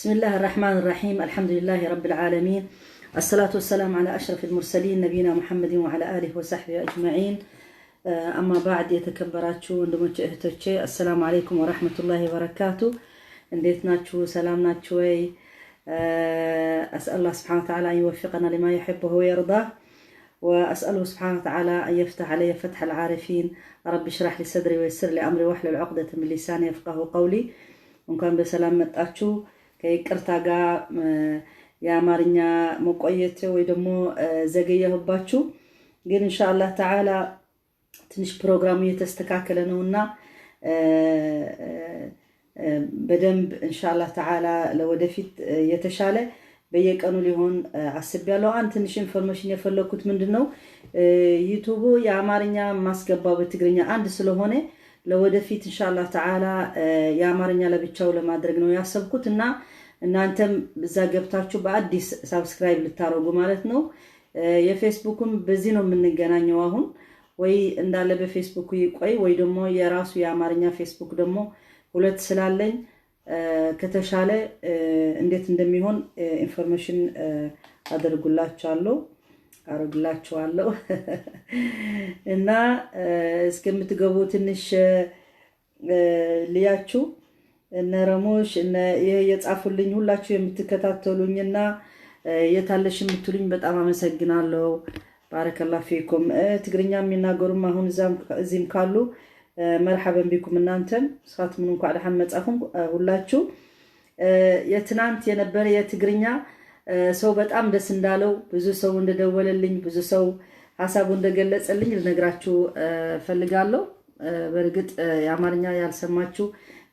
بسم الله الرحمن الرحيم، الحمد لله رب العالمين، الصلاة والسلام على أشرف المرسلين، نبينا محمد وعلى آله وصحبه أجمعين، أما بعد። የተከበራችሁ ወንድሞቼ እህቶቼ፣ السلام عليكم ورحمة الله وبركاته። እንዴት ናችሁ? ሰላም ናችሁ ወይ? أسأل الله سبحانه وتعالى أن يوفقنا لما يحبه ويرضاه، وأسأله سبحانه وتعالى أن يفتح علي فتح العارفين. رب اشرح لي صدري ويسر لي أمري واحلل عقدة من لساني يفقهوا قولي። እንኳን በሰላም መጣችሁ። ከይቅርታ ጋር የአማርኛ መቆየት ወይ ደግሞ ዘገየሁባችሁ፣ ግን إن شاء الله تعالى ትንሽ ፕሮግራሙ እየተስተካከለ ነውና በደንብ إن شاء الله تعالى ለወደፊት የተሻለ በየቀኑ ሊሆን አስቤያለሁ። አንድ ትንሽ information የፈለግኩት ምንድን ነው፣ ዩቱቡ የአማርኛ ማስገባው በትግርኛ አንድ ስለሆነ ለወደፊት إن شاء الله تعالى የአማርኛ ለብቻው ለማድረግ ነው ያሰብኩት እና እናንተም እዛ ገብታችሁ በአዲስ subscribe ልታደርጉ ማለት ነው። የፌስቡክም በዚህ ነው የምንገናኘው አሁን፣ ወይ እንዳለ በፌስቡክ ይቆይ ወይ ደግሞ የራሱ የአማርኛ ፌስቡክ ደግሞ ሁለት ስላለኝ ከተሻለ እንዴት እንደሚሆን information አደርጉላችኋለሁ እና እስከምትገቡ ትንሽ ልያችሁ። እነ ረሞሽ፣ እነ ይሄ የጻፉልኝ ሁላችሁ የምትከታተሉኝና የታለሽ የምትሉኝ በጣም አመሰግናለሁ። بارك الله فيكم። ትግርኛ የሚናገሩም አሁን እዚህም ካሉ مرحبا بكم። እናንተም ስኻትኩም እንኳዕ ደሓን መጻኹም ሁላችሁ። የትናንት የነበረ የትግርኛ ሰው በጣም ደስ እንዳለው፣ ብዙ ሰው እንደደወለልኝ፣ ብዙ ሰው ሀሳቡ እንደገለጸልኝ ልነግራችሁ ፈልጋለሁ። በእርግጥ የአማርኛ ያልሰማችሁ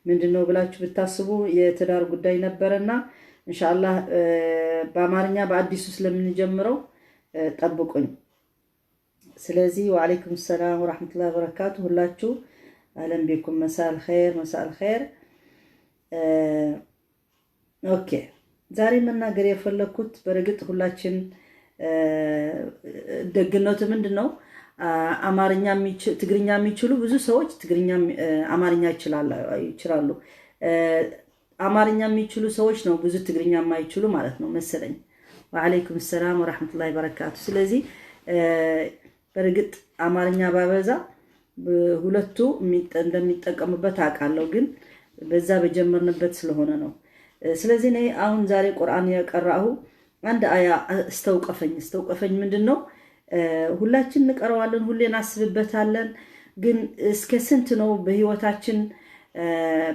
ምንድን ነው ብላችሁ ብታስቡ የትዳር ጉዳይ ነበረና إن شاء الله በአማርኛ በአዲሱ ስለምንጀምረው ጠብቁኝ። ስለዚህ وعليكم السلام ورحمة الله وبركاته ሁላችሁ أهلا بكم። مساء الخير، مساء الخير። Okay፣ ዛሬ መናገር የፈለግኩት በእርግጥ ሁላችን ደግነቱ ምንድን ነው፣ አማርኛ ትግርኛ የሚችሉ ብዙ ሰዎች ትግርኛ አማርኛ ይችላሉ። አማርኛ የሚችሉ ሰዎች ነው ብዙ ትግርኛ የማይችሉ ማለት ነው መሰለኝ። وعليكم السلام ورحمة الله وبركاته። ስለዚህ በእርግጥ አማርኛ ባበዛ ሁለቱ እንደሚጠቀሙበት አውቃለሁ፣ ግን በዛ በጀመርንበት ስለሆነ ነው። ስለዚህ እኔ አሁን ዛሬ ቁርአን የቀራሁ አንድ አያ እስተውቀፈኝ። እስተውቀፈኝ ምንድን ነው? ሁላችን እንቀረዋለን፣ ሁሌ እናስብበታለን። ግን እስከ ስንት ነው በህይወታችን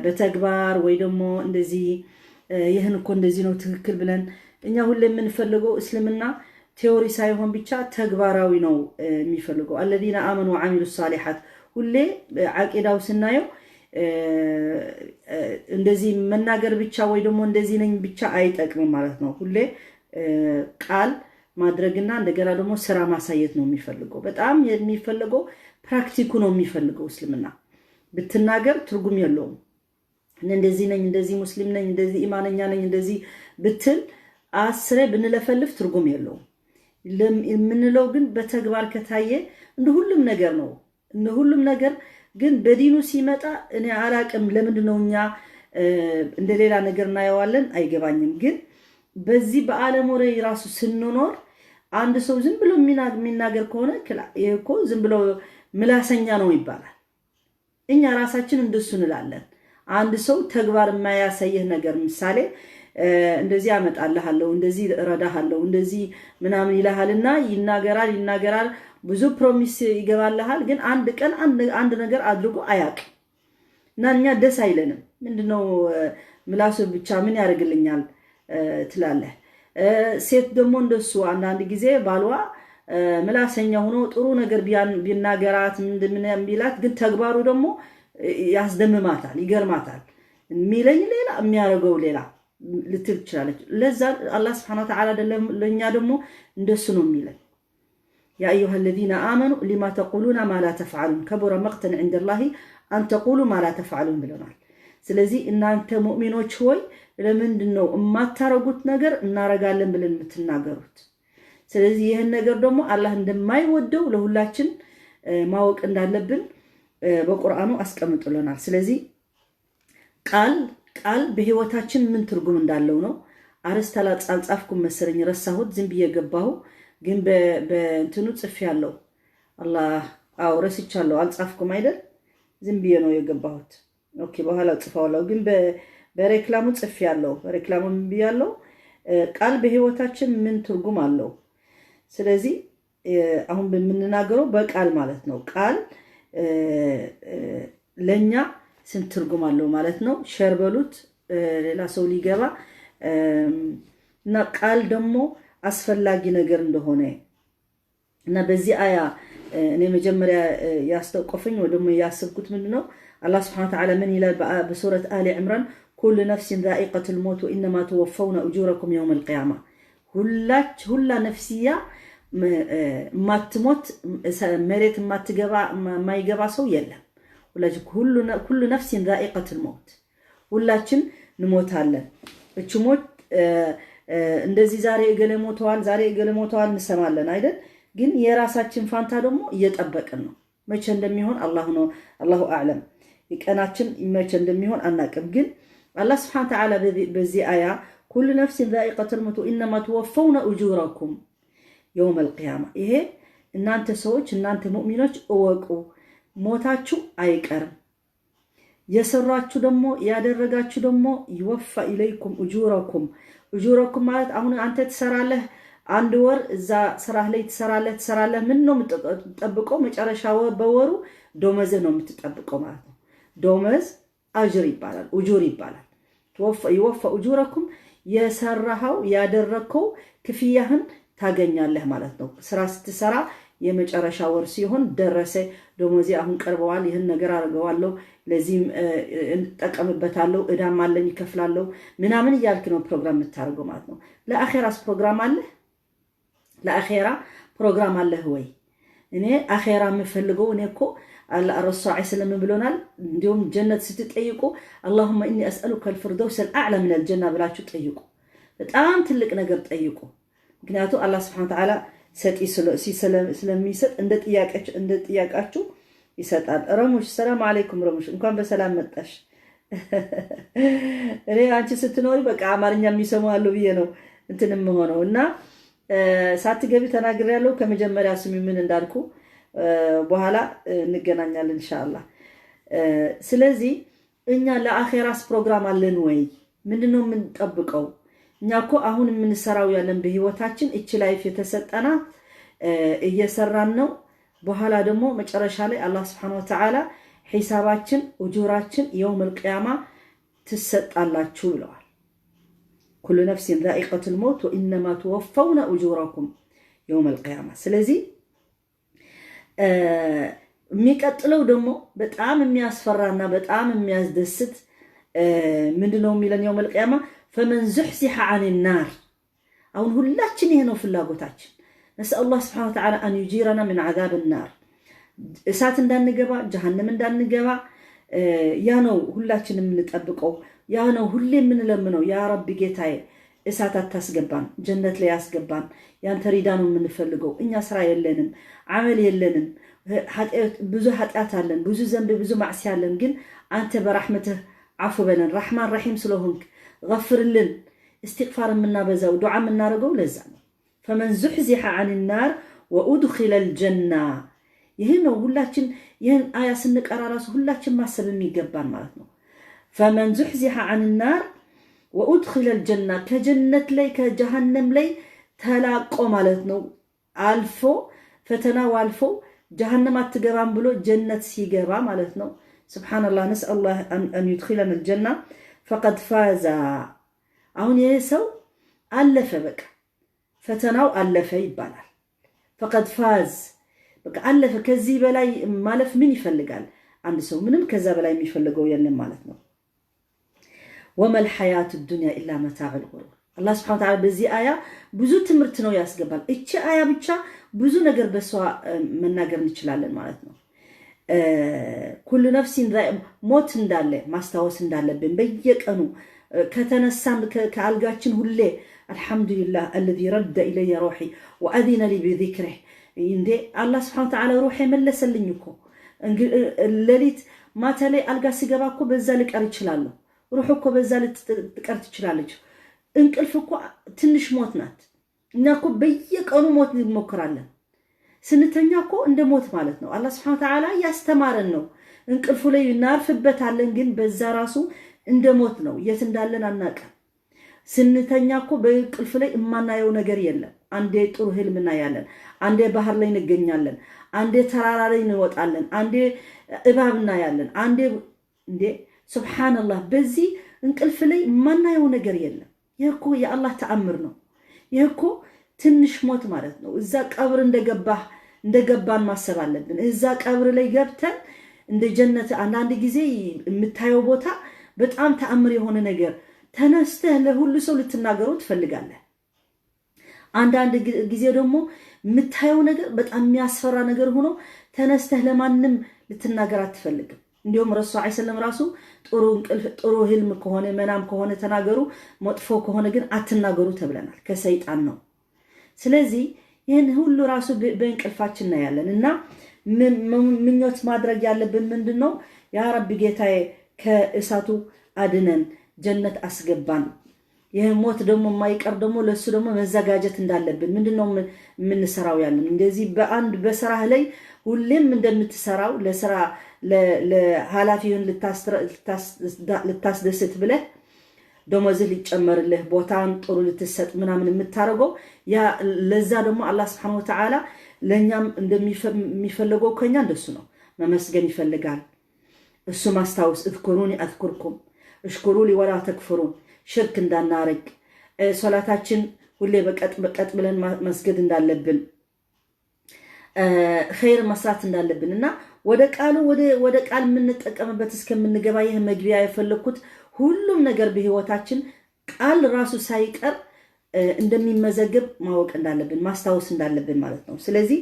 በተግባር ወይ ደግሞ እንደዚህ ይህን እኮ እንደዚህ ነው ትክክል ብለን? እኛ ሁሌ የምንፈልገው እስልምና theory ሳይሆን ብቻ ተግባራዊ ነው የሚፈልገው። الذين آمنوا وعملوا الصالحات። ሁሌ ዓቂዳው ስናየው እንደዚህ መናገር ብቻ ወይ ደግሞ እንደዚህ ነኝ ብቻ አይጠቅምም ማለት ነው። ሁሌ ቃል ማድረግና እንደገና ደግሞ ስራ ማሳየት ነው የሚፈልገው። በጣም የሚፈልገው practice ኡ ነው የሚፈልገው። እስልምና ብትናገር ትርጉም የለውም። እንደዚህ ነኝ፣ እንደዚህ ሙስሊም ነኝ፣ እንደዚህ ኢማነኛ ነኝ፣ እንደዚህ ብትል፣ አስሬ ብንለፈልፍ ትርጉም የለውም። የምንለው ግን በተግባር ከታየ እንደ ሁሉም ነገር ነው። እንደ ሁሉም ነገር ግን በዲኑ ሲመጣ እኔ አላቅም፣ ለምንድን ነው እኛ እንደ ሌላ ነገር እናየዋለን? አይገባኝም። ግን በዚህ በዓለም ወሬ ራሱ ስንኖር አንድ ሰው ዝም ብሎ የሚናገር ከሆነ ይህ እኮ ዝም ብሎ ምላሰኛ ነው ይባላል። እኛ ራሳችን እንደሱ እንላለን። አንድ ሰው ተግባር የማያሳይህ ነገር፣ ምሳሌ እንደዚህ አመጣልሃለሁ፣ እንደዚህ እረዳሃለሁ፣ እንደዚህ ምናምን ይልሃልና ይናገራል ይናገራል፣ ብዙ promise ይገባልሃል። ግን አንድ ቀን አንድ ነገር አድርጎ አያውቅም እና እኛ ደስ አይለንም። ምንድነው ምላሱ ብቻ ምን ያደርግልኛል ትላለህ። ሴት ደግሞ እንደሱ አንዳንድ ጊዜ ባሏ ምላሰኛ ሆኖ ጥሩ ነገር ቢናገራት ምን ቢላት፣ ግን ተግባሩ ደግሞ ያስደምማታል፣ ይገርማታል። የሚለኝ ሌላ የሚያደርገው ሌላ ልትል ትችላለች። ለዛ አላህ سبحانه وتعالى ለእኛ ደግሞ እንደሱ ነው የሚለን። يا أيها الذين آمنوا لم تقولون ما لا تفعلون، كبر مقتا عند الله أن تقولوا ما لا تفعلون ብለናል። ስለዚህ እናንተ ሙእሚኖች ሆይ፣ ለምንድን ነው የማታረጉት ነገር እናረጋለን ብለን የምትናገሩት? ስለዚህ ይህን ነገር ደግሞ አላህ እንደማይወደው ለሁላችን ማወቅ እንዳለብን በቁርአኑ አስቀምጦልናል። ስለዚህ ቃል ቃል በህይወታችን ምን ትርጉም እንዳለው ነው። አርዕስት አልጻፍኩም መሰለኝ፣ ረሳሁት። ዝም ብዬ ገባሁ፣ ግን በእንትኑ ጽፌያለሁ። አላህ፣ አዎ ረስቻለሁ፣ አልጻፍኩም አይደል? ዝም ብዬ ነው የገባሁት። Okay፣ በኋላ ጽፈዋለሁ፣ ግን በሬክላሙ ጽፌያለሁ። በሬክላሙ ምን ብያለሁ? ቃል በህይወታችን ምን ትርጉም አለው? ስለዚህ አሁን በምንናገረው በቃል ማለት ነው። ቃል ለእኛ ስንት ትርጉም አለው ማለት ነው። Share በሉት ሌላ ሰው ሊገባ እና ቃል ደግሞ አስፈላጊ ነገር እንደሆነ እና በዚህ አያ እኔ መጀመሪያ ያስተውቆፈኝ ወይ ደግሞ ያሰብኩት ምንድን ነው? አላህ سبحانه وتعالى ምን ይላል በሱረት አሊ ዕምራን? كل نفس ذائقة الموت وإنما توفون أجوركم يوم القيامة። ሁላች ሁላ ነፍስያ የማትሞት፣ መሬት የማይገባ ሰው የለም። كل نفس ذائقة الموت፣ ሁላችን እንሞታለን። እች ሞት እንደዚህ ዛሬ እገሌ ሞተዋል፣ ዛሬ እገሌ ሞተዋል እንሰማለን አይደል? ግን የራሳችን ፋንታ ደግሞ እየጠበቅን ነው። መቼ እንደሚሆን አላሁ ነው፣ الله أعلم። የቀናችን መቼ እንደሚሆን አናቅም። ግን አላህ سبحانه وتعالى በዚህ አያ كل نفس ذائقة الموت إنما توفون أجوركم يوم القيامة። ይሄ እናንተ ሰዎች፣ እናንተ ሙእሚኖች እወቁ፣ ሞታችሁ አይቀርም። የሰራችሁ ደግሞ ያደረጋችሁ ደግሞ يوف إليكم أجوركم። أجوركم ማለት አሁን አንተ ትሰራለህ፣ አንድ ወር እዛ ስራህ ላይ ትሰራለህ ትሰራለህ። ምን ነው የምትጠብቀው? መጨረሻ በወሩ ደመወዝህ ነው የምትጠብቀው ማለት ነው። ደመወዝ أجر ይባላል፣ أجور ይባላል። يوف أجوركم፣ የሰራኸው ያደረግከው ክፍያህን ታገኛለህ ማለት ነው። ስራ ስትሰራ የመጨረሻ ወር ሲሆን ደረሰ፣ ደሞዜ አሁን ቀርበዋል፣ ይህን ነገር አድርገዋለሁ፣ ለዚህም እጠቀምበታለሁ፣ እዳም አለኝ ይከፍላለሁ ምናምን እያልክ ነው ፕሮግራም የምታደርገው ማለት ነው። ለአኼራስ ፕሮግራም አለህ? ለአኼራ ፕሮግራም አለህ ወይ? እኔ አኼራ የምፈልገው፣ እኔ እኮ ረሱ ዐለይሂ ሰለም ብሎናል። እንዲሁም ጀነት ስትጠይቁ اللهم إني أسألك الفردوس الأعلى من الجنة ብላችሁ ጠይቁ። በጣም ትልቅ ነገር ጠይቁ። ምክንያቱ አላህ سبحانه وتعالى ሰጪ ስለሚሰጥ እንደ ጥያቄያችሁ ይሰጣል። ረሙሽ፣ سلام عليكم ረሙሽ፣ እንኳን በሰላም መጣሽ። እኔ አንቺ ስትኖሪ በቃ አማርኛ የሚሰሙ አሉ ብዬ ነው እንትን የምሆነው እና ሳትገቢ ተናግሬያለሁ። ከመጀመሪያ ስሚ ምን እንዳልኩ፣ በኋላ እንገናኛለን ኢንሻአላህ። ስለዚህ እኛ ለአኼራስ ፕሮግራም አለን ወይ? ምንድነው የምንጠብቀው? እኛ እኮ አሁን የምንሰራው ያለን በህይወታችን እች life የተሰጠናት እየሰራን ነው። በኋላ ደግሞ መጨረሻ ላይ አላህ سبحانه وتعالى ሒሳባችን ኡጁራችን يوم القيامة ትሰጣላችሁ ብለዋል። كل نفس ذائقة الموت وإنما توفون أجوركم يوم القيامة። ስለዚህ የሚቀጥለው ደግሞ በጣም የሚያስፈራና በጣም የሚያስደስት ምንድነው የሚለን? يوم القيامة فمن زحزح عن النار። አሁን ሁላችን ይሄ ነው ፍላጎታችን። نسأل الله سبحانه وتعالى أن يجيرنا من عذاب النار፣ እሳት እንዳንገባ፣ ጀሃነም እንዳንገባ። ያ ነው ሁላችን የምንጠብቀው፣ ያ ነው ሁሌ የምንለምነው። يا ربي ጌታዬ፣ እሳት አታስገባን፣ ጀነት ላይ ያስገባን። ያንተ ሪዳ ነው የምንፈልገው። እኛ ስራ የለንም፣ አመል የለንም፣ ብዙ ኃጢአት አለን፣ ብዙ ذنب፣ ብዙ معصية አለን። ግን አንተ በራሕመትህ አፉ በለን፣ رحمن رحيم ስለሆንክ ገፍርልን። እስትግፋር የምናበዛው፣ ዱዓ የምናደርገው ለዛ ነው። فمن زحزح عن النار وأدخل الجنة። ይህ ነው ሁላችን ይህን አያ ስንቀራ ራሱ ሁላችን ማሰብ የሚገባን ማለት ነው። فمن زحزح عن النار وأدخل الجنة፣ ከጀነት ላይ ከጀሃነም ላይ ተላቆ ማለት ነው። አልፎ ፈተናው አልፎ ጀሃነም አትገባም ብሎ ጀነት ሲገባ ማለት ነው። سبحان الله፣ نسأل الله أن يدخلنا الجنة። فقد فاز። አሁን ይህ ሰው አለፈ፣ በቃ ፈተናው አለፈ ይባላል። فقد فاز፣ በቃ አለፈ። ከዚህ በላይ ማለፍ ምን ይፈልጋል አንድ ሰው? ምንም ከዛ በላይ የሚፈልገው የለም ማለት ነው። وما الحياة الدنيا إلا متاع الغرور። አላህ سبحانه وتعالى በዚህ አያ ብዙ ትምህርት ነው ያስገባል። እቺ አያ ብቻ ብዙ ነገር በሷ መናገር እንችላለን ማለት ነው። كل نفس ሞት እንዳለ ማስታወስ እንዳለብን፣ በየቀኑ ከተነሳን ከአልጋችን ሁሌ الحمد لله الذي رد إلي روحي وأذن لي بذكره። እንዴ፣ አላህ سبحانه وتعالى ሩሕ የመለሰልኝ እኮ፣ ሌሊት ማታ ላይ አልጋ ስገባ እኮ በዛ ልቀር ይችላለሁ። ሩሕ እኮ በዛ ልትቀር ትችላለች። እንቅልፍ እኮ ትንሽ ሞት ናት። እኛ እኮ በየቀኑ ሞት እንሞክራለን። ስንተኛ እኮ እንደ ሞት ማለት ነው። አላህ ስብሐነ ወተዓላ እያስተማረን ነው። እንቅልፉ ላይ እናርፍበታለን፣ ግን በዛ ራሱ እንደ ሞት ነው። የት እንዳለን አናውቅም። ስንተኛ እኮ በእንቅልፍ ላይ የማናየው ነገር የለም። አንዴ ጥሩ ህልም እናያለን፣ አንዴ ባህር ላይ እንገኛለን፣ አንዴ ተራራ ላይ እንወጣለን፣ አንዴ እባብ እናያለን፣ አንዴ እንዴ ሱብሓነላህ። በዚህ እንቅልፍ ላይ የማናየው ነገር የለም። ይህ እኮ የአላህ ተአምር ነው። ይህ እኮ ትንሽ ሞት ማለት ነው። እዛ ቀብር እንደገባን ማሰብ አለብን። እዛ ቀብር ላይ ገብተን እንደ ጀነት አንዳንድ ጊዜ የምታየው ቦታ በጣም ተአምር የሆነ ነገር ተነስተህ ለሁሉ ሰው ልትናገረው ትፈልጋለህ። አንዳንድ ጊዜ ደግሞ የምታየው ነገር በጣም የሚያስፈራ ነገር ሆኖ ተነስተህ ለማንም ልትናገር አትፈልግም። እንዲሁም ረሱ ዐለይሂ ሰለም ራሱ ጥሩ እንቅልፍ ጥሩ ህልም ከሆነ መናም ከሆነ ተናገሩ፣ መጥፎ ከሆነ ግን አትናገሩ ተብለናል። ከሰይጣን ነው። ስለዚህ ይህን ሁሉ ራሱ በእንቅልፋችን እናያለን። እና ምኞት ማድረግ ያለብን ምንድን ነው? ያ ረቢ ጌታዬ ከእሳቱ አድነን፣ ጀነት አስገባን። ይህ ሞት ደግሞ የማይቀር ደግሞ ለእሱ ደግሞ መዘጋጀት እንዳለብን ምንድን ነው የምንሰራው ያለን እንደዚህ በአንድ በስራህ ላይ ሁሌም እንደምትሰራው ለስራ ለኃላፊውን ልታስደስት ብለህ ደሞዝህ ሊጨመርልህ ቦታን ጥሩ ልትሰጥ ምናምን የምታደርገው ያ ለዛ ደግሞ አላህ ስብሐነሁ ወተዓላ ለእኛም እንደሚፈልገው ከኛ እንደሱ ነው። መመስገን ይፈልጋል። እሱ ማስታወስ اذكروني أذكركم اشكروا لي ولا تكفرون፣ ሽርክ እንዳናረግ፣ ሶላታችን ሁሌ በቀጥ ብለን መስገድ እንዳለብን፣ ኸይር መስራት እንዳለብን እና ወደ ቃሉ ወደ ቃል የምንጠቀምበት እስከምንገባ ይህ መግቢያ የፈለግኩት ሁሉም ነገር በህይወታችን ቃል ራሱ ሳይቀር እንደሚመዘግብ ማወቅ እንዳለብን ማስታወስ እንዳለብን ማለት ነው። ስለዚህ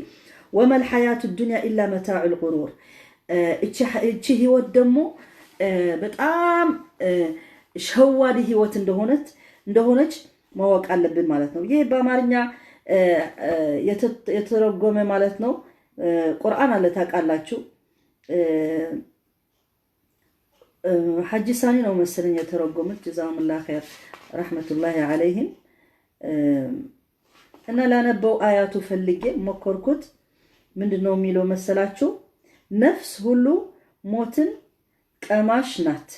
وما الحياة الدنيا إلا متاع الغرور። እቺ ህይወት ደግሞ በጣም ሸዋዲ ህይወት እንደሆነች ማወቅ አለብን ማለት ነው። ይህ በአማርኛ የተረጎመ ማለት ነው። ቁርአን አለ ታውቃላችሁ። ሐጂ ሳኒ ነው መሰለኝ የተረጎሙት። جزاهم الله خير رحمة الله عليهم። እና ላነበው አያቱ ፈልጌ ሞከርኩት። ምንድን ነው የሚለው መሰላችሁ? ነፍስ ሁሉ ሞትን ቀማሽ ናት።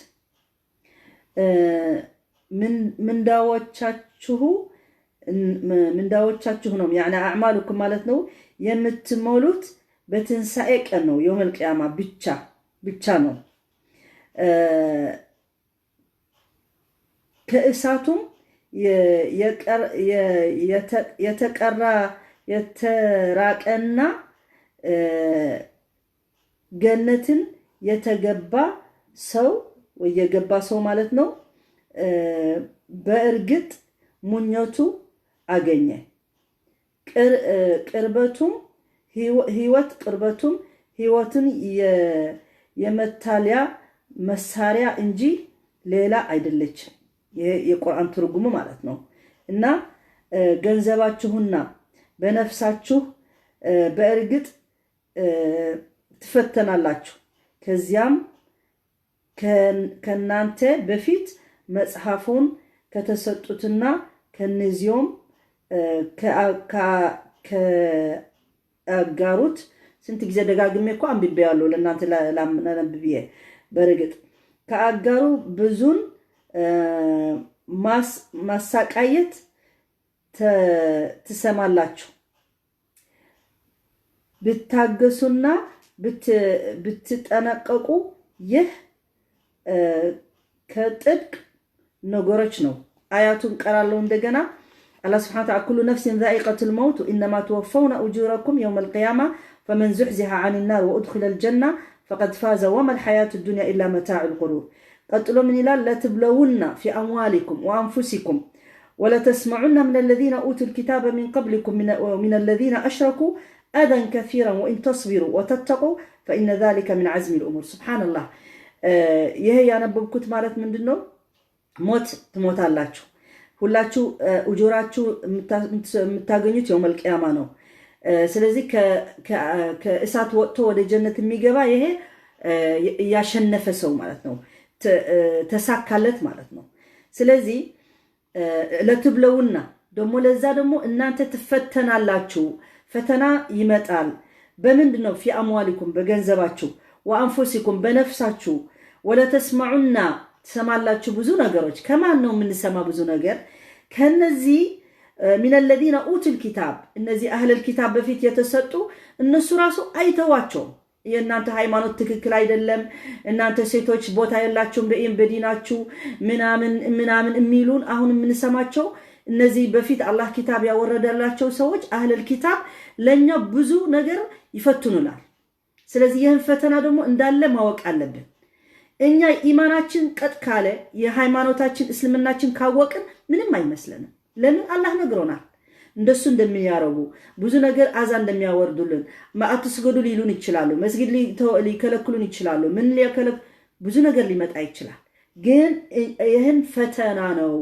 ምንዳዎቻችሁ ምንዳዎቻችሁ ነው يعني أعمالكم ማለት ነው የምትሞሉት በትንሣኤ ቀን ነው يوم القيامة ብቻ ብቻ ነው። ከእሳቱም የተቀራ የተራቀና ገነትን የተገባ ሰው ወይ የገባ ሰው ማለት ነው በእርግጥ ምኞቱ አገኘ። ቅርበቱም ህይወት ቅርበቱም ህይወትን የመታለያ መሳሪያ እንጂ ሌላ አይደለችም። ይሄ የቁርአን ትርጉሙ ማለት ነው። እና ገንዘባችሁና በነፍሳችሁ በእርግጥ ትፈተናላችሁ። ከዚያም ከናንተ በፊት መጽሐፉን ከተሰጡትና ከነዚያም ከአጋሩት ስንት ጊዜ ደጋግሜ እኮ አንብቤያለሁ ለእናንተ ላነብብዬ። በእርግጥ ከአጋሩ ብዙን ማሳቃየት ትሰማላችሁ። ብታገሱና ብትጠነቀቁ ይህ ከጥብቅ ነገሮች ነው። አያቱን ቀራለሁ እንደገና። አላህ سبحانه وتعالى كل نفس ذائقة الموت إنما توفون أجوركم يوم القيامة فمن زحزح عن النار وأدخل الجنة فقد فاز وما الحياة الدنيا إلا متاع الغرور። ቀጥሎ ምን ይላል? لتبلون في أموالكم وأنفسكم ولتسمعن من الذين أوتوا الكتاب من قبلكم ومن الذين أشركوا أذى كثيرا وإن تصبروا وتتقوا فإن ذلك من عزم الأمور። سبحان الله። ይሄ ያነበብኩት ማለት ምንድን ነው? ሞት ትሞታላችሁ ሁላችሁ፣ ኡጁራችሁ የምታገኙት يوم القيامة ነው። ስለዚህ ከእሳት ወጥቶ ወደ ጀነት የሚገባ ይሄ ያሸነፈ ሰው ማለት ነው። ተሳካለት ማለት ነው። ስለዚህ لتبلون ደግሞ ለዛ ደግሞ እናንተ ትፈተናላችሁ። ፈተና ይመጣል። በምንድን ነው? في أموالكم በገንዘባችሁ፣ وأنفسكم በነፍሳችሁ፣ ولتسمعن ትሰማላችሁ ብዙ ነገሮች። ከማን ነው የምንሰማ ብዙ ነገር? ከነዚህ من الذين أوتوا الكتاب፣ እነዚህ أهل الكتاب በፊት የተሰጡ እነሱ ራሱ አይተዋቸውም። የእናንተ ሃይማኖት ትክክል አይደለም፣ እናንተ ሴቶች ቦታ የላችሁም በዲናችሁ ምናምን ምናምን የሚሉን አሁን የምንሰማቸው እነዚህ በፊት አላህ ኪታብ ያወረደላቸው ሰዎች أهل الكتاب ለእኛ ብዙ ነገር ይፈትኑናል። ስለዚህ ይህን ፈተና ደግሞ እንዳለ ማወቅ አለብን። እኛ ኢማናችን ቀጥ ካለ፣ የሃይማኖታችን እስልምናችን ካወቅን ምንም አይመስለንም። ለምን? አላህ ነግሮናል። እንደሱ እንደሚያረጉ፣ ብዙ ነገር አዛ እንደሚያወርዱልን፣ አትስገዱ ሊሉን ይችላሉ። መስጊድ ሊከለክሉን ይችላሉ። ምን ብዙ ነገር ሊመጣ ይችላል። ግን ይህን ፈተና ነው፣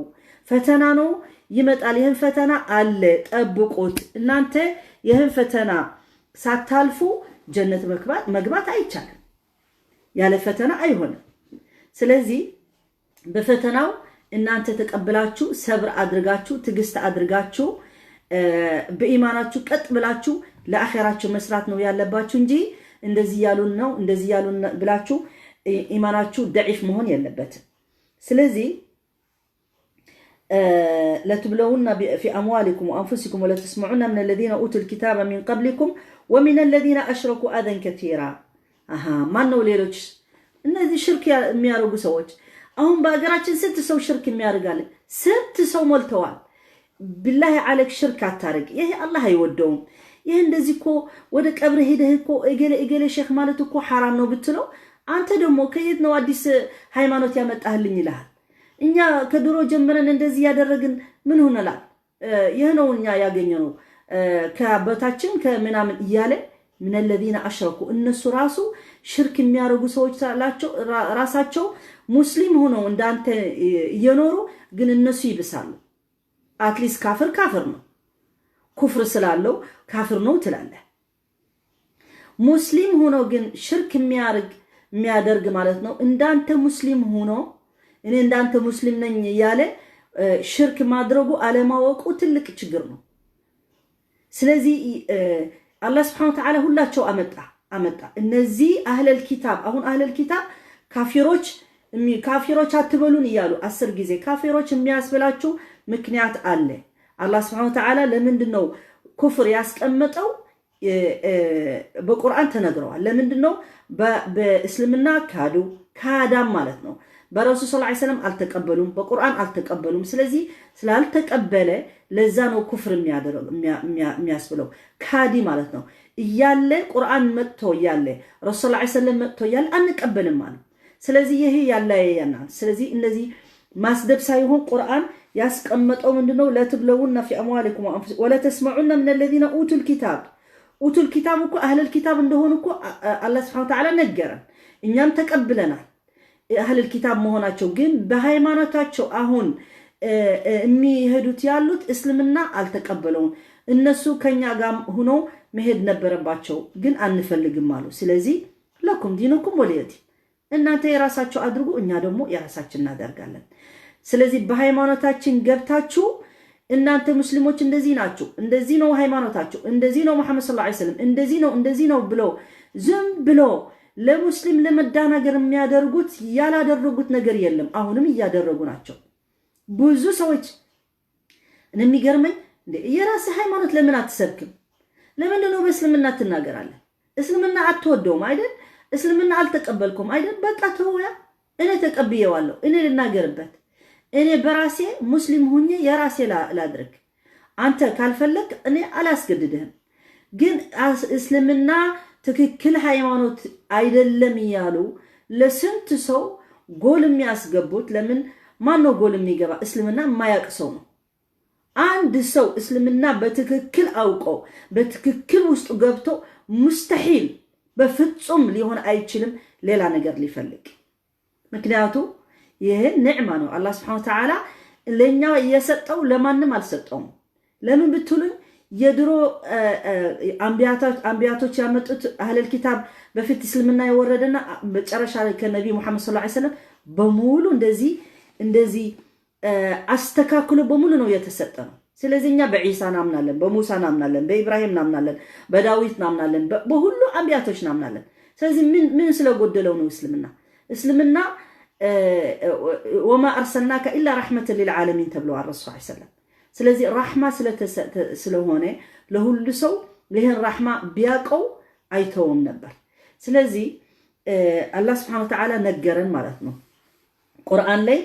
ፈተና ነው፣ ይመጣል። ይህን ፈተና አለ፣ ጠብቁት። እናንተ ይህን ፈተና ሳታልፉ ጀነት መግባት አይቻልም። ያለ ፈተና አይሆንም። ስለዚህ በፈተናው እናንተ ተቀብላችሁ፣ ሰብር አድርጋችሁ፣ ትዕግስት አድርጋችሁ፣ በኢማናችሁ ቀጥ ብላችሁ ለአኼራችሁ መስራት ነው ያለባችሁ እንጂ እንደዚህ ያሉን ነው፣ እንደዚህ ያሉን ብላችሁ ኢማናችሁ ደዒፍ መሆን የለበትም። ስለዚህ لتبلون في أموالكم وأنفسكم ولتسمعن من الذين أوتوا الكتاب من قبلكم ومن الذين أشركوا أذى كثيرا። አሃ፣ ማን ነው ሌሎች? እነዚህ ሽርክ የሚያደርጉ ሰዎች። አሁን በሀገራችን ስንት ሰው ሽርክ የሚያደርጋለ? ስንት ሰው ሞልተዋል። بالله عليك ሽርክ አታርግ። ይሄ አላህ አይወደውም። ይህ እንደዚህ እኮ ወደ ቀብር ሄደህ እኮ እገሌ እገሌ ሼክ ማለት እኮ ሐራም ነው ብትለው፣ አንተ ደግሞ ከየት ነው አዲስ ሃይማኖት ያመጣህልኝ ይልሃል። እኛ ከድሮ ጀምረን እንደዚህ ያደረግን ምን ሆነላል? ይህ ነው እኛ ያገኘነው ከአባታችን ከምናምን እያለ من الذين أشركوا፣ እነሱ ራሱ ሽርክ የሚያደርጉ ሰዎች ራሳቸው ሙስሊም ሆነው እንዳንተ እየኖሩ ግን እነሱ ይብሳሉ። At least ካፍር ካፍር ነው፣ ኩፍር ስላለው ካፍር ነው ትላለህ። ሙስሊም ሆኖ ግን ሽርክ የሚያደርግ ማለት ነው፣ እንዳንተ ሙስሊም ሆኖ እኔ እንዳንተ ሙስሊም ነኝ እያለ ሽርክ ማድረጉ አለማወቁ ትልቅ ችግር ነው። ስለዚህ አላህ سبحانه وتعالى ሁላቸው አመጣ አመጣ። እነዚህ أهل الكتاب፣ አሁን أهل الكتاب ካፊሮች፣ ካፊሮች አትበሉን እያሉ 10 ጊዜ ካፊሮች የሚያስብላችሁ ምክንያት አለ። አላህ سبحانه وتعالى ለምንድን ነው ኩፍር ያስቀመጠው? በቁርአን ተነግረዋል። ለምንድን ነው? በእስልምና ካዱ፣ ካዳም ማለት ነው። በረሱል صلى الله عليه وسلم አልተቀበሉም፣ በቁርአን አልተቀበሉም። ስለዚህ ስላልተቀበለ ለዛ ነው ኩፍር የሚያስብለው፣ ካዲ ማለት ነው። እያለ ቁርአን መጥቶ እያለ፣ ረሱል صلى الله عليه وسلم መጥቶ እያለ አንቀበልም ማለት። ስለዚህ ይሄ ያለያየናል። ስለዚህ እነዚህ ማስደብ ሳይሆን ቁርአን ያስቀመጠው ምንድነው? لتبلون في أموالكم ولتسمعن من الذين أوتوا الكتاب። أوتوا الكتاب እኮ أهل الكتاب እንደሆኑ እኮ አላህ سبحانه وتعالى ነገረን፣ እኛም ተቀብለናል። أهل الكتاب መሆናቸው ግን በሃይማኖታቸው አሁን የሚሄዱት ያሉት እስልምና አልተቀበለውም። እነሱ ከኛ ጋር ሆኖ መሄድ ነበረባቸው፣ ግን አንፈልግም አሉ። ስለዚህ لكم دينكم ولي دين፣ እናንተ የራሳችሁ አድርጉ፣ እኛ ደግሞ የራሳችን እናደርጋለን። ስለዚህ በሃይማኖታችን ገብታችሁ እናንተ ሙስሊሞች እንደዚህ ናችሁ፣ እንደዚህ ነው ሃይማኖታችሁ፣ እንደዚህ ነው መሐመድ صلى الله عليه وسلم፣ እንደዚህ ነው፣ እንደዚህ ነው ብሎ ዝም ብሎ ለሙስሊም ለመዳናገር የሚያደርጉት ያላደረጉት ነገር የለም። አሁንም እያደረጉ ናቸው። ብዙ ሰዎች የሚገርመኝ የራስህ ሃይማኖት ለምን አትሰብክም? ለምንድን ነው በእስልምና ትናገራለህ? እስልምና አትወደውም አይደል? እስልምና አልተቀበልኩም አይደል? በቃ ተወያ። እኔ ተቀብየዋለሁ። እኔ ልናገርበት። እኔ በራሴ ሙስሊም ሁኜ የራሴ ላድርግ። አንተ ካልፈለግ እኔ አላስገድድህም። ግን እስልምና ትክክል ሃይማኖት አይደለም እያሉ ለስንት ሰው ጎል የሚያስገቡት ለምን? ማን ነው ጎል የሚገባ? እስልምና የማያውቅ ሰው ነው። አንድ ሰው እስልምና በትክክል አውቆ በትክክል ውስጡ ገብቶ مستحيل፣ በፍጹም ሊሆን አይችልም ሌላ ነገር ሊፈልግ። ምክንያቱ ይህን نعمة ነው አላህ سبحانه وتعالى ለእኛ የሰጠው፣ ለማንም አልሰጠውም። ለምን ብትሉኝ የድሮ አንቢያቶች ያመጡት أهل الكتاب በፊት እስልምና የወረደና መጨረሻ ላይ ከነቢ ሙሐመድ صلى الله عليه وسلم በሙሉ እንደዚህ እንደዚህ አስተካክሎ በሙሉ ነው የተሰጠ ነው። ስለዚህ እኛ በዒሳ ናምናለን፣ በሙሳ ናምናለን፣ በኢብራሂም ናምናለን፣ በዳዊት ናምናለን፣ በሁሉ አንቢያቶች ናምናለን። ስለዚህ ምን ስለጎደለው ነው እስልምና? እስልምና وما أرسلناك إلا رحمة للعالمين ተብለዋል ረሱል ሰለም። ስለዚህ ራሕማ ስለሆነ ለሁሉ ሰው ይህን ራሕማ ቢያቀው አይተውም ነበር። ስለዚህ አላህ ስብሐነ ወተዓላ ነገረን ማለት ነው ቁርአን ላይ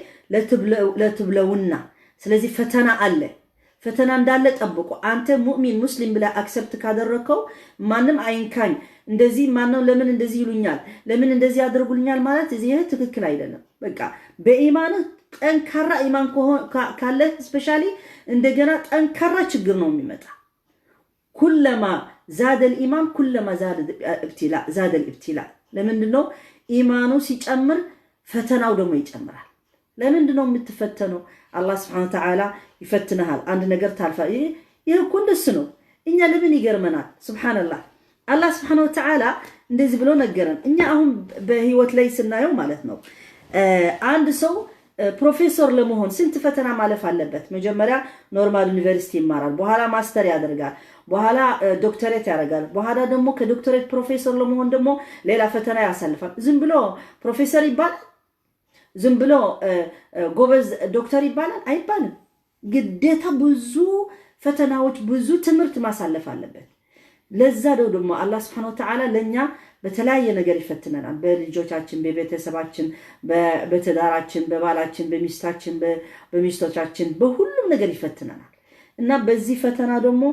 لتبلون። ስለዚህ ፈተና አለ። ፈተና እንዳለ ጠብቁ። አንተ ሙእሚን ሙስሊም ብለህ accept ካደረከው ማንም አይንካኝ፣ እንደዚህ ማነው ለምን እንደዚህ ይሉኛል፣ ለምን እንደዚህ ያደርጉልኛል ማለት ይህ ትክክል አይደለም። በቃ በኢማንህ ጠንካራ ኢማን ካለህ especially እንደገና ጠንካራ ችግር ነው የሚመጣ። كلما زاد الإيمان كلما زاد الابتلاء። ለምንድን ነው ኢማኑ ሲጨምር ፈተናው ደግሞ ይጨምራል። ለምንድን ነው የምትፈተነው? አላህ ስብሐነ ወተዓላ ይፈትንሃል። አንድ ነገር ታልፋ። ይህ እኮ እንደሱ ነው። እኛ ለምን ይገርመናል? ሱብሓነላህ አላህ ስብሐነ ወተዓላ እንደዚህ ብሎ ነገረን። እኛ አሁን በህይወት ላይ ስናየው ማለት ነው አንድ ሰው ፕሮፌሰር ለመሆን ስንት ፈተና ማለፍ አለበት? መጀመሪያ normal ዩኒቨርሲቲ ይማራል። በኋላ master ያደርጋል። በኋላ ዶክተሬት ያደርጋል። በኋላ ደግሞ ከዶክተሬት ፕሮፌሰር ለመሆን ደግሞ ሌላ ፈተና ያሳልፋል። ዝም ብሎ ፕሮፌሰር ይባላል? ዝም ብሎ ጎበዝ ዶክተር ይባላል? አይባልም። ግዴታ ብዙ ፈተናዎች፣ ብዙ ትምህርት ማሳለፍ አለበት። ለዛ ደግሞ አላህ ስብሐነሁ ወተዓላ ለእኛ በተለያየ ነገር ይፈትነናል። በልጆቻችን፣ በቤተሰባችን፣ በትዳራችን፣ በባላችን፣ በሚስታችን፣ በሚስቶቻችን፣ በሁሉም ነገር ይፈትነናል። እና በዚህ ፈተና ደግሞ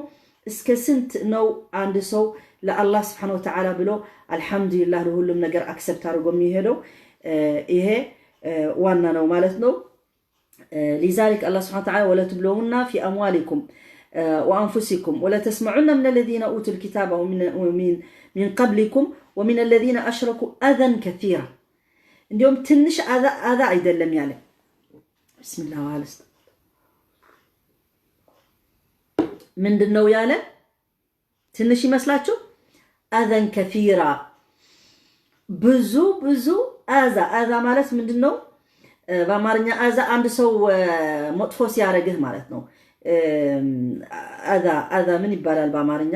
እስከ ስንት ነው አንድ ሰው ለአላህ ስብሐነሁ ወተዓላ ብሎ አልሐምዱሊላህ ለሁሉም ነገር accept አድርጎ የሚሄደው? ይሄ ዋና ነው ማለት ነው። لذلك አላህ ስብሐነሁ ወተዓላ ولتبلون في أموالكم وأنفسكم ولتسمعن من الذين أوتوا الكتاب من قبلكم ومن الذين أشركوا أذى كثيرا። እንዲሁም ትንሽ አዛ አይደለም ያለ። ብስሚላህ ዋለስ ምንድን ነው ያለ? ትንሽ ይመስላችሁ? أذى كثيرا ብዙ ብዙ አዛ። አዛ ማለት ምንድን ነው? በአማርኛ አዛ አንድ ሰው መጥፎ ሲያደርግህ ማለት ነው። አዛ አዛ ምን ይባላል በአማርኛ?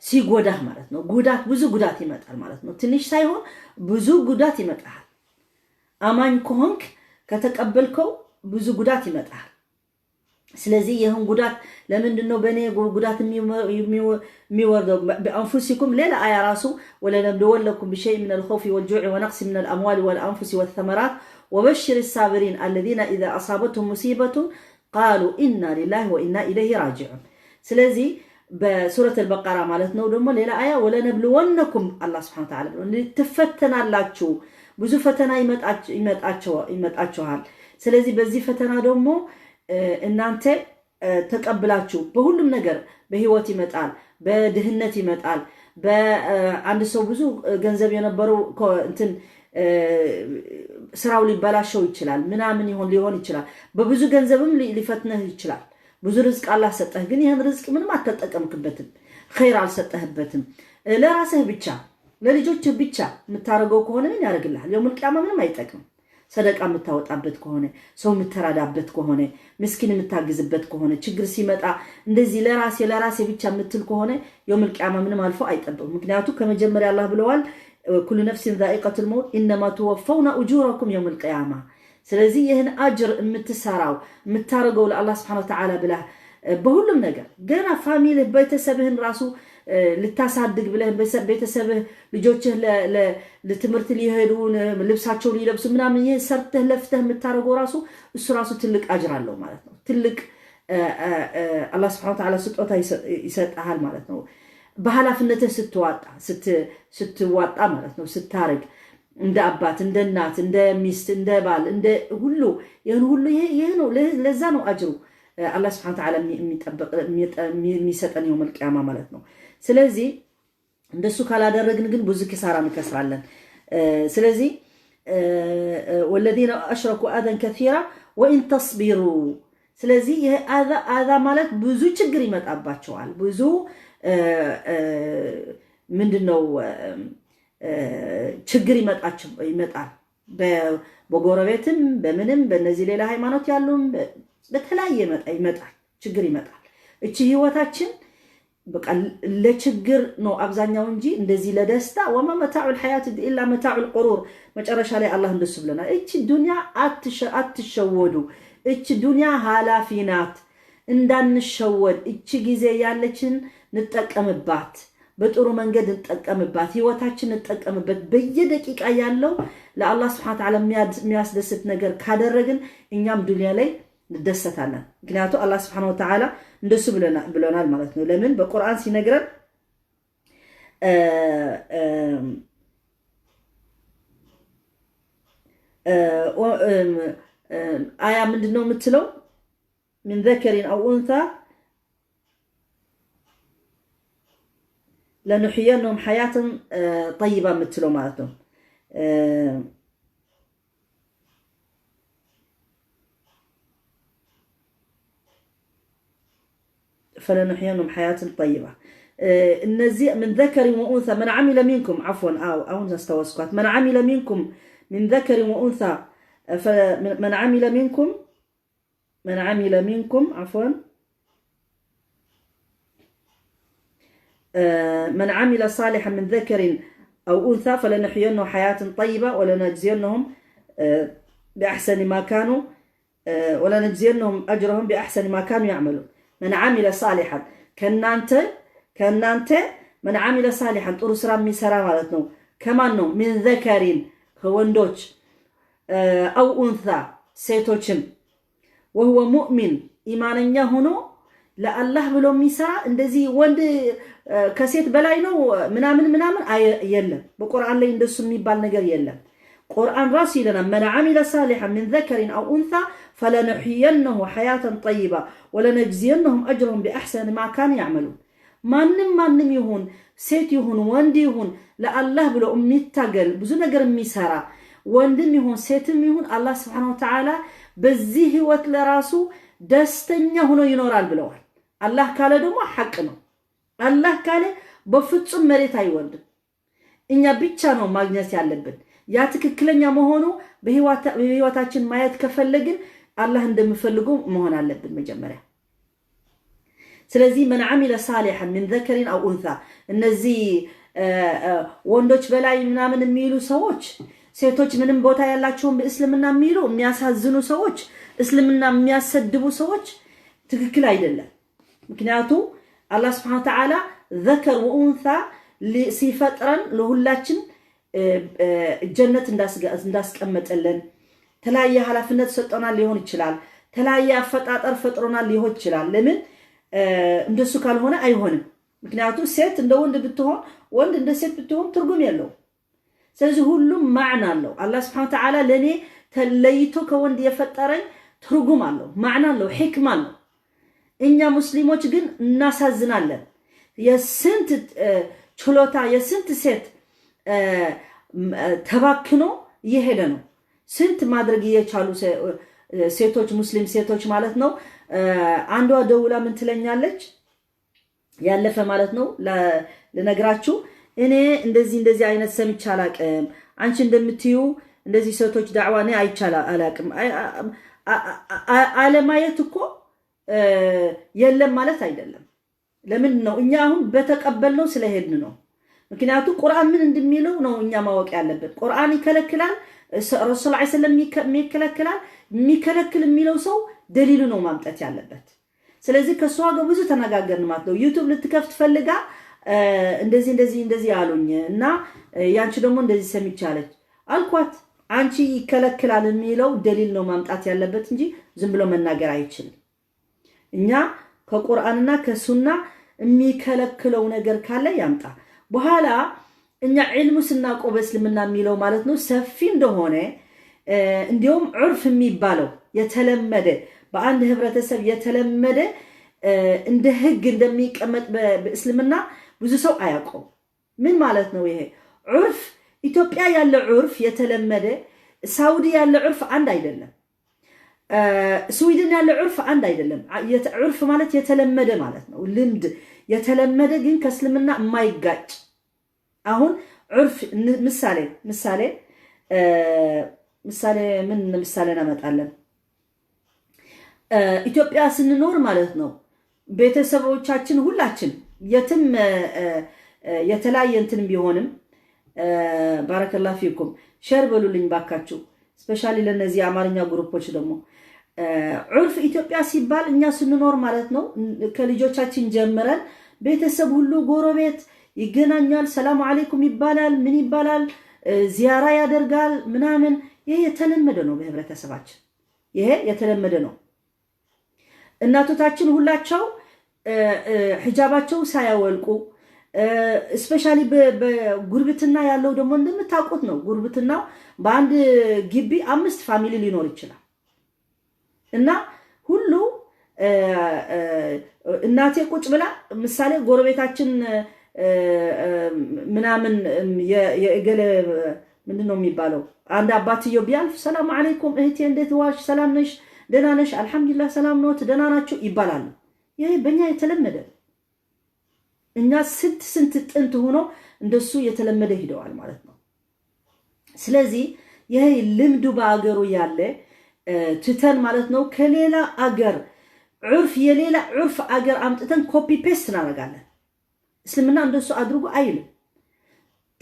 ሲጎዳህ ማለት ነው። ጉዳት፣ ብዙ ጉዳት ይመጣል ማለት ነው። ትንሽ ሳይሆን ብዙ ጉዳት ይመጣል። አማኝ ከሆንክ ከተቀበልከው ብዙ ጉዳት ይመጣል። ስለዚህ ይህን ጉዳት ለምንድን ነው በእኔ ጉዳት የሚወርደው? بأنفسكم ሌላ አያ ራሱ ولنبلونكم بشيء من الخوف والجوع ونقص من الأموال والأنفس والثمرات وبشر الصابرين الذين إذا أصابتهم مصيبة قالوا إنا لله وإنا إليه راجعون። ስለዚህ በሱረት አልበቀራ ማለት ነው። ደግሞ ሌላ አያ ولنبلونكم አላህ ስብሐነ ወተዓላ ብሎ ትፈተናላችሁ፣ ብዙ ፈተና ይመጣችኋል። ስለዚህ በዚህ ፈተና ደግሞ እናንተ ተቀብላችሁ በሁሉም ነገር በህይወት ይመጣል፣ በድህነት ይመጣል። በአንድ ሰው ብዙ ገንዘብ የነበረው እንትን ስራው ሊበላሸው ይችላል፣ ምናምን ይሆን ሊሆን ይችላል። በብዙ ገንዘብም ሊፈትንህ ይችላል። ብዙ ርዝቅ አላህ ሰጠህ፣ ግን ይህን ርዝቅ ምንም አልተጠቀምክበትም፣ ኸይር አልሰጠህበትም። ለራስህ ብቻ ለልጆችህ ብቻ የምታደርገው ከሆነ ምን ያደርግልሃል? የውመል ቂያማ ምንም አይጠቅምም። ሰደቃ የምታወጣበት ከሆነ፣ ሰው የምትረዳበት ከሆነ፣ ምስኪን የምታግዝበት ከሆነ፣ ችግር ሲመጣ እንደዚህ ለራሴ ለራሴ ብቻ የምትል ከሆነ የውመል ቂያማ ምንም አልፎ አይጠብቅም። ምክንያቱ ከመጀመሪያ አላህ ብለዋል كل نفس ذائقة الموت إنما توفون أجوركم يوم القيامة። ስለዚህ ይህን አጅር የምትሰራው የምታደርገው ለአላህ ስብሐነ ወተዓላ ብለህ በሁሉም ነገር ገና family ቤተሰብህን ራሱ ልታሳድግ ብለህ ቤተሰብህ ልጆችህ ለትምህርት ሊሄዱ ልብሳቸው ሊለብሱ ምናምን ይህ ሰርተህ ለፍተህ የምታደርገው ራሱ እሱ ራሱ ትልቅ አጅር አለው ማለት ነው። ትልቅ አላህ ስብሐነ ወተዓላ ስጦታ ይሰጥሃል ማለት ነው። በኃላፊነትህ ስትዋጣ ማለት ነው። ስታርግ እንደ አባት፣ እንደ እናት፣ እንደ ሚስት፣ እንደ ባል፣ እንደ ሁሉ ይህን ሁሉ ይህ ነው። ለዛ ነው አጅሩ አላህ ስብሐነ ወተዓላ የሚሰጠን የውመል ቂያማ ማለት ነው። ስለዚህ እንደሱ ካላደረግን ግን ብዙ ኪሳራ እንከስራለን። ስለዚህ ወለዚነ አሽረኩ አዘን ከሲራ ወኢን ተስቢሩ። ስለዚህ ይህ አዛ ማለት ብዙ ችግር ይመጣባቸዋል። ብዙ ምንድን ነው ችግር ይመጣል። በጎረቤትም በምንም በእነዚህ ሌላ ሃይማኖት ያሉም በተለያየ ይመጣል፣ ችግር ይመጣል። እቺ ህይወታችን በቃ ለችግር ነው አብዛኛው እንጂ እንደዚህ ለደስታ وما متاع الحياة إلا متاع الغرور። መጨረሻ ላይ አላህ እንደሱ ብለናል። እቺ ዱንያ አትሸወዱ፣ እቺ ዱንያ ኃላፊ ናት፣ እንዳንሸወድ እቺ ጊዜ ያለችን እንጠቀምባት፣ በጥሩ መንገድ እንጠቀምባት፣ ህይወታችን እንጠቀምበት። በየደቂቃ ያለው ለአላህ ስብሐነ ወተዓላ የሚያስደስት ነገር ካደረግን እኛም ዱንያ ላይ እንደሰታለን። ምክንያቱ አላህ ስብሐነ ወተዓላ እንደሱ ብሎናል ማለት ነው። ለምን በቁርአን ሲነግረን አያ ምንድን ነው የምትለው? من ذكر أو أنثى لنحيينهم حياة طيبة የምትለው ማለት ነው። فلنحيينهم حياة طيبة እነዚህ من ذكر وأنثى من عمل منكم عفوا አሁን አስታወስኳት። من عمل منكم من ذكر وأنثى من عمل منكم من عمل منكم عفوا من عمل صالحا من ذكر أو أنثى فلنحيينه حياة طيبة ولنجزينهم بأحسن ما كانوا ولنجزينهم أجرهم بأحسن ما كانوا يعملون። من عمل صالحا ከእናንተ من عمل صالحا ጥሩ ስራ የሚሰራ ማለት ነው። ከማን ነው? من ذكر ከወንዶች أو أنثى ሴቶችም وهو مؤمن ኢማነኛ ሆኖ ለአላህ ብሎ የሚሰራ እንደዚህ ወንድ ከሴት በላይ ነው ምናምን ምናምን የለም። በቁርአን ላይ እንደሱ የሚባል ነገር የለም። ቁርአን ራሱ ይለናል من عمل صالحا من ذكر أو أنثى فلنحيينه حياة طيبة ولنجزينهم أجرهم بأحسن ما كانوا يعملون። ማንም ማንም ይሁን ሴት ይሁን ወንድ ይሁን ለአላህ ብሎ የሚታገል ብዙ ነገር የሚሰራ ወንድም ይሁን ሴትም ይሁን አላህ ስብሐነሁ ወተዓላ በዚህ ህይወት ለራሱ ደስተኛ ሆኖ ይኖራል ብለዋል። አላህ ካለ ደግሞ ሐቅ ነው። አላህ ካለ በፍጹም መሬት አይወርድም። እኛ ብቻ ነው ማግኘት ያለብን። ያ ትክክለኛ መሆኑ በህይወታችን ማየት ከፈለግን አላህ እንደምፈልገው መሆን አለብን መጀመሪያ። ስለዚህ መን ዓሚለ ሳሊሐን ሚን ዘከሪን አው ኡንሳ እነዚህ ወንዶች በላይ ምናምን የሚሉ ሰዎች፣ ሴቶች ምንም ቦታ ያላቸውን በእስልምና የሚሉ የሚያሳዝኑ ሰዎች፣ እስልምና የሚያሰድቡ ሰዎች ትክክል አይደለም። ምክንያቱ አላህ ስብሐነ ወተዓላ ዘከር ወኡንሳ ሲፈጥረን ለሁላችን ጀነት እንዳስቀመጠልን ተለያየ ኃላፊነት ሰጠናል ሊሆን ይችላል። ተለያየ አፈጣጠር ፈጥሮናል ሊሆን ይችላል። ለምን እንደሱ ካልሆነ አይሆንም። ምክንያቱ ሴት እንደ ወንድ ብትሆን ወንድ እንደ ሴት ብትሆን ትርጉም የለውም። ስለዚህ ሁሉም ማዕና አለው። አላህ ስብሐነ ወተዓላ ለእኔ ተለይቶ ከወንድ የፈጠረኝ ትርጉም አለው፣ ማዕና አለው፣ ሕክማ አለው። እኛ ሙስሊሞች ግን እናሳዝናለን። የስንት ችሎታ የስንት ሴት ተባክኖ እየሄደ ነው። ስንት ማድረግ እየቻሉ ሴቶች ሙስሊም ሴቶች ማለት ነው። አንዷ ደውላ ምን ትለኛለች? ያለፈ ማለት ነው ልነግራችሁ። እኔ እንደዚህ እንደዚህ አይነት ሰምቼ አላቅም። አንቺ እንደምትዩ እንደዚህ ሴቶች ዳዕዋ እኔ አይቼ አላቅም። አለማየት እኮ የለም ማለት አይደለም። ለምን ነው እኛ አሁን በተቀበልነው ስለሄድን ነው። ምክንያቱ ቁርአን ምን እንደሚለው ነው እኛ ማወቅ ያለብን። ቁርአን ይከለክላል፣ ረሱል ዐለይሂ ሰላም ይከለክላል። የሚከለክል የሚለው ሰው ደሊሉ ነው ማምጣት ያለበት። ስለዚህ ከእሷ ጋር ብዙ ተነጋገርን ማለት ነው። YouTube ልትከፍት ፈልጋ እንደዚህ እንደዚህ እንደዚህ አሉኝ እና ያንቺ ደግሞ እንደዚህ ሰምቻለች አልኳት። አንቺ ይከለክላል የሚለው ደሊል ነው ማምጣት ያለበት እንጂ ዝም ብሎ መናገር አይችልም። እኛ ከቁርአንና ከሱና የሚከለክለው ነገር ካለ ያምጣ። በኋላ እኛ ዒልሙ ስናውቀው በእስልምና የሚለው ማለት ነው ሰፊ እንደሆነ እንዲሁም ዑርፍ የሚባለው የተለመደ በአንድ ህብረተሰብ የተለመደ እንደ ህግ እንደሚቀመጥ በእስልምና ብዙ ሰው አያውቀውም። ምን ማለት ነው ይሄ ዑርፍ? ኢትዮጵያ ያለ ዑርፍ የተለመደ ሳውዲ ያለ ዑርፍ አንድ አይደለም። ስዊድን ያለ ዑርፍ አንድ አይደለም። ዑርፍ ማለት የተለመደ ማለት ነው፣ ልምድ የተለመደ ግን ከእስልምና የማይጋጭ። አሁን عرف ምሳሌ ምሳሌ ምሳሌ ምን ምሳሌ እናመጣለን? ኢትዮጵያ ስንኖር ማለት ነው ቤተሰቦቻችን ሁላችን የትም የተለያየ እንትን ቢሆንም፣ بارك الله فيكم፣ share በሉልኝ ባካችሁ። Specially ለእነዚህ የአማርኛ group ኦች ደግሞ። عرف ኢትዮጵያ ሲባል እኛ ስንኖር ማለት ነው ከልጆቻችን ጀምረን ቤተሰብ ሁሉ ጎረቤት ይገናኛል፣ ሰላሙ አለይኩም ይባላል፣ ምን ይባላል፣ ዚያራ ያደርጋል ምናምን። ይሄ የተለመደ ነው በህብረተሰባችን፣ ይሄ የተለመደ ነው። እናቶቻችን ሁላቸው ሒጃባቸው ሳያወልቁ፣ especially በጉርብትና ያለው ደግሞ እንደምታውቁት ነው። ጉርብትናው በአንድ ግቢ አምስት family ሊኖር ይችላል። እና ሁሉ እናቴ ቁጭ ብላ ምሳሌ ጎረቤታችን ምናምን የእገሌ ምንድን ነው የሚባለው አንድ አባትየው ቢያልፍ ሰላም አለይኩም እህቴ፣ እንዴት ዋልሽ? ሰላም ነሽ? ደህና ነሽ? አልሐምዱሊላህ ሰላም ኖት? ደህና ናቸው ይባላሉ። ይሄ በእኛ የተለመደ ነው። እኛ ስንት ስንት ጥንት ሆኖ እንደሱ የተለመደ ሂደዋል ማለት ነው። ስለዚህ ይሄ ልምዱ በአገሩ ያለ ትተን ማለት ነው ከሌላ አገር عرف የሌላ عرف አገር አምጥተን copy paste እናደርጋለን። እስልምና እንደሱ አድርጎ አይልም።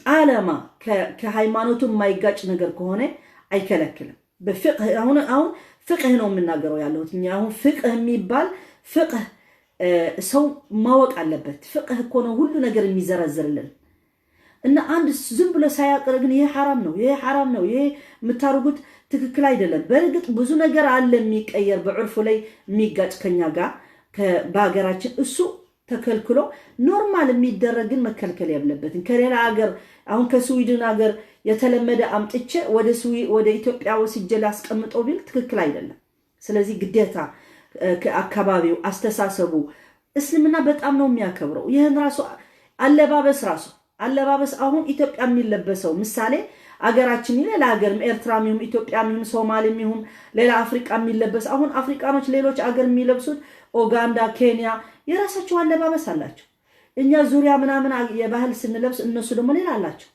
طالما ከሃይማኖቱ የማይጋጭ ነገር ከሆነ አይከለክልም። በፍቅህ አሁን አሁን ፍቅህ ነው የምናገረው ያለሁት። እኛ አሁን ፍቅህ የሚባል ፍቅህ ሰው ማወቅ አለበት። ፍቅህ እኮ ነው ሁሉ ነገር የሚዘረዝርልን። እና አንድ ዝም ብሎ ሳያቅር ግን ይሄ ሐራም ነው፣ ይሄ ሐራም ነው፣ ይሄ የምታደርጉት ትክክል አይደለም። በእርግጥ ብዙ ነገር አለ የሚቀየር፣ በ عرف ኡ ላይ የሚጋጭ ከኛ ጋር በሀገራችን፣ እሱ ተከልክሎ normal የሚደረግ ግን መከልከል የለበትም። ከሌላ ሀገር አሁን ከስዊድን ሀገር የተለመደ አምጥቼ ወደ ኢትዮጵያ ወስጄ ላስቀምጠው ቢል ትክክል አይደለም። ስለዚህ ግዴታ ከአካባቢው አስተሳሰቡ እስልምና በጣም ነው የሚያከብረው። ይህን ራሱ አለባበስ ራሱ አለባበስ አሁን ኢትዮጵያ የሚለበሰው ምሳሌ አገራችን ሌላ ሀገርም ኤርትራም ይሁን ኢትዮጵያም ይሁን ሶማሌም ይሁን ሌላ አፍሪቃ የሚለበስ፣ አሁን አፍሪቃኖች ሌሎች አገር የሚለብሱት ኡጋንዳ፣ ኬንያ የራሳቸው አለባበስ አላቸው። እኛ ዙሪያ ምናምን የባህል ስንለብስ እነሱ ደግሞ ሌላ አላቸው።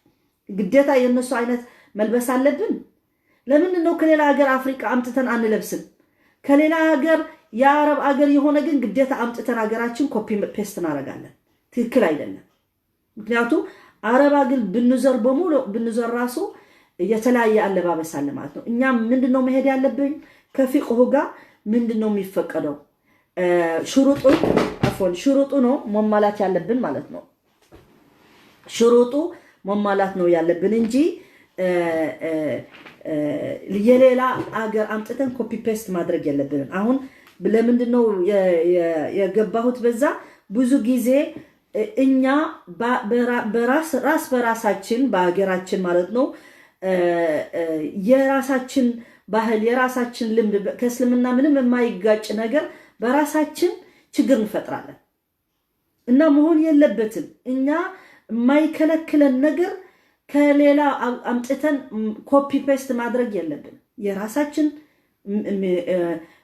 ግዴታ የእነሱ አይነት መልበስ አለብን? ለምንድን ነው ከሌላ ሀገር አፍሪቃ አምጥተን አንለብስም? ከሌላ ሀገር የአረብ አገር የሆነ ግን ግዴታ አምጥተን ሀገራችን copy paste እናደርጋለን። ትክክል አይደለም። ምክንያቱም አረብ አገር ብንዞር በሙሉ ብንዞር ራሱ የተለያየ አለባበስ አለ ማለት ነው። እኛም ምንድን ነው መሄድ ያለብኝ ከፊቅሁ ጋር ምንድን ነው የሚፈቀደው ሽሩጡ፣ عفوا፣ ሽሩጡ ነው መሟላት ያለብን ማለት ነው። ሽሩጡ መሟላት ነው ያለብን እንጂ የሌላ አገር አምጥተን copy paste ማድረግ የለብንም። አሁን ለምንድን ነው የገባሁት በዛ? ብዙ ጊዜ እኛ ራስ በራሳችን በሀገራችን ማለት ነው የራሳችን ባህል፣ የራሳችን ልምድ፣ ከእስልምና ምንም የማይጋጭ ነገር በራሳችን ችግር እንፈጥራለን እና መሆን የለበትም። እኛ የማይከለክለን ነገር ከሌላ አምጥተን copy paste ማድረግ የለብንም። የራሳችን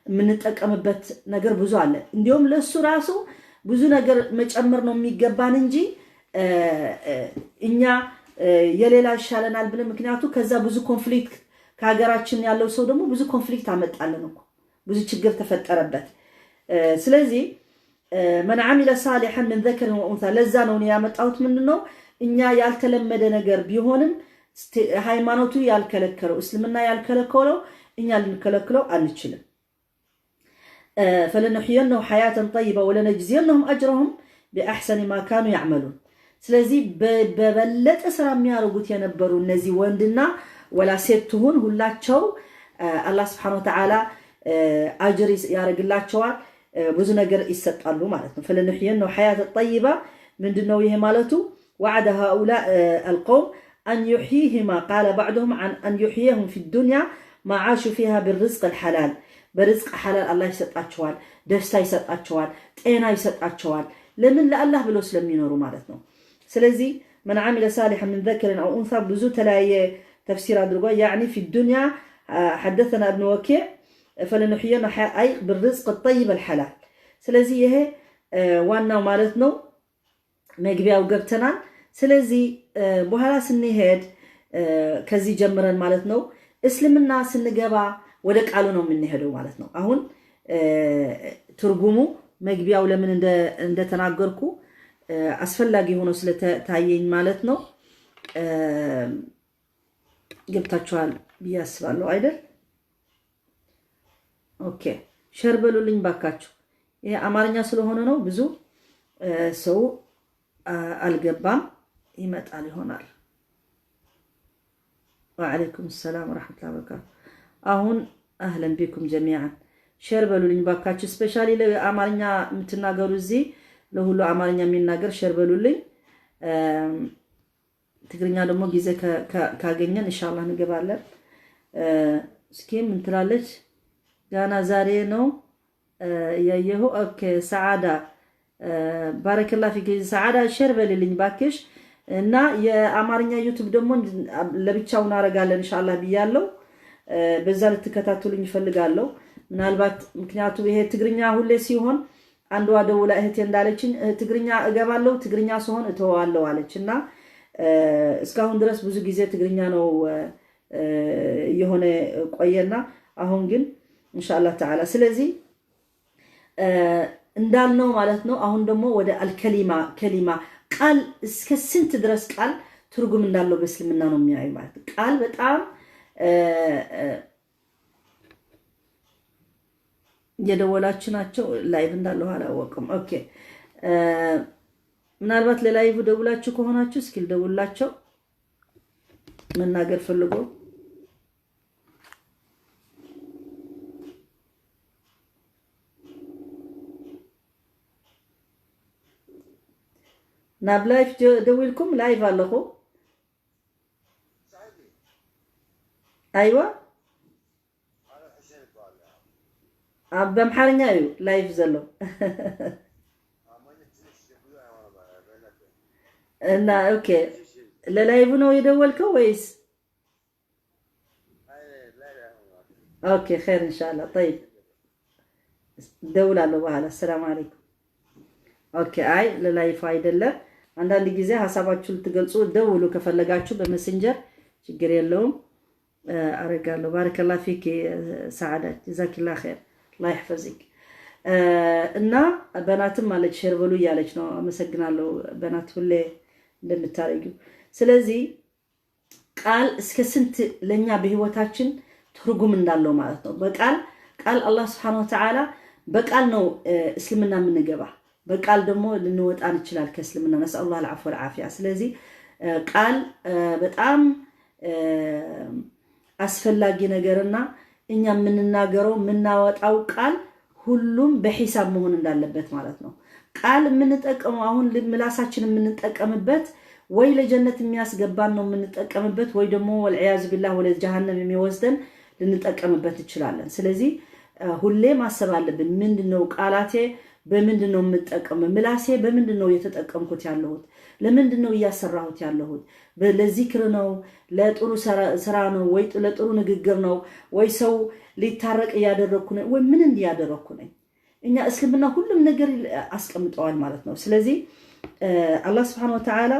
የምንጠቀምበት ነገር ብዙ አለ። እንዲሁም ለእሱ ራሱ ብዙ ነገር መጨመር ነው የሚገባን እንጂ እኛ የሌላ ይሻለናል ብለን፣ ምክንያቱ ከዛ ብዙ conflict ከሀገራችን ያለው ሰው ደግሞ ብዙ conflict አመጣለን እኮ፣ ብዙ ችግር ተፈጠረበት። ስለዚህ من عمل صالحا من ذكر وأنثى ለዛ ነው እኔ ያመጣሁት። ምንድን ነው እኛ ያልተለመደ ነገር ቢሆንም ሃይማኖቱ ያልከለከለው፣ እስልምና ያልከለከለው እኛ ልንከለክለው አንችልም። فلنحيينهم حياة طيبة ولنجزينهم أجرهم بأحسن ما كانوا يعملون። ስለዚህ በበለጠ ስራ የሚያደርጉት የነበሩ እነዚህ ወንድና ወላ ሴት ትሁን ሁላቸው አላህ سبحانه وتعالى አጅር ያደርግላቸዋል፣ ብዙ ነገር ይሰጣሉ ማለት ነው። فلنحيينهم حياة طيبة ምንድነው ይሄ ማለቱ? وعد هؤلاء القوم أن يحييهما، قال بعضهم أن يحييهم في الدنيا ما عاشوا فيها بالرزق الحلال። በ رزق حلال አላህ ይሰጣቸዋል፣ ደስታ ይሰጣቸዋል፣ ጤና ይሰጣቸዋል። ለምን? ለአላህ ብለው ስለሚኖሩ ማለት ነው። ስለዚህ من عمل صالحا من ذكر أو أنثى ብዙ ተለያየ ተፍሲር አድርጓል። يعني في الدنيا، حدثنا ابن وكيع فلنحيينهم أي بالرزق الطيب الحلال። ስለዚህ ይሄ ዋናው ማለት ነው። መግቢያው ገብተናል። ስለዚህ በኋላ ስንሄድ ከዚህ ጀምረን ማለት ነው እስልምና ስንገባ ወደ ቃሉ ነው የምንሄደው ማለት ነው። አሁን ትርጉሙ መግቢያው ለምን እንደተናገርኩ አስፈላጊ ሆኖ ስለታየኝ ማለት ነው። ገብታችኋል ብዬ አስባለሁ አይደል? Okay፣ share በሉልኝ ባካችሁ። ይሄ አማርኛ ስለሆነ ነው ብዙ ሰው አልገባም። ይመጣል ይሆናል። وعليكم السلام ورحمة الله وبركاته። አሁን أهلا بكم جميعا። Share በሉልኝ ባካችሁ። Specially ለአማርኛ የምትናገሩ፣ እዚህ ለሁሉ አማርኛ የሚናገር share በሉልኝ። ትግርኛ ደግሞ ጊዜ ካገኘን ኢንሻአላህ እንገባለን። እስኪ ምን ትላለች? ጋና ዛሬ ነው እያየሁ። Okay ሰዓዳ፣ بارك الله فيك ሰዓዳ፣ share በልልኝ ባክሽ። እና የአማርኛ YouTube ደግሞ ለብቻው እናደርጋለን ኢንሻአላህ ብያለሁ። በዛ ልትከታተሉኝ እፈልጋለሁ። ምናልባት ምክንያቱ ይሄ ትግርኛ ሁሌ ሲሆን አንዷ ደውላ እህቴ እንዳለችኝ ትግርኛ እገባለሁ፣ ትግርኛ ሲሆን እተወዋለሁ አለች። እና እስካሁን ድረስ ብዙ ጊዜ ትግርኛ ነው የሆነ ቆየና አሁን ግን ኢንሻአላህ ተዓላ። ስለዚህ እንዳልነው ማለት ነው። አሁን ደግሞ ወደ الكلمة كلمة ቃል እስከ ስንት ድረስ ቃል ትርጉም እንዳለው በእስልምና ነው የሚያዩ ማለት ነው። ቃል በጣም እየደወላችሁ ናቸው። Live እንዳለሁ አላወቅም። Okay፣ ምናልባት ለ live ደውላችሁ ከሆናችሁ እስኪ ልደውላቸው መናገር ፈልጎ። ናብ live ደዊልኩም? Live ኣለኹ። أيوه፣ በአምሓርኛ እዩ live ዘሎ እና okay፣ ለ live ነው የደወልከው ወይስ? Okay፣ خير ኢንሻአላህ። طيب ደውላለሁ በኋላ። السلام عليكم። Okay፣ አይ ለ live አይደለም። አንዳንድ ጊዜ ሀሳባችሁ ልትገልጹ ደውሉ ከፈለጋችሁ በ Messenger፣ ችግር የለውም፣ አረጋለሁ። بارك الله فيك ሰዓዳ፣ جزاك الله خير፣ الله يحفظك። እና በናትም አለች share በሉ እያለች ነው። አመሰግናለሁ በናት ሁሌ እንደምታደርጊው። ስለዚህ ቃል እስከ ስንት ለእኛ በህይወታችን ትርጉም እንዳለው ማለት ነው። በቃል ቃል አላህ سبحانه وتعالى በቃል ነው እስልምና የምንገባ፣ በቃል ደግሞ ልንወጣ እንችላል ከእስልምና፣ نسأل الله العفو والعافية። ስለዚህ ቃል በጣም አስፈላጊ ነገርና እኛ የምንናገረው የምናወጣው ቃል ሁሉም በሂሳብ መሆን እንዳለበት ማለት ነው። ቃል የምንጠቀመው አሁን ምላሳችን የምንጠቀምበት ወይ ለጀነት የሚያስገባን ነው የምንጠቀምበት፣ ወይ ደግሞ والعياذ بالله ወደ ጀሃነም የሚወስደን ልንጠቀምበት እንችላለን። ስለዚህ ሁሌ ማሰብ አለብን። ምንድን ነው ቃላቴ? በምንድን ነው የምጠቀመው? ምላሴ በምንድን ነው እየተጠቀምኩት ያለሁት? ለምንድን ነው እያሰራሁት ያለሁት? ለዚክር ነው? ለጥሩ ስራ ነው ወይ? ለጥሩ ንግግር ነው ወይ? ሰው ሊታረቅ እያደረግኩ ነው ወይ? ምን እያደረግኩ ነኝ? እኛ እስልምና ሁሉም ነገር አስቀምጠዋል ማለት ነው። ስለዚህ አላህ سبحانه وتعالى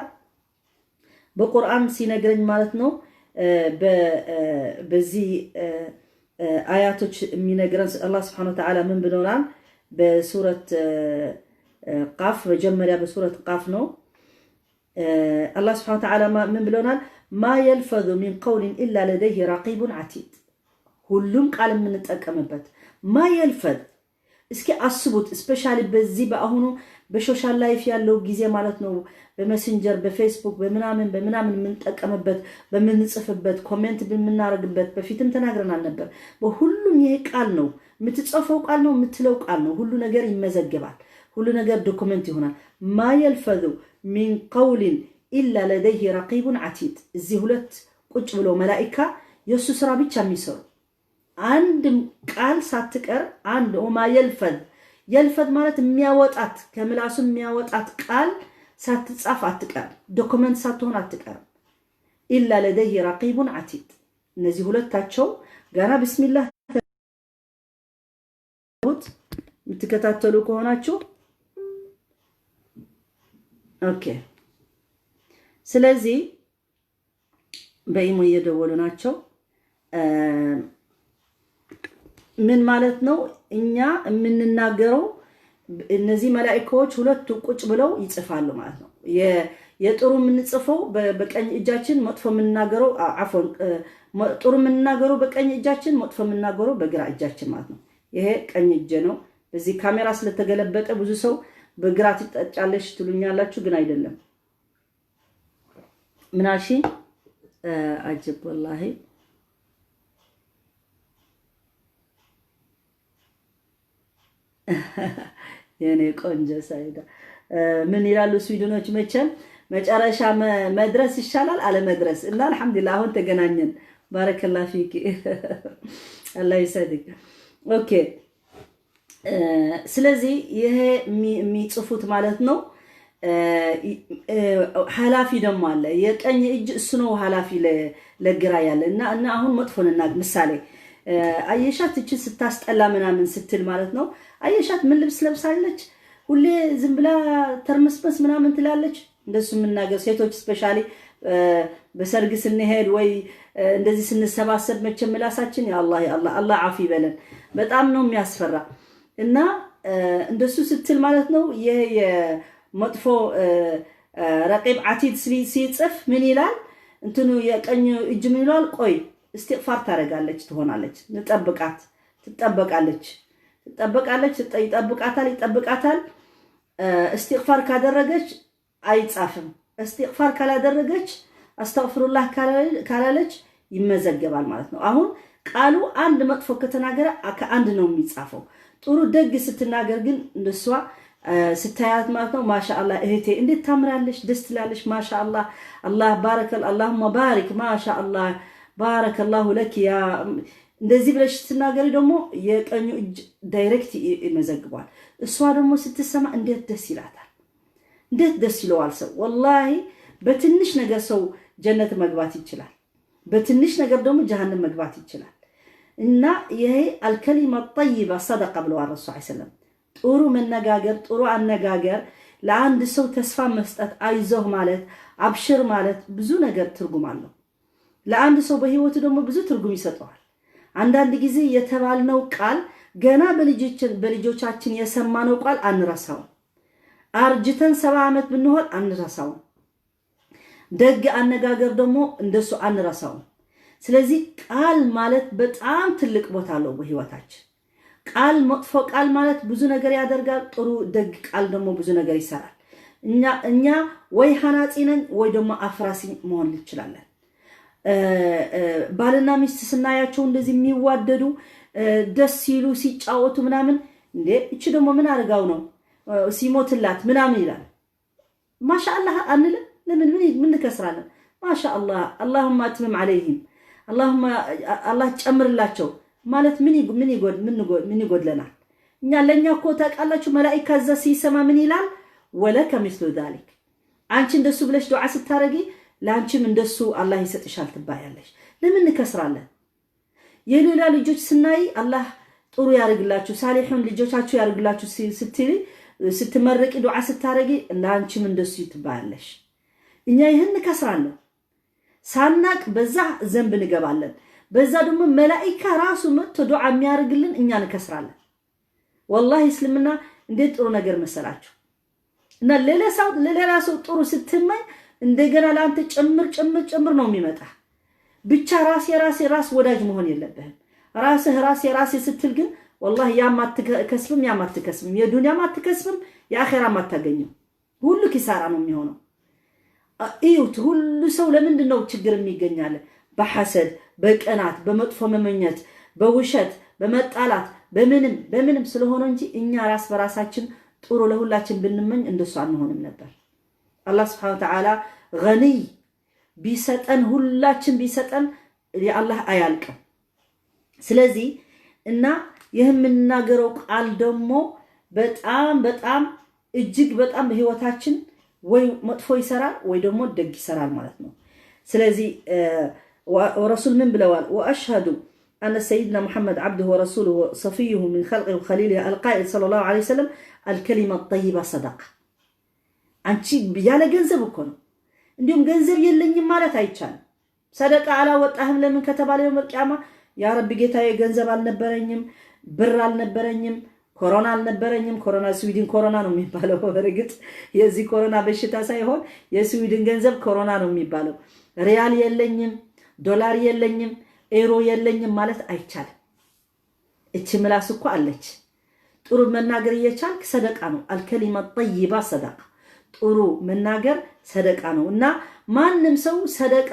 በቁርአን ሲነግረኝ ማለት ነው በዚህ አያቶች የሚነግረን አላህ سبحانه وتعالى ምን ብሎናል? በሱረት ቃፍ፣ መጀመሪያ በሱረት ቃፍ ነው። አላህ سبحانه وتعالى ምን ብሎናል? ما يلفظ من قول إلا لديه رقيب عتيد። ሁሉም ቃል የምንጠቀምበት ما يلفظ፣ እስኪ አስቡት። Specially በዚህ በአሁኑ በ social life ያለው ጊዜ ማለት ነው። በ Messenger፣ በፌስቡክ፣ በምናምን በምናምን የምንጠቀምበት፣ በምንጽፍበት፣ comment በምናደርግበት፣ በፊትም ተናግረናል ነበር። በሁሉም ይሄ ቃል ነው የምትጽፈው፣ ቃል ነው የምትለው፣ ቃል ነው። ሁሉ ነገር ይመዘገባል። ሁሉ ነገር document ይሆናል። ما يلفظ من قول إلا لديه رقيب عتيد። እዚህ ሁለት ቁጭ ብሎ መላኢካ የእሱ ስራ ብቻ የሚሰሩ አንድም ቃል ሳትቀር አንድ ما يلفظ፣ يلفظ ማለት የሚያወጣት፣ ከምላሱ የሚያወጣት ቃል ሳትጻፍ አትቀርም፣ document ሳትሆን አትቀርም። إلا لديه رقيب عتيد። እነዚህ ሁለታቸው ገና ብስሚላህ የምትከታተሉ ከሆናችሁ okay። ስለዚህ በኢሞ እየደወሉ ናቸው። ምን ማለት ነው? እኛ የምንናገረው እነዚህ መላኢካዎች ሁለቱ ቁጭ ብለው ይጽፋሉ ማለት ነው። የጥሩ የምንጽፈው በቀኝ እጃችን፣ መጥፎ የምንናገረው፣ عفوا፣ ጥሩ የምንናገረው በቀኝ እጃችን፣ መጥፎ የምንናገረው በግራ እጃችን ማለት ነው። ይሄ ቀኝ እጄ ነው። በዚህ ካሜራ ስለተገለበጠ ብዙ ሰው በግራ ትጠጫለሽ ትሉኛላችሁ፣ ግን አይደለም። ምናሺ አጀብ ወላሂ። የኔ ቆንጆ ሳይዳ፣ ምን ይላሉ ስዊድኖች? መቼም መጨረሻ መድረስ ይሻላል አለመድረስ። እና አልሐምዱሊላህ አሁን ተገናኘን። بارك الله فيك፣ الله يسعدك። Okay፣ ስለዚህ ይሄ የሚጽፉት ማለት ነው። ኃላፊ ደግሞ አለ። የቀኝ እጅ እሱ ነው ኃላፊ ለግራ ያለ። እና አሁን መጥፎ ምሳሌ አየሻት እቺ ስታስጠላ ምናምን ስትል ማለት ነው። አየሻት ምን ልብስ ለብሳለች? ሁሌ ዝም ብላ ተርመስመስ ምናምን ትላለች። እንደሱ የምናገር ሴቶች specially በሰርግ ስንሄድ ወይ እንደዚህ ስንሰባሰብ መቼም ምላሳችን يا الله يا الله፣ አላህ አፊ ይበለን። በጣም ነው የሚያስፈራ። እና እንደሱ ስትል ማለት ነው ይሄ የመጥፎ رقيب عتيد ሲጽፍ ምን ይላል? እንትኑ የቀኝ እጅ ምን ይለዋል? ቆይ እስትግፋር ታደርጋለች ትሆናለች። ንጠብቃት፣ ትጠበቃለች፣ ትጠበቃለች፣ ይጠብቃታል፣ ይጠብቃታል። እስትግፋር ካደረገች አይጻፍም። እስትግፋር ካላደረገች፣ አስተግፍሩላህ ካላለች ይመዘገባል ማለት ነው። አሁን ቃሉ አንድ መጥፎ ከተናገረ ከአንድ ነው የሚጻፈው። ጥሩ ደግ ስትናገር ግን እንደሷ ስታያት ማለት ነው፣ ማሻአላህ እህቴ እንዴት ታምራለች፣ ደስ ትላለች፣ ማሻአላህ፣ አላህ بارك اللهم بارك፣ ማሻአላህ بارك الله لك يا እንደዚህ ብለሽ ስትናገሪ ደግሞ የቀኙ እጅ direct ይመዘግቧል። እሷ ደግሞ ስትሰማ እንዴት ደስ ይላታል፣ እንዴት ደስ ይለዋል ሰው። ወላሂ በትንሽ ነገር ሰው ጀነት መግባት ይችላል። በትንሽ ነገር ደግሞ ጀሃነም መግባት ይችላል። እና ይሄ الكلمة الطيبة صدقة ብለዋል ረሱል ሰለም። ጥሩ መነጋገር፣ ጥሩ አነጋገር፣ ለአንድ ሰው ተስፋ መስጠት፣ አይዞህ ማለት፣ አብሽር ማለት ብዙ ነገር ትርጉም አለው። ለአንድ ሰው በህይወቱ ደግሞ ብዙ ትርጉም ይሰጠዋል። አንዳንድ ጊዜ የተባልነው ቃል፣ ገና በልጆቻችን የሰማነው ቃል አንረሳውም። አርጅተን 70 ዓመት ብንሆን አንረሳውም። ደግ አነጋገር ደግሞ እንደሱ አንረሳውም። ስለዚህ ቃል ማለት በጣም ትልቅ ቦታ አለው በህይወታችን። ቃል፣ መጥፎ ቃል ማለት ብዙ ነገር ያደርጋል። ጥሩ ደግ ቃል ደግሞ ብዙ ነገር ይሰራል። እኛ ወይ ሀናጺ ነን ወይ ደግሞ አፍራሲ መሆን እንችላለን። ባልና ሚስት ስናያቸው እንደዚህ የሚዋደዱ ደስ ሲሉ ሲጫወቱ ምናምን፣ እንዴ እቺ ደግሞ ምን አድርጋው ነው ሲሞትላት ምናምን ይላል። ማሻአላህ አንልም? ለምን ምን እንከስራለን? ማሻአላህ اللهم أتمم عليهم፣ اللهم አላህ ጨምርላቸው ማለት ምን ይጎድለናል? እኛ ለእኛ እኮ ታውቃላችሁ፣ መላኢካ እዛ ሲሰማ ምን ይላል? ولك مثل ذلك፣ አንቺ እንደሱ ብለሽ ዱዓ ስታረጊ ለአንቺም እንደሱ አላህ ይሰጥሻል ትባያለሽ። ለምን እንከስራለን? የሌላ ልጆች ስናይ አላህ ጥሩ ያደርግላችሁ፣ ሳሊሑን ልጆቻችሁ ያደርግላችሁ ስትል፣ ስትመርቂ፣ ዱዓ ስታረጊ ለአንቺም እንደሱ ትባያለሽ። እኛ ይህን እንከስራለን። ሳናቅ በዛ ذنب እንገባለን። በዛ ደግሞ መላኢካ ራሱ መጥቶ ዱዓ የሚያደርግልን እኛ እንከስራለን። ወላሂ እስልምና እንዴት ጥሩ ነገር መሰላችሁ! እና ለሌላ ሰው ጥሩ ስትመኝ እንደገና ለአንተ ጭምር ጭምር ጭምር ነው የሚመጣ። ብቻ ራሴ ራሴ ራስ ወዳጅ መሆን የለብህም። ራስህ ራሴ ራሴ ስትል ግን ወላሂ ያም አትከስብም፣ ያም አትከስብም፣ የዱንያም አትከስብም፣ የአኼራም አታገኝም። ሁሉ ኪሳራ ነው የሚሆነው። እዩት፣ ሁሉ ሰው ለምንድን ነው ችግር የሚገኛለ? በሐሰድ፣ በቅናት፣ በመጥፎ መመኘት፣ በውሸት፣ በመጣላት፣ በምንም በምንም ስለሆነ እንጂ እኛ ራስ በራሳችን ጥሩ ለሁላችን ብንመኝ እንደሱ አንሆንም ነበር። አላህ سبحانه وتعالى غني፣ ቢሰጠን ሁላችን ቢሰጠን የአላህ አያልቅም። ስለዚህ እና ይህ የምንናገረው ቃል ደግሞ በጣም በጣም እጅግ በጣም በህይወታችን ወይ መጥፎ ይሰራል ወይ ደግሞ ደግ ይሰራል ማለት ነው። ስለዚህ ረሱል ምን ብለዋል? وأشهد أن سيدنا محمد عبده ورسوله وصفيه من خلقه وخليله القائل صلى الله عليه وسلم الكلمة الطيبة صدقة። አንቺ ያለ ገንዘብ እኮ ነው። እንዲሁም ገንዘብ የለኝም ማለት አይቻልም። ሰደቃ አላወጣህም ለምን ከተባለ يوم القيامة يا ربي ጌታዬ ገንዘብ አልነበረኝም፣ ብር አልነበረኝም፣ ኮሮና አልነበረኝም። ኮሮና ስዊድን ኮሮና ነው የሚባለው። በእርግጥ የዚህ ኮሮና በሽታ ሳይሆን የስዊድን ገንዘብ ኮሮና ነው የሚባለው። ሪያል የለኝም፣ ዶላር የለኝም፣ ኤሮ የለኝም ማለት አይቻልም። እቺ ምላስ እኮ አለች። ጥሩ መናገር እየቻልክ ሰደቃ ነው። الكلمة الطيبة صدقة፣ ጥሩ መናገር ሰደቃ ነው እና ማንም ሰው ሰደቃ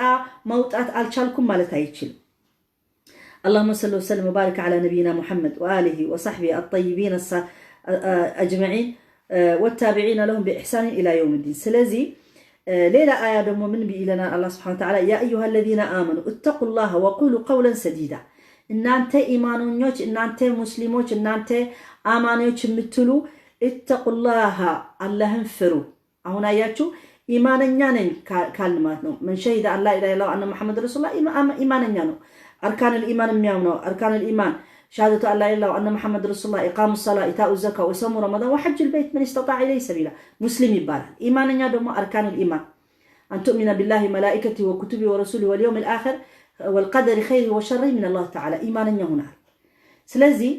ማውጣት አልቻልኩም ማለት አይችልም። اللهم صل وسلم وبارك على نبينا محمد وآله وصحبه الطيبين أجمعين والتابعين لهم بإحسان إلى يوم الدين። ስለዚህ ሌላ አያ ደግሞ ምን ይለናል አላህ سبحانه وتعالى؟ يا أيها الذين آمنوا اتقوا الله وقولوا قولا سديدا። እናንተ ኢማኖኞች፣ እናንተ ሙስሊሞች፣ እናንተ አማኞች የምትሉ اتقوا الله አላህን ፍሩ። አሁን አያችሁ ኢማነኛ ነኝ ካልን ማለት ነው። من شهد أن لا إله إلا الله وأن محمدا رسول الله ኢማነኛ ነው። أركان الإيمان የሚያምነው أركان الإيمان شهادة أن لا إله إلا الله وأن محمدا رسول الله، إقام الصلاة، إيتاء الزكاة، وصوم رمضان، وحج البيت من استطاع إليه سبيلا ሙስሊም ይባላል። ኢማነኛ ደግሞ أركان الإيمان أن تؤمن بالله وملائكته وكتبه ورسله واليوم الآخر والقدر خيره وشره من الله تعالى ኢማነኛ ሆናል። ስለዚህ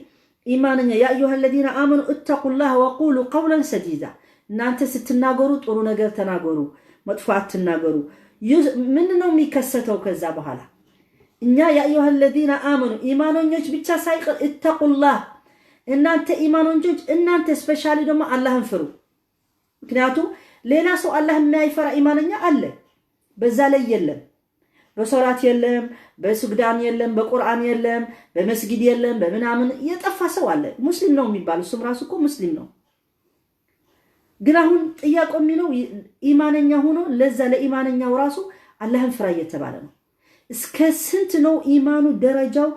ኢማነኛ يا أيها الذين آمنوا اتقوا الله وقولوا قولا سديدا። እናንተ ስትናገሩ ጥሩ ነገር ተናገሩ፣ መጥፎ አትናገሩ። ምንድን ነው የሚከሰተው ከዛ በኋላ? እኛ يا أيها الذين آمنوا ኢማኖኞች ብቻ ሳይቀር اتقوا الله እናንተ ኢማኖኞች፣ እናንተ specially ደግሞ አላህን ፍሩ። ምክንያቱም ሌላ ሰው አላህ የማይፈራ ኢማነኛ አለ፣ በዛ ላይ የለም። በሶላት የለም፣ በስግዳን የለም፣ በቁርአን የለም፣ በመስጊድ የለም፣ በምናምን የጠፋ ሰው አለ። ሙስሊም ነው የሚባል እሱም ራሱ እኮ ሙስሊም ነው። ግን አሁን ጥያቄው የሚለው ኢማነኛ ሆኖ ለዛ ለኢማነኛው ራሱ አላህን ፍራ እየተባለ ነው። እስከ ስንት ነው ኢማኑ ደረጃው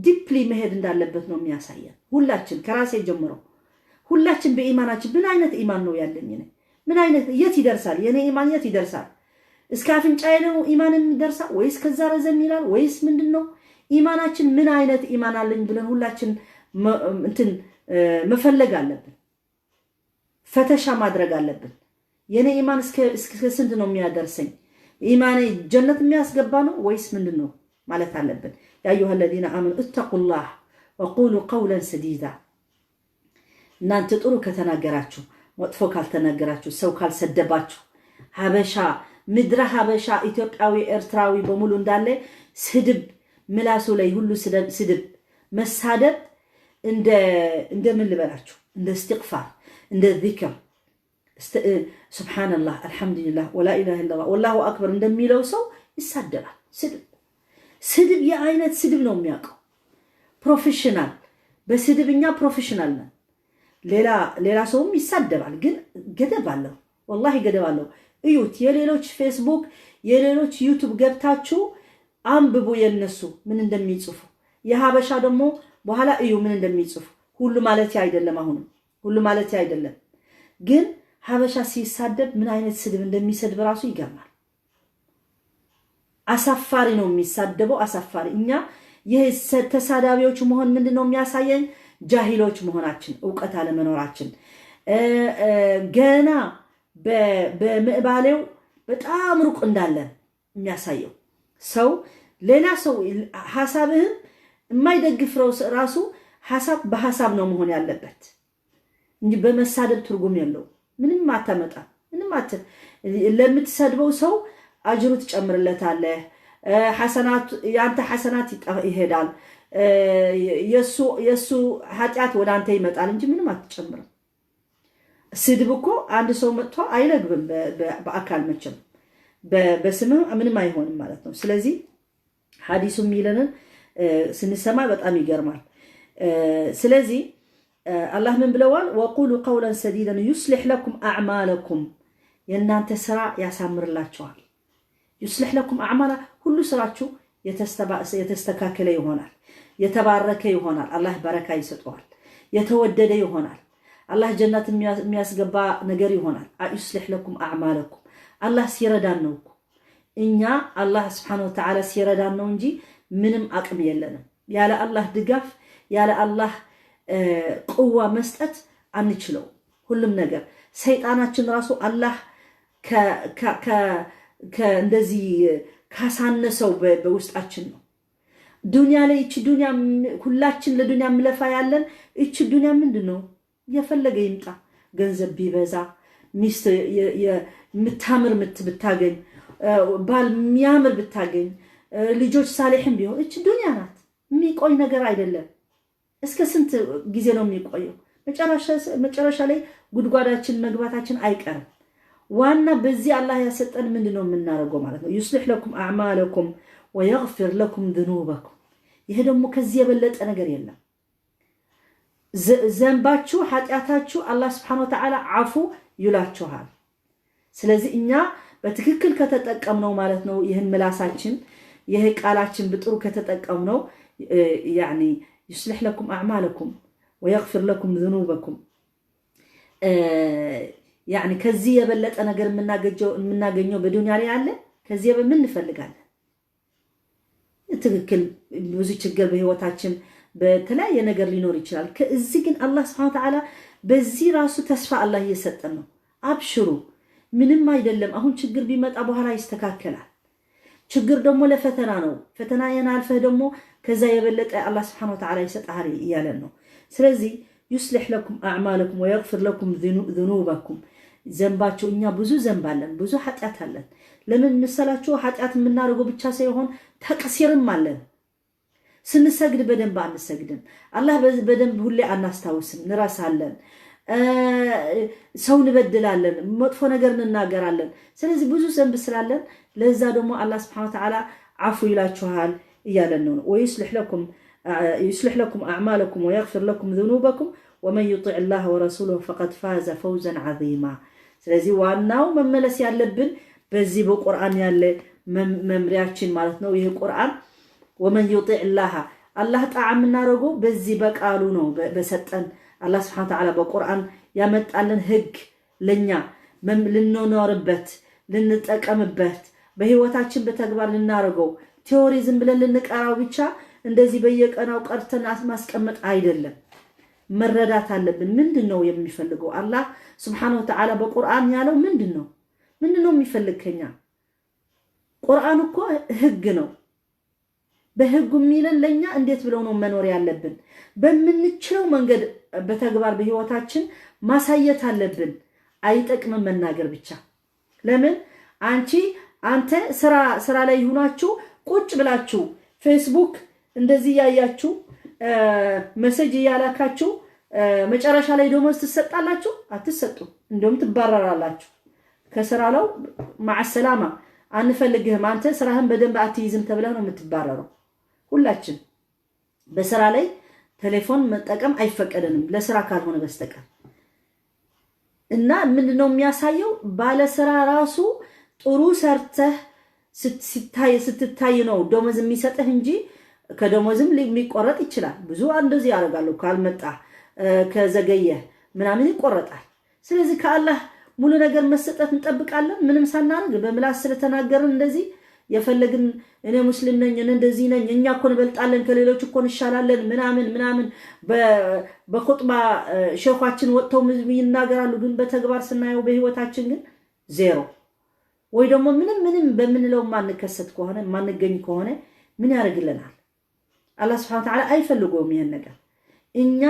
deeply መሄድ እንዳለበት ነው የሚያሳየን። ሁላችን ከራሴ ጀምሮ ሁላችን በኢማናችን ምን አይነት ኢማን ነው ያለኝ? ምን አይነት የት ይደርሳል? የኔ ኢማን የት ይደርሳል? እስከ አፍንጫዬ ነው ኢማን የሚደርሳል ወይስ ከዛ ረዘም ይላል ወይስ ምንድን ነው? ኢማናችን ምን አይነት ኢማን አለኝ ብለን ሁላችን እንትን መፈለግ አለብን። ፈተሻ ማድረግ አለብን። የኔ ኢማን እስከ ስንት ነው የሚያደርሰኝ? ኢማኔ ጀነት የሚያስገባ ነው ወይስ ምንድን ነው ማለት አለብን። يا أيها الذين آمنوا اتقوا الله وقولوا قولا سديدا። እናንተ ጥሩ ከተናገራችሁ፣ መጥፎ ካልተናገራችሁ፣ ሰው ካልሰደባችሁ፣ ሀበሻ ምድረ ሀበሻ ኢትዮጵያዊ፣ ኤርትራዊ በሙሉ እንዳለ ስድብ ምላሱ ላይ ሁሉ ስድብ፣ መሳደብ እንደምን ልበላችሁ እንደ እስትቅፋር እንደ ዚክር سبحان الله الحمد لله ولا إله إلا الله والله أكبر እንደሚለው ሰው ይሳደባል። ስድብ ስድብ የአይነት ስድብ ነው የሚያውቀው። Professional በስድብ እኛ professional ነን። ሌላ ሰውም ይሳደባል፣ ግን ገደብ አለው። والله ገደብ አለው። እዩት፣ የሌሎች ፌስቡክ የሌሎች ዩቱብ ገብታችሁ አንብቡ የነሱ ምን እንደሚጽፉ። የሀበሻ ደግሞ በኋላ እዩ ምን እንደሚጽፉ። ሁሉ ማለት አይደለም፣ አሁንም ሁሉ ማለት አይደለም፣ ግን ሀበሻ ሲሳደብ ምን አይነት ስድብ እንደሚሰድብ ራሱ ይገርማል። አሳፋሪ ነው የሚሳደበው፣ አሳፋሪ። እኛ ይህ ተሳዳቢዎች መሆን ምንድን ነው የሚያሳየን? ጃሂሎች መሆናችን፣ እውቀት አለመኖራችን፣ ገና በምዕባሌው በጣም ሩቅ እንዳለን የሚያሳየው። ሰው ሌላ ሰው ሀሳብህን የማይደግፍ ራሱ ሀሳብ በሀሳብ ነው መሆን ያለበት እንጂ በመሳደብ ትርጉም የለውም። ምንም አታመጣም። ምንም ለምትሰድበው ሰው አጅሩ ትጨምርለታለህ። የአንተ ሐሰናት ይሄዳል፣ የእሱ ኃጢአት ወደ አንተ ይመጣል እንጂ ምንም አትጨምርም። ስድብ እኮ አንድ ሰው መጥቶ አይለግብም በአካል መቼም በስምህ ምንም አይሆንም ማለት ነው። ስለዚህ ሐዲሱ የሚለንን ስንሰማ በጣም ይገርማል። ስለዚህ አላህ ምን ብለዋል? وقولوا قولا سديدا يصلح لكم أعمالكم የእናንተ ስራ ያሳምርላችኋል። يصلح لكم أعمال ሁሉ ስራችሁ የተስተካከለ ይሆናል፣ የተባረከ ይሆናል። አላህ በረካ ይሰጠዋል። የተወደደ ይሆናል። አላህ ጀነት የሚያስገባ ነገር ይሆናል። يصلح لكم أعمالكم አላህ ሲረዳን ነው እኮ እኛ አላህ سبحانه وتعالى ሲረዳን ነው እንጂ ምንም አቅም የለንም። ያለ አላህ ድጋፍ ያለ አላህ قوة መስጠት አንችለው። ሁሉም ነገር ሰይጣናችን ራሱ አላህ እንደዚህ ካሳነሰው በውስጣችን ነው። ዱንያ ላይ እቺ ዱንያ ሁላችን ለዱንያ ምለፋ ያለን እቺ ዱንያ ምንድን ነው? የፈለገ ይምጣ፣ ገንዘብ ቢበዛ፣ ሚስት የምታምር ብታገኝ፣ ባል የሚያምር ብታገኝ፣ ልጆች ሳሌሕም ቢሆን እቺ ዱንያ ናት። የሚቆይ ነገር አይደለም። እስከ ስንት ጊዜ ነው የሚቆየው? መጨረሻ ላይ ጉድጓዳችን መግባታችን አይቀርም። ዋና በዚህ አላህ ያሰጠን ምንድን ነው የምናደርገው ማለት ነው። يصلح لكم أعمالكم ويغفر لكم ذنوبكم። ይሄ ደግሞ ከዚህ የበለጠ ነገር የለም። ዘንባችሁ ኃጢአታችሁ አላህ سبحانه وتعالى አፉ ይላችኋል። ስለዚህ እኛ በትክክል ከተጠቀምነው ማለት ነው ይህን ምላሳችን ይህ ቃላችን ብጥሩ ከተጠቀምነው يعني يصلح لكم أعمالكم ويغفر لكم ذنوبكم يعني ከዚህ የበለጠ ነገር የምናገኘው በዱንያ ላይ አለ? ከዚህ ምን እንፈልጋለን? ትክክል፣ ብዙ ችግር በህይወታችን በተለያየ ነገር ሊኖር ይችላል። ከዚህ ግን አላህ سبحانه وتعالى በዚህ ራሱ ተስፋ አላህ እየሰጠን ነው። አብሽሩ፣ ምንም አይደለም። አሁን ችግር ቢመጣ በኋላ ይስተካከላል። ችግር ደግሞ ለፈተና ነው። ፈተና አልፈህ ደግሞ ከዛ የበለጠ አላህ سبحانه وتعالى ይሰጥሃል እያለን ነው። ስለዚህ يصلح لكم أعمالكم ويغفر لكم ذنوبكم። ዘንባቸው እኛ ብዙ ዘንብ አለን፣ ብዙ ኃጢአት አለን። ለምን መሰላችሁ? ኃጢአት የምናደርገው ብቻ ሳይሆን ተቅሲርም አለን። ስንሰግድ በደንብ አንሰግድም። አላህ በደንብ ሁሌ አናስታውስም፣ እንረሳለን። ሰው እንበድላለን፣ መጥፎ ነገር እንናገራለን። ስለዚህ ብዙ ዘንብ ስላለን ለዛ ደግሞ አላህ سبحانه وتعالى አፉ ይላችኋል እያለን ነው። ويصلح لكم أعمالكم ويغفر لكم ذنوبكم ومن يطع الله ورسوله فقد فاز فوزا عظيما። ስለዚህ ዋናው መመለስ ያለብን በዚህ በቁርአን ያለ መምሪያችን ማለት ነው። ይህ ቁርአን ومن يطع الله አላህ ጣዓ የምናደርገው በዚህ በቃሉ ነው፣ በሰጠን አላህ سبحانه وتعالى በቁርአን ያመጣልን ህግ ለኛ ልንኖርበት፣ ልንጠቀምበት፣ በህይወታችን በተግባር ልናደርገው theory ዝም ብለን ልንቀራው ብቻ እንደዚህ በየቀናው ቀርተን ማስቀመጥ አይደለም። መረዳት አለብን። ምንድን ነው የሚፈልገው አላህ سبحانه وتعالى በቁርአን ያለው ምንድን ነው? ምንድን ነው የሚፈልግ ከኛ? ቁርአን እኮ ህግ ነው። በህጉ የሚለን ለኛ እንዴት ብለው ነው መኖር ያለብን? በምንችለው መንገድ በተግባር በህይወታችን ማሳየት አለብን። አይጠቅምም መናገር ብቻ። ለምን አንቺ አንተ ስራ ላይ ሁናችሁ ቁጭ ብላችሁ ፌስቡክ እንደዚህ እያያችሁ message እያላካችሁ መጨረሻ ላይ ደሞዝ ትሰጣላችሁ? አትሰጡ። እንደውም ትባረራላችሁ ከስራ ለው مع السلامة አንፈልግህም፣ አንተ ስራህን በደንብ አትይዝም ተብለህ ነው የምትባረረው። ሁላችን በስራ ላይ ቴሌፎን መጠቀም አይፈቀደንም ለስራ ካልሆነ በስተቀር። እና ምንድነው የሚያሳየው? ባለስራ ራሱ ጥሩ ሰርተህ ስትታይ ነው ደሞዝ የሚሰጥህ እንጂ ከደሞዝም ሊቆረጥ ይችላል። ብዙ እንደዚህ ያደርጋሉ። ካልመጣ ከዘገየህ ምናምን ይቆረጣል። ስለዚህ ከአላህ ሙሉ ነገር መሰጠት እንጠብቃለን ምንም ሳናደርግ በምላስ ስለተናገርን እንደዚህ የፈለግን እኔ ሙስሊም ነኝ፣ እኔ እንደዚህ ነኝ፣ እኛ እኮ እንበልጣለን፣ ከሌሎች እኮ እንሻላለን ምናምን ምናምን በኹጥባ ሼኳችን ወጥተው ይናገራሉ። ግን በተግባር ስናየው በህይወታችን ግን ዜሮ ወይ ደግሞ ምንም ምንም በምንለው ማንከሰት ከሆነ ማንገኝ ከሆነ ምን ያደርግልናል? አላህ سبحانه وتعالى አይፈልገውም ይሄን ነገር። እኛ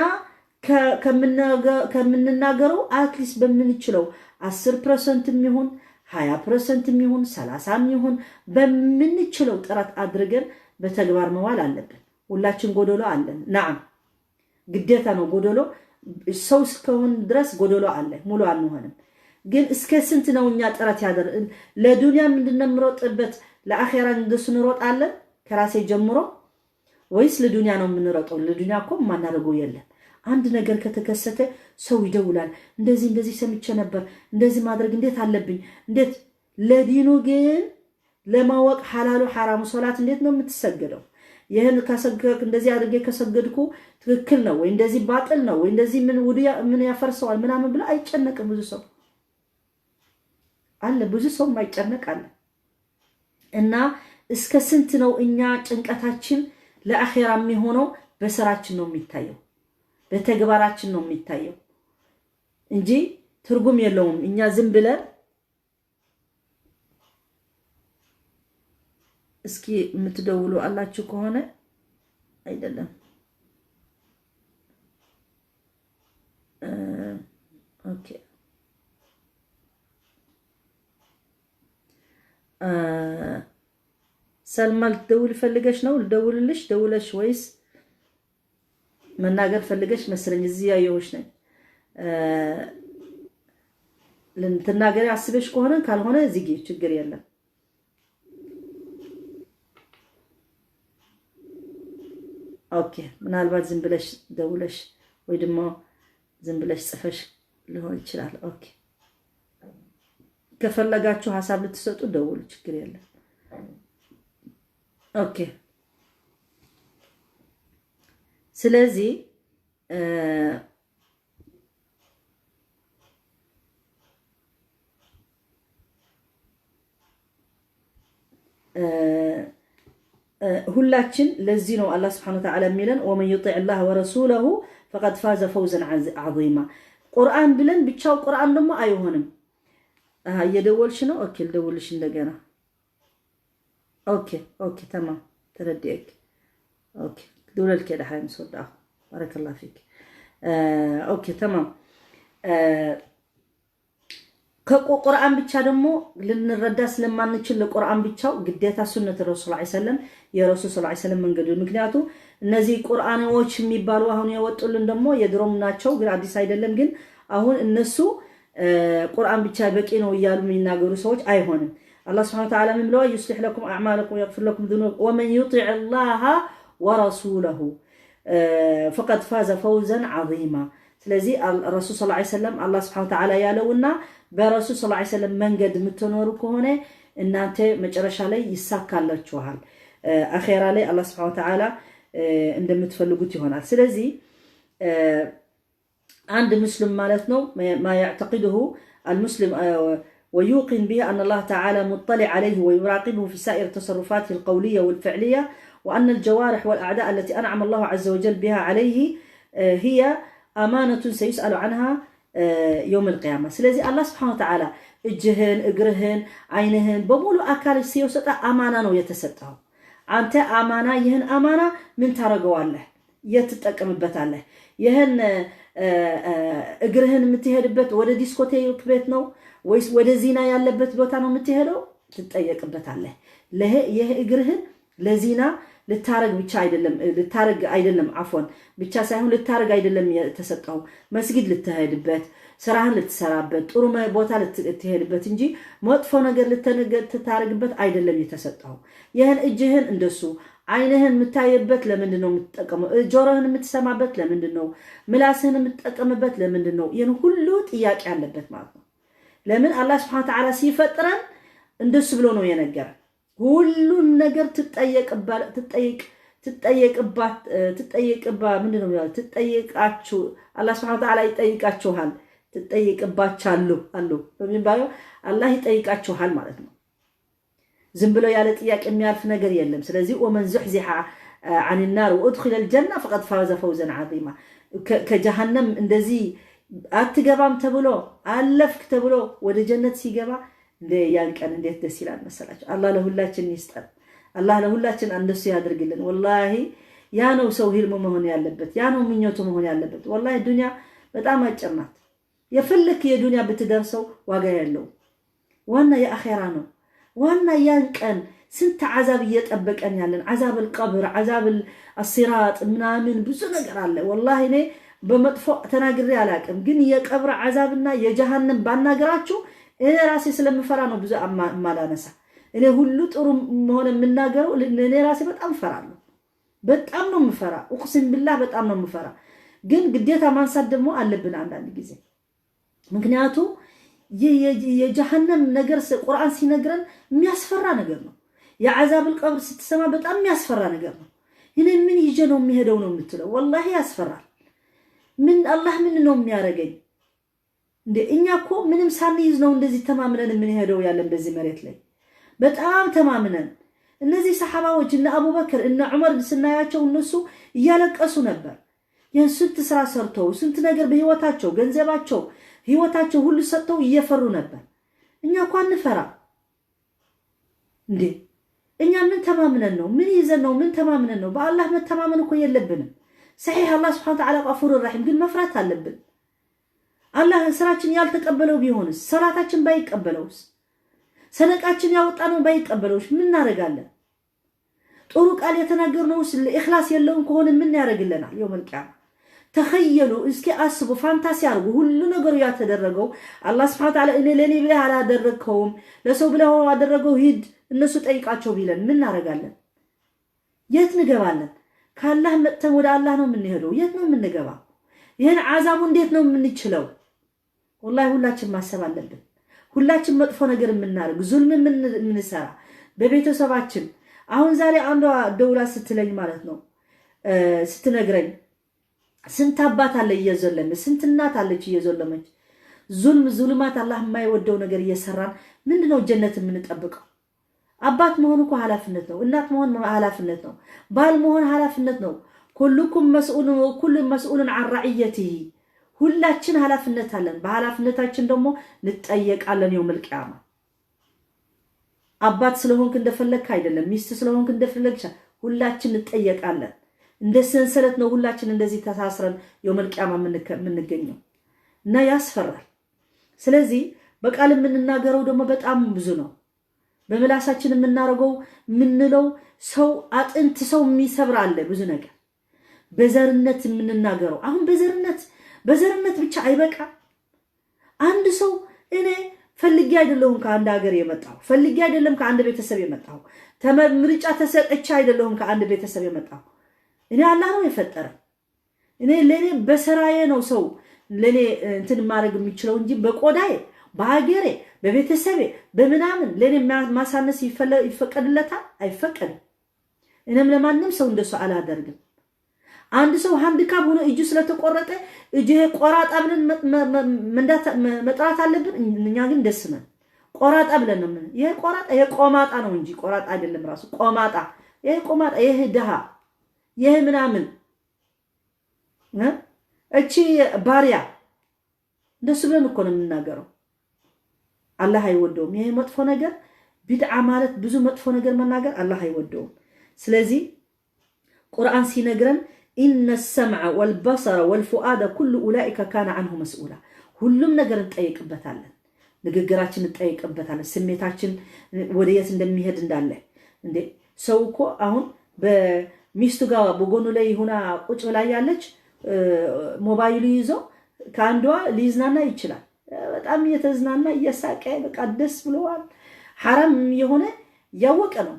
ከምንናገረው at least በምንችለው 10% የሚሆን 20% የሚሆን 30 የሚሆን በምንችለው ጥረት አድርገን በተግባር መዋል አለብን። ሁላችን ጎደሎ አለን። نعم ግዴታ ነው። ጎደሎ ሰው እስከሆን ድረስ ጎደሎ አለ፣ ሙሉ አንሆንም። ግን እስከ ስንት ነው እኛ ጥረት ያደር ለዱንያ እንድንሮጥበት ለአኼራ እንደሱ እንሮጣለን ከራሴ ጀምሮ ወይስ ለዱንያ ነው የምንሮጠው? ለዱንያ እኮ የማናደርገው የለም። አንድ ነገር ከተከሰተ ሰው ይደውላል። እንደዚህ እንደዚህ ሰምቼ ነበር፣ እንደዚህ ማድረግ እንዴት አለብኝ? እንዴት ለዲኑ ግን ለማወቅ ሐላሉ ሐራሙ፣ ሶላት እንዴት ነው የምትሰገደው? ይህን እንደዚህ አድርጌ ከሰገድኩ ትክክል ነው ወይ እንደዚህ ባጥል ነው ወይ እንደዚህ ምን ምን ያፈርሰዋል ምናምን ብሎ አይጨነቅም። ብዙ ሰው አለ፣ ብዙ ሰው የማይጨነቅ አለ። እና እስከ ስንት ነው እኛ ጭንቀታችን ለአኼራ የሚሆነው? በስራችን ነው የሚታየው፣ በተግባራችን ነው የሚታየው እንጂ ትርጉም የለውም። እኛ ዝም ብለን እስኪ የምትደውሉ አላችሁ ከሆነ አይደለም። Okay፣ ሰልማ ልትደውል ፈልገሽ ነው? ልደውልልሽ ደውለሽ ወይስ መናገር ፈልገሽ መሰለኝ። እዚህ ያየሁሽ ነኝ። ልትናገሪ አስበሽ ከሆነ፣ ካልሆነ ዝጊ፣ ችግር የለም። Okay፣ ምናልባት ዝም ብለሽ ደውለሽ ወይ ደግሞ ዝም ብለሽ ጽፈሽ ሊሆን ይችላል። Okay፣ ከፈለጋችሁ ሀሳብ ልትሰጡ ደውሉ፣ ችግር የለም። Okay፣ ስለዚህ ሁላችን ለዚህ ነው አላህ سبحانه وتعالى የሚለን ومن يطع الله ورسوله فقد فاز فوزا عظيما። ቁርአን ብለን ብቻው ቁርአን ደግሞ አይሆንም። እየደወልሽ ነው? Okay፣ ልደውልሽ እንደገና። Okay okay፣ تمام ተረዲአክ። Okay፣ ደውለልክ ዳሕራይ ምስ ወዳእኹ። بارك الله فيك። Okay تمام። ከቁርአን ብቻ ደግሞ ልንረዳ ስለማንችል ለቁርአን ብቻው ግዴታ سنة الرسول صلى وسلم የረሱል صلى وسلم መንገዱ። ምክንያቱ እነዚህ ቁርአኖች የሚባሉ አሁን የወጡልን ደግሞ የድሮም ናቸው፣ ግን አዲስ አይደለም። ግን አሁን እነሱ ቁርአን ብቻ በቂ ነው እያሉ የሚናገሩ ሰዎች አይሆንም። አላህ سبحانه وتعالى ምን ብለዋል? يصلح لكم أعمالكم ويغفر لكم ذنوب ومن يطع الله ورسوله فقد فاز فوزا عظيما። ስለዚህ ረሱል صلى الله وسلم አላህ سبحانه وتعالى ያለውና በረሱል صلى الله وسلم መንገድ የምትኖሩ ከሆነ እናንተ መጨረሻ ላይ ይሳካላችኋል። አኼራ ላይ አላህ سبحانه وتعالى እንደምትፈልጉት ይሆናል። ስለዚህ አንድ ሙስሊም ማለት ነው ما يعتقده المسلم ويوقن به أن الله تعالى مطلع عليه ويراقبه في سائر تصرفاته القولية والفعلية، وأن الجوارح والأعداء التي أنعم الله عز وجل بها عليه هي أمانة سيسأل عنها يوم القيامة። ስለዚህ አላህ سبحانه وتعالى እጅህን፣ እግርህን፣ አይንህን በሙሉ አካል ሲወሰጠ አማና ነው የተሰጠው። አንተ አማና ይህን አማና ምን ታደርገዋለህ? የት ትጠቀምበታለህ? ይህን እግርህን የምትሄድበት ወደ ዲስኮቴክ ቤት ነው ወይስ ወደ ዚና ያለበት ቦታ ነው የምትሄደው? ትጠየቅበታለህ። ይህ እግርህን ለዚና ልታረግ ብቻ አይደለም፣ ልታረግ አይደለም፣ عفوا ብቻ ሳይሆን ልታረግ አይደለም የተሰጠው፣ መስጊድ ልትሄድበት፣ ስራህን ልትሰራበት፣ ጥሩ ቦታ ልትሄድበት እንጂ መጥፎ ነገር ልታረግበት አይደለም የተሰጠው። ይህን እጅህን እንደሱ፣ አይንህን የምታየበት ለምንድን ነው የምትጠቀመው? ጆሮህን የምትሰማበት ለምንድን ነው? ምላስህን የምትጠቀምበት ለምንድን ነው? ይህን ሁሉ ጥያቄ አለበት ማለት ነው። ለምን አላህ سبحانه وتعالى ሲፈጥረን እንደሱ ብሎ ነው የነገረን። ሁሉን ነገር ትጠየቅባ ምንድን ነው ትጠየቃችሁ፣ አላህ سبحانه وتعالى ይጠይቃችኋል፣ ትጠየቅባቻሉ አሉ በሚባለው አላህ ይጠይቃችኋል ማለት ነው። ዝም ብሎ ያለ ጥያቄ የሚያልፍ ነገር የለም። ስለዚህ ومن زحزح عن النار وأدخل الجنة فقد فاز فوزا عظيما። ከጀሃነም እንደዚህ አትገባም ተብሎ አለፍክ ተብሎ ወደ ጀነት ሲገባ ያን ቀን እንዴት ደስ ይላል መሰላቸው። አላህ ለሁላችን ይስጠን። አላህ ለሁላችን እንደሱ ያድርግልን። ወላሂ ያ ነው ሰው ህልሙ መሆን ያለበት፣ ያ ነው ምኞቱ መሆን ያለበት። ወላሂ ዱንያ በጣም አጭር ናት። የፈለክ የዱንያ ብትደርሰው ዋጋ ያለው ዋና የአኼራ ነው። ዋና ያን ቀን ስንት ዓዛብ እየጠበቀን ያለን፣ عذاب القبر፣ عذاب الصراط ምናምን ብዙ ነገር አለ። ወላሂ እኔ በመጥፎ ተናግሬ አላቅም፣ ግን የቀብር ዓዛብና የጀሃነም ባናገራችሁ እኔ ራሴ ስለምፈራ ነው ብዙ ማላነሳ። እኔ ሁሉ ጥሩ መሆን የምናገረው እኔ ራሴ በጣም እፈራለሁ። በጣም ነው የምፈራ። أقسم بالله በጣም ነው የምፈራ። ግን ግዴታ ማንሳት ደግሞ አለብን አንዳንድ ጊዜ፣ ምክንያቱ የጀሃነም ነገር ቁርአን ሲነግረን የሚያስፈራ ነገር ነው። የ عذاب القبر ስትሰማ በጣም የሚያስፈራ ነገር ነው። እኔ ምን ይዤ ነው የሚሄደው ነው የምትለው። ወላሂ ያስፈራል። ምን አላህ ምን ነው የሚያደርገኝ እንዴ? እኛ እኮ ምንም ሳንይዝ ነው እንደዚህ ተማምነን የምንሄደው ያለን በዚህ መሬት ላይ በጣም ተማምነን። እነዚህ ሰሓባዎች እነ አቡበክር እነ ዑመር ስናያቸው እነሱ እያለቀሱ ነበር። ይህን ስንት ስራ ሰርተው ስንት ነገር በህይወታቸው ገንዘባቸው፣ ህይወታቸው ሁሉ ሰጥተው እየፈሩ ነበር። እኛ እኮ አንፈራ እንዴ? እኛ ምን ተማምነን ነው? ምን ይዘን ነው? ምን ተማምነን ነው? በአላህ መተማመን እኮ የለብንም። صحيح አላህ سبحانه وتعالى غفور رحيم፣ ግን መፍራት አለብን። አላህ ስራችን ያልተቀበለው ቢሆንስ? ሰላታችን ባይቀበለውስ? ሰደቃችን ያወጣነው ባይቀበለውስ ምን እናደርጋለን? ጥሩ ቃል የተናገርነውስ ኢኽላስ የለውም ከሆነ ምን ያደርግልናል? يوم القيامة تخيلوا እስኪ አስቡ፣ fantasy አድርጉ። ሁሉ ነገሩ ያተደረገው አላህ سبحانه وتعالى እኔ ለእኔ ብለህ አላደረግከውም ለሰው ብለህ አደረገው፣ ሂድ እነሱ ጠይቃቸው ቢለን ምን እናደርጋለን? የት እንገባለን? ከአላህ መጥተን ወደ አላህ ነው የምንሄደው። የት ነው የምንገባ? ይህን ዓዛቡ እንዴት ነው የምንችለው? ወላሂ ሁላችን ማሰብ አለብን። ሁላችን መጥፎ ነገር የምናደርግ፣ ዙልም የምንሰራ በቤተሰባችን። አሁን ዛሬ አንዷ ደውላ ስትለኝ ማለት ነው ስትነግረኝ፣ ስንት አባት አለ እየዘለመ፣ ስንት እናት አለች እየዘለመች፣ ዙልም ዙልማት፣ አላህ የማይወደው ነገር እየሰራን ምንድነው ጀነት የምንጠብቀው? አባት መሆን እኮ ኃላፊነት ነው። እናት መሆን ኃላፊነት ነው። ባል መሆን ኃላፊነት ነው። كلكم مسؤول وكل مسؤول عن رعيته። ሁላችን ኃላፊነት አለን። በኃላፊነታችን ደግሞ እንጠየቃለን። يوم القيامة አባት ስለሆንክ እንደፈለግክ አይደለም። ሚስት ስለሆንክ እንደፈለግሽ፣ ሁላችን እንጠየቃለን። እንደ ሰንሰለት ነው ሁላችን እንደዚህ ተሳስረን يوم القيامة የምንገኘው እና ያስፈራል። ስለዚህ በቃል የምንናገረው ደግሞ በጣም ብዙ ነው። በምላሳችን የምናደርገው፣ የምንለው ሰው አጥንት ሰው የሚሰብር አለ ብዙ ነገር። በዘርነት የምንናገረው አሁን በዘርነት ብቻ አይበቃም። አንድ ሰው እኔ ፈልጌ አይደለሁም ከአንድ ሀገር የመጣሁ፣ ፈልጌ አይደለም ከአንድ ቤተሰብ የመጣሁ፣ ምርጫ ተሰጥቼ አይደለሁም ከአንድ ቤተሰብ የመጣሁ። እኔ አላህ ነው የፈጠረ። እኔ ለእኔ በስራዬ ነው ሰው ለእኔ እንትን ማድረግ የሚችለው እንጂ በቆዳዬ፣ በሀገሬ፣ በቤተሰቤ፣ በምናምን ለእኔ ማሳነስ ይፈቀድለታል? አይፈቀድም። እኔም ለማንም ሰው እንደሱ አላደርግም። አንድ ሰው handicap ሆኖ እጁ ስለተቆረጠ እጁ ይሄ ቆራጣ ብለን መጥራት አለብን? እኛ ግን ደስ ነን። ቆራጣ ብለን ነው ምን ይሄ ቆራጣ፣ ይሄ ቆማጣ ነው እንጂ ቆራጣ አይደለም። ራሱ ቆማጣ፣ ይሄ ቆማጣ፣ ይሄ ድሃ፣ ይሄ ምናምን፣ እቺ ባሪያ፣ እንደሱ ብለን እኮ ነው የምናገረው። አላህ አይወደውም። ይሄ መጥፎ ነገር ቢድዓ ማለት ብዙ መጥፎ ነገር መናገር አላህ አይወደውም። ስለዚህ ቁርአን ሲነግረን إن السمع والبصر والفؤاد كل أولئك كان عنه مسؤولا። ሁሉም ነገር እንጠይቅበታለን። ንግግራችን እንጠይቅበታለን። ስሜታችን ወደ የት እንደሚሄድ እንዳለ። እንዴ ሰው እኮ አሁን በሚስቱ ጋር በጎኑ ላይ ሁና ቁጭ ብላ ያለች ሞባይሉ ይዞ ከአንዷ ሊዝናና ይችላል። በጣም እየተዝናና እየሳቀ በቃ ደስ ብሎዋል። ሐራም የሆነ እያወቀ ነው።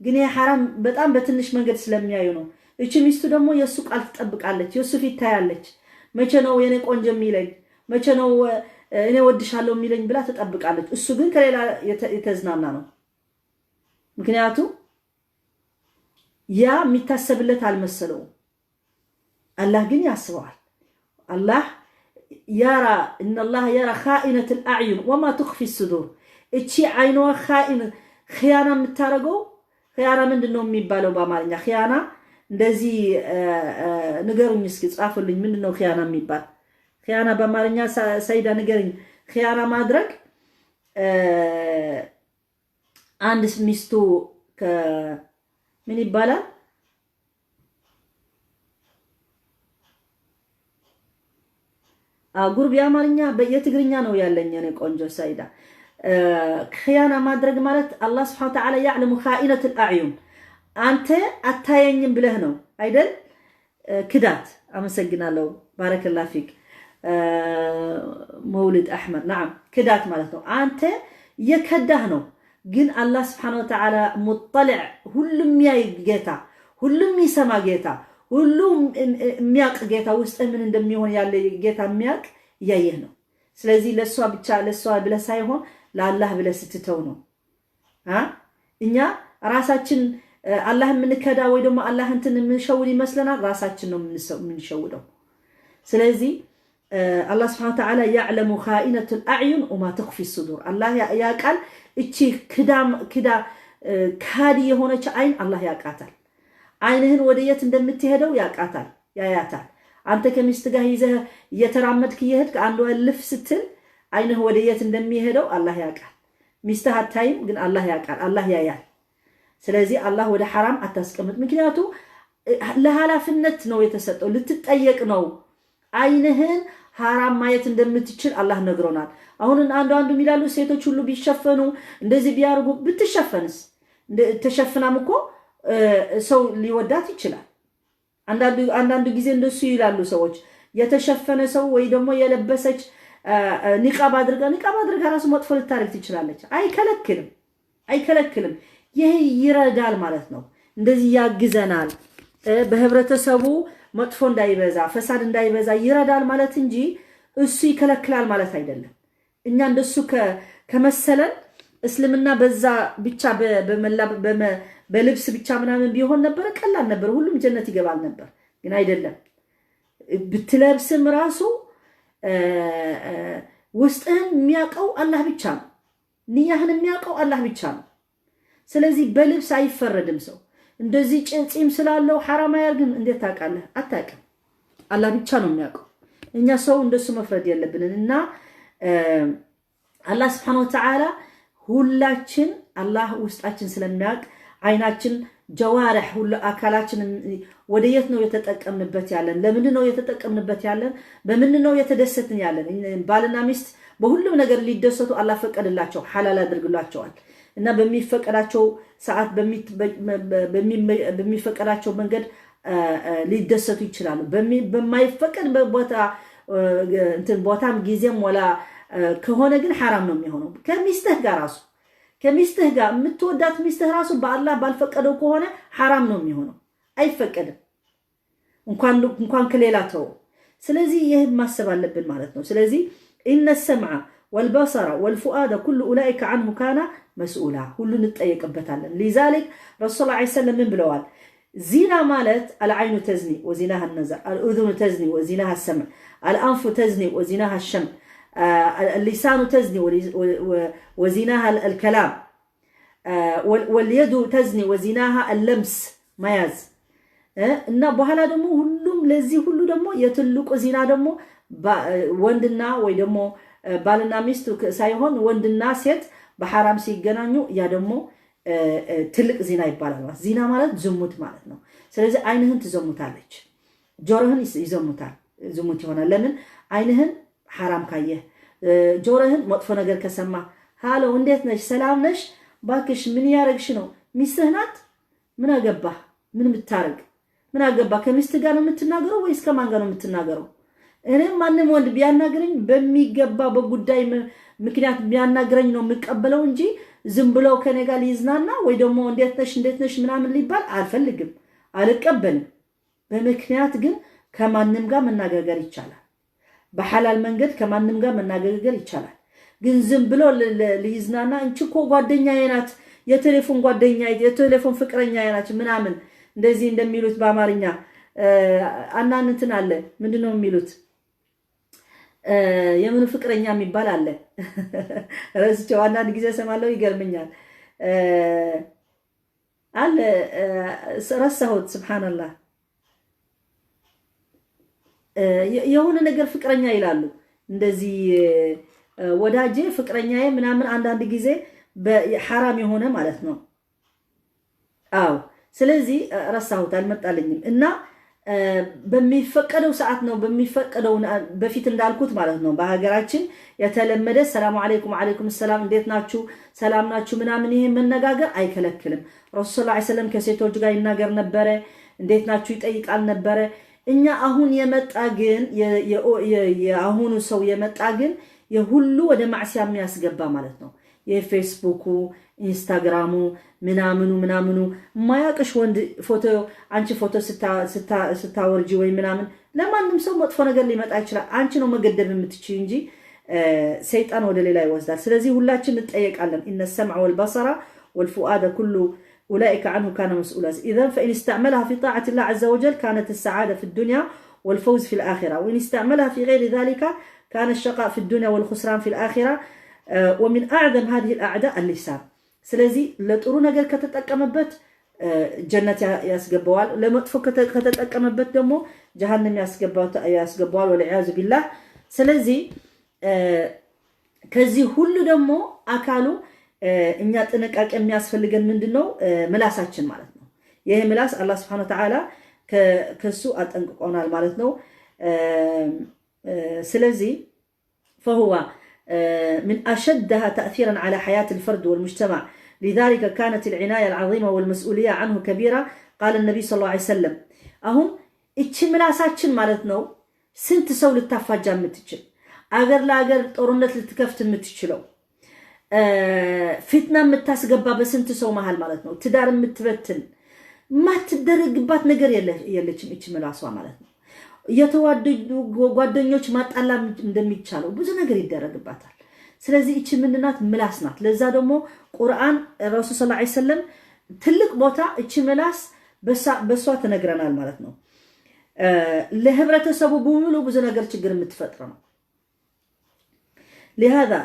ግን ይሄ ሐራም በጣም በትንሽ መንገድ ስለሚያዩ ነው። እቺ ሚስቱ ደግሞ የእሱ ቃል ትጠብቃለች፣ የእሱ ፊት ታያለች። መቼ ነው የኔ ቆንጆ የሚለኝ፣ መቼ ነው እኔ ወድሻለሁ የሚለኝ ብላ ትጠብቃለች። እሱ ግን ከሌላ የተዝናና ነው። ምክንያቱም ያ የሚታሰብለት አልመሰለውም። አላህ ግን ያስበዋል። አላህ يرى إن الله يرى خائنة الأعين وما تخفي الصدور። እቺ አይኗ خائن خيانة የምታደርገው፣ خيانة ምንድን ነው የሚባለው በአማርኛ? خيانة እንደዚህ ንገሩኝ እስኪ፣ ጻፉልኝ። ምንድን ነው خيانة የሚባል? خيانة በአማርኛ ሰይዳ ንገርኝ። خيانة ማድረግ አንድ ሚስቱ ምን ይባላል? ጉርብ የአማርኛ የትግርኛ ነው ያለኝ እኔ ቆንጆ ሰይዳ። خيانة ማድረግ ማለት አላህ سبحانه وتعالى يعلم خائنة الأعين። አንተ አታየኝም ብለህ ነው አይደል? ክዳት። አመሰግናለሁ። بارك الله فيك መውሊድ አሕመድ። نعم ክዳት ማለት ነው። አንተ እየከዳህ ነው፣ ግን አላህ سبحانه وتعالى مطلع፣ ሁሉም የሚያይ ጌታ፣ ሁሉም የሚሰማ ጌታ፣ ሁሉም የሚያውቅ ጌታ፣ ውስጥ ምን እንደሚሆን ያለ ጌታ የሚያውቅ እያየህ ነው። ስለዚህ ለእሷ ብቻ ለእሷ ብለህ ሳይሆን ለአላህ ብለህ ስትተው ነው። እኛ ራሳችን አላህ የምንከዳ ወይ ደግሞ አላህ እንትን የምንሸውድ ይመስለናል። ራሳችን ነው የምንሸውደው። ስለዚህ አላህ سبحانه وتعالى يعلم خائنة الأعين وما تخفي الصدور። አላህ ያውቃል። እቺ ክዳ ካዲ የሆነች አይን አላህ ያውቃታል። አይንህን ወደ የት እንደምትሄደው ያውቃታል፣ ያያታል። አንተ ከሚስት ጋር ይዘህ እየተራመድክ እየሄድክ አንዷ ልፍ ስትል አይንህ ወደ የት እንደሚሄደው አላህ ያውቃል። ሚስትህ አታይም፣ ግን አላህ ያውቃል፣ አላህ ያያል። ስለዚህ አላህ ወደ ሐራም አታስቀምጥ። ምክንያቱ ለኃላፊነት ነው የተሰጠው፣ ልትጠየቅ ነው። አይንህን ሐራም ማየት እንደምትችል አላህ ነግሮናል። አሁን አንዱ ይላሉ ሴቶች ሁሉ ቢሸፈኑ እንደዚህ ቢያርጉ፣ ብትሸፈንስ? ተሸፍናም እኮ ሰው ሊወዳት ይችላል። አንዳንዱ ጊዜ እንደሱ ይላሉ ሰዎች። የተሸፈነ ሰው ወይ ደግሞ የለበሰች ኒቃብ አድርጋ ራሱ መጥፎ ልታደርግ ትችላለች። አይከለክልም። ይህ ይረዳል ማለት ነው። እንደዚህ ያግዘናል። በህብረተሰቡ መጥፎ እንዳይበዛ፣ ፈሳድ እንዳይበዛ ይረዳል ማለት እንጂ እሱ ይከለክላል ማለት አይደለም። እኛ እንደሱ ከመሰለን እስልምና በዛ ብቻ በልብስ ብቻ ምናምን ቢሆን ነበረ ቀላል ነበር፣ ሁሉም ጀነት ይገባል ነበር። ግን አይደለም። ብትለብስም ራሱ ውስጥህን የሚያውቀው አላህ ብቻ ነው። ንያህን የሚያውቀው አላህ ብቻ ነው። ስለዚህ በልብስ አይፈረድም። ሰው እንደዚህ ፂም ስላለው ሐራም አያርግም። እንዴት ታውቃለህ? አታውቅም። አላህ ብቻ ነው የሚያውቀው። እኛ ሰው እንደሱ መፍረድ የለብንን። እና አላህ ስብሐነሁ ወተዓላ ሁላችን አላህ ውስጣችን ስለሚያውቅ አይናችን፣ ጀዋርሕ ሁሉ አካላችን ወደ የት ነው የተጠቀምንበት ያለን? ለምን ነው የተጠቀምንበት ያለን? በምን ነው የተደሰትን ያለን? ባልና ሚስት በሁሉም ነገር ሊደሰቱ አላህ ፈቀድላቸው፣ ሐላል አድርግላቸዋል። እና በሚፈቀዳቸው ሰዓት በሚፈቀዳቸው መንገድ ሊደሰቱ ይችላሉ። በማይፈቀድ ቦታ እንትን ቦታም ጊዜም ወላ ከሆነ ግን ሐራም ነው የሚሆነው። ከሚስትህ ጋር ራሱ፣ ከሚስትህ ጋር የምትወዳት ሚስትህ ራሱ በአላህ ባልፈቀደው ከሆነ ሐራም ነው የሚሆነው፣ አይፈቀድም። እንኳን ከሌላ ተው። ስለዚህ ይህ ማሰብ አለብን ማለት ነው። ስለዚህ إن السمع والبصر والفؤاد كل أولئك عنه كان مسؤولا፣ ሁሉ እንጠየቅበታለን። لذلك ረሱል ዐለይሂ ሰለም ምን ብለዋል? ዚና ማለት العين تزني وزناها النظر፣ الأذن تزني وزناها السمع፣ الأنف تزني وزناها الشم، اللسان تزني وزناها الكلام، واليد تزني وزناها اللمس መያዝ። እና በኋላ ደግሞ ሁሉም ለዚህ ሁሉ ደግሞ የትልቁ ዚና ደግሞ ወንድና ወይ ደግሞ ባልና ሚስት ሳይሆን ወንድና ሴት በሐራም ሲገናኙ ያ ደግሞ ትልቅ ዚና ይባላል። ዚና ማለት ዝሙት ማለት ነው። ስለዚህ አይንህን ትዘሙታለች፣ ጆሮህን ይዘሙታል፣ ዝሙት ይሆናል። ለምን? አይንህን ሐራም ካየህ፣ ጆሮህን መጥፎ ነገር ከሰማ፣ ሃሎ እንዴት ነሽ? ሰላም ነሽ? ባክሽ ምን ያረግሽ ነው? ሚስትህ ናት? ምን አገባህ? ምን ብታረግ ምን አገባህ? ከሚስት ጋር ነው የምትናገረው ወይስ ከማን ጋር ነው የምትናገረው? እኔም ማንም ወንድ ቢያናግረኝ በሚገባ በጉዳይ ምክንያት ቢያናግረኝ ነው የምቀበለው እንጂ ዝም ብሎ ከኔ ጋር ሊዝናና ወይ ደግሞ እንዴት ነሽ እንዴት ነሽ ምናምን ሊባል አልፈልግም፣ አልቀበልም። በምክንያት ግን ከማንም ጋር መነጋገር ይቻላል። በሐላል መንገድ ከማንም ጋር መነጋገር ይቻላል። ግን ዝም ብሎ ሊዝናና እንቺ እኮ ጓደኛዬ ናት፣ የቴሌፎን ጓደኛዬ፣ የቴሌፎን ፍቅረኛዬ ናት ምናምን እንደዚህ እንደሚሉት በአማርኛ አንዳንድ እንትን አለ። ምንድነው የሚሉት? የምኑ ፍቅረኛ የሚባል አለ። ረስቸው አንዳንድ ጊዜ እሰማለሁ፣ ይገርመኛል። አለ ረሳሁት። ስብሓንላህ የሆነ ነገር ፍቅረኛ ይላሉ። እንደዚህ ወዳጄ፣ ፍቅረኛዬ ምናምን አንዳንድ ጊዜ ሐራም የሆነ ማለት ነው። አዎ፣ ስለዚህ ረሳሁት፣ አልመጣልኝም። እና በሚፈቀደው ሰዓት ነው በሚፈቀደው በፊት እንዳልኩት ማለት ነው። በሀገራችን የተለመደ ሰላሙ አለይኩም ወአለይኩም ሰላም እንዴት ናችሁ ሰላም ናችሁ ምናምን ይሄ መነጋገር አይከለክልም። ረሱል ሰለላሁ ዐለይሂ ወሰለም ከሴቶች ጋር ይናገር ነበረ። እንዴት ናችሁ ይጠይቃል ነበረ። እኛ አሁን የመጣ ግን የአሁኑ ሰው የመጣ ግን የሁሉ ወደ ማዕሲያ የሚያስገባ ማለት ነው። የፌስቡኩ፣ ኢንስታግራሙ ምናምኑ ምናምኑ የማያውቅሽ ወንድ ፎቶ አንቺ ፎቶ ስታወርጂ ወይ ምናምን ለማንም ሰው መጥፎ ነገር ሊመጣ ይችላል። አንቺ ነው መገደብ የምትችይ እንጂ ሰይጣን ወደ ሌላ ይወስዳል። ስለዚህ ሁላችን እንጠየቃለን። إن السمع والبصر والفؤاد كل أولئك عنه كان مسؤولا። إذن فإن استعملها في طاعة الله عز وجل كانت السعادة في الدنيا والفوز في الآخرة، وإن استعملها في غير ذلك كان الشقاء في الدنيا والخسران في الآخرة። ومن أعظم هذه الأعداء اللسان። ስለዚህ ለጥሩ ነገር ከተጠቀመበት ጀነት ያስገባዋል፣ ለመጥፎ ከተጠቀመበት ደግሞ ጀሃነም ያስገባዋል። والعياذ بالله። ስለዚህ ከዚህ ሁሉ ደግሞ አካሉ እኛ ጥንቃቄ የሚያስፈልገን ምንድን ነው? ምላሳችን ማለት ነው። ይህ ምላስ አላህ ስብሐነ ወተዓላ ከሱ አጠንቅቆናል ማለት ነው። ስለዚህ فهو من أشدها تأثيرا على حياة الفرد والمجتمع، لذلك كانت العناية العظيمة والمسؤولية عنه كبيرة. قال النبي صلى الله عليه وسلم አሁን እቺ ምላሳችን ማለት ነው ስንት ሰው ልታፋጃ የምትችል፣ አገር ለአገር ጦርነት ልትከፍት የምትችለው፣ ፊትና የምታስገባ በስንት ሰው መሃል ማለት ነው። ትዳር የምትበትን፣ ማትደረግባት ነገር የለችም እቺ ምላሷ ማለት ነው። የተዋደዱ ጓደኞች ማጣላ እንደሚቻለው ብዙ ነገር ይደረግባታል። ስለዚህ እቺ ምንድናት? ምላስ ናት። ለዛ ደግሞ ቁርአን፣ ረሱል ሰለላሁ ዐለይሂ ወሰለም ትልቅ ቦታ እቺ ምላስ በሷ ተነግረናል ማለት ነው። ለህብረተሰቡ በሙሉ ብዙ ነገር ችግር የምትፈጥር ነው። لهذا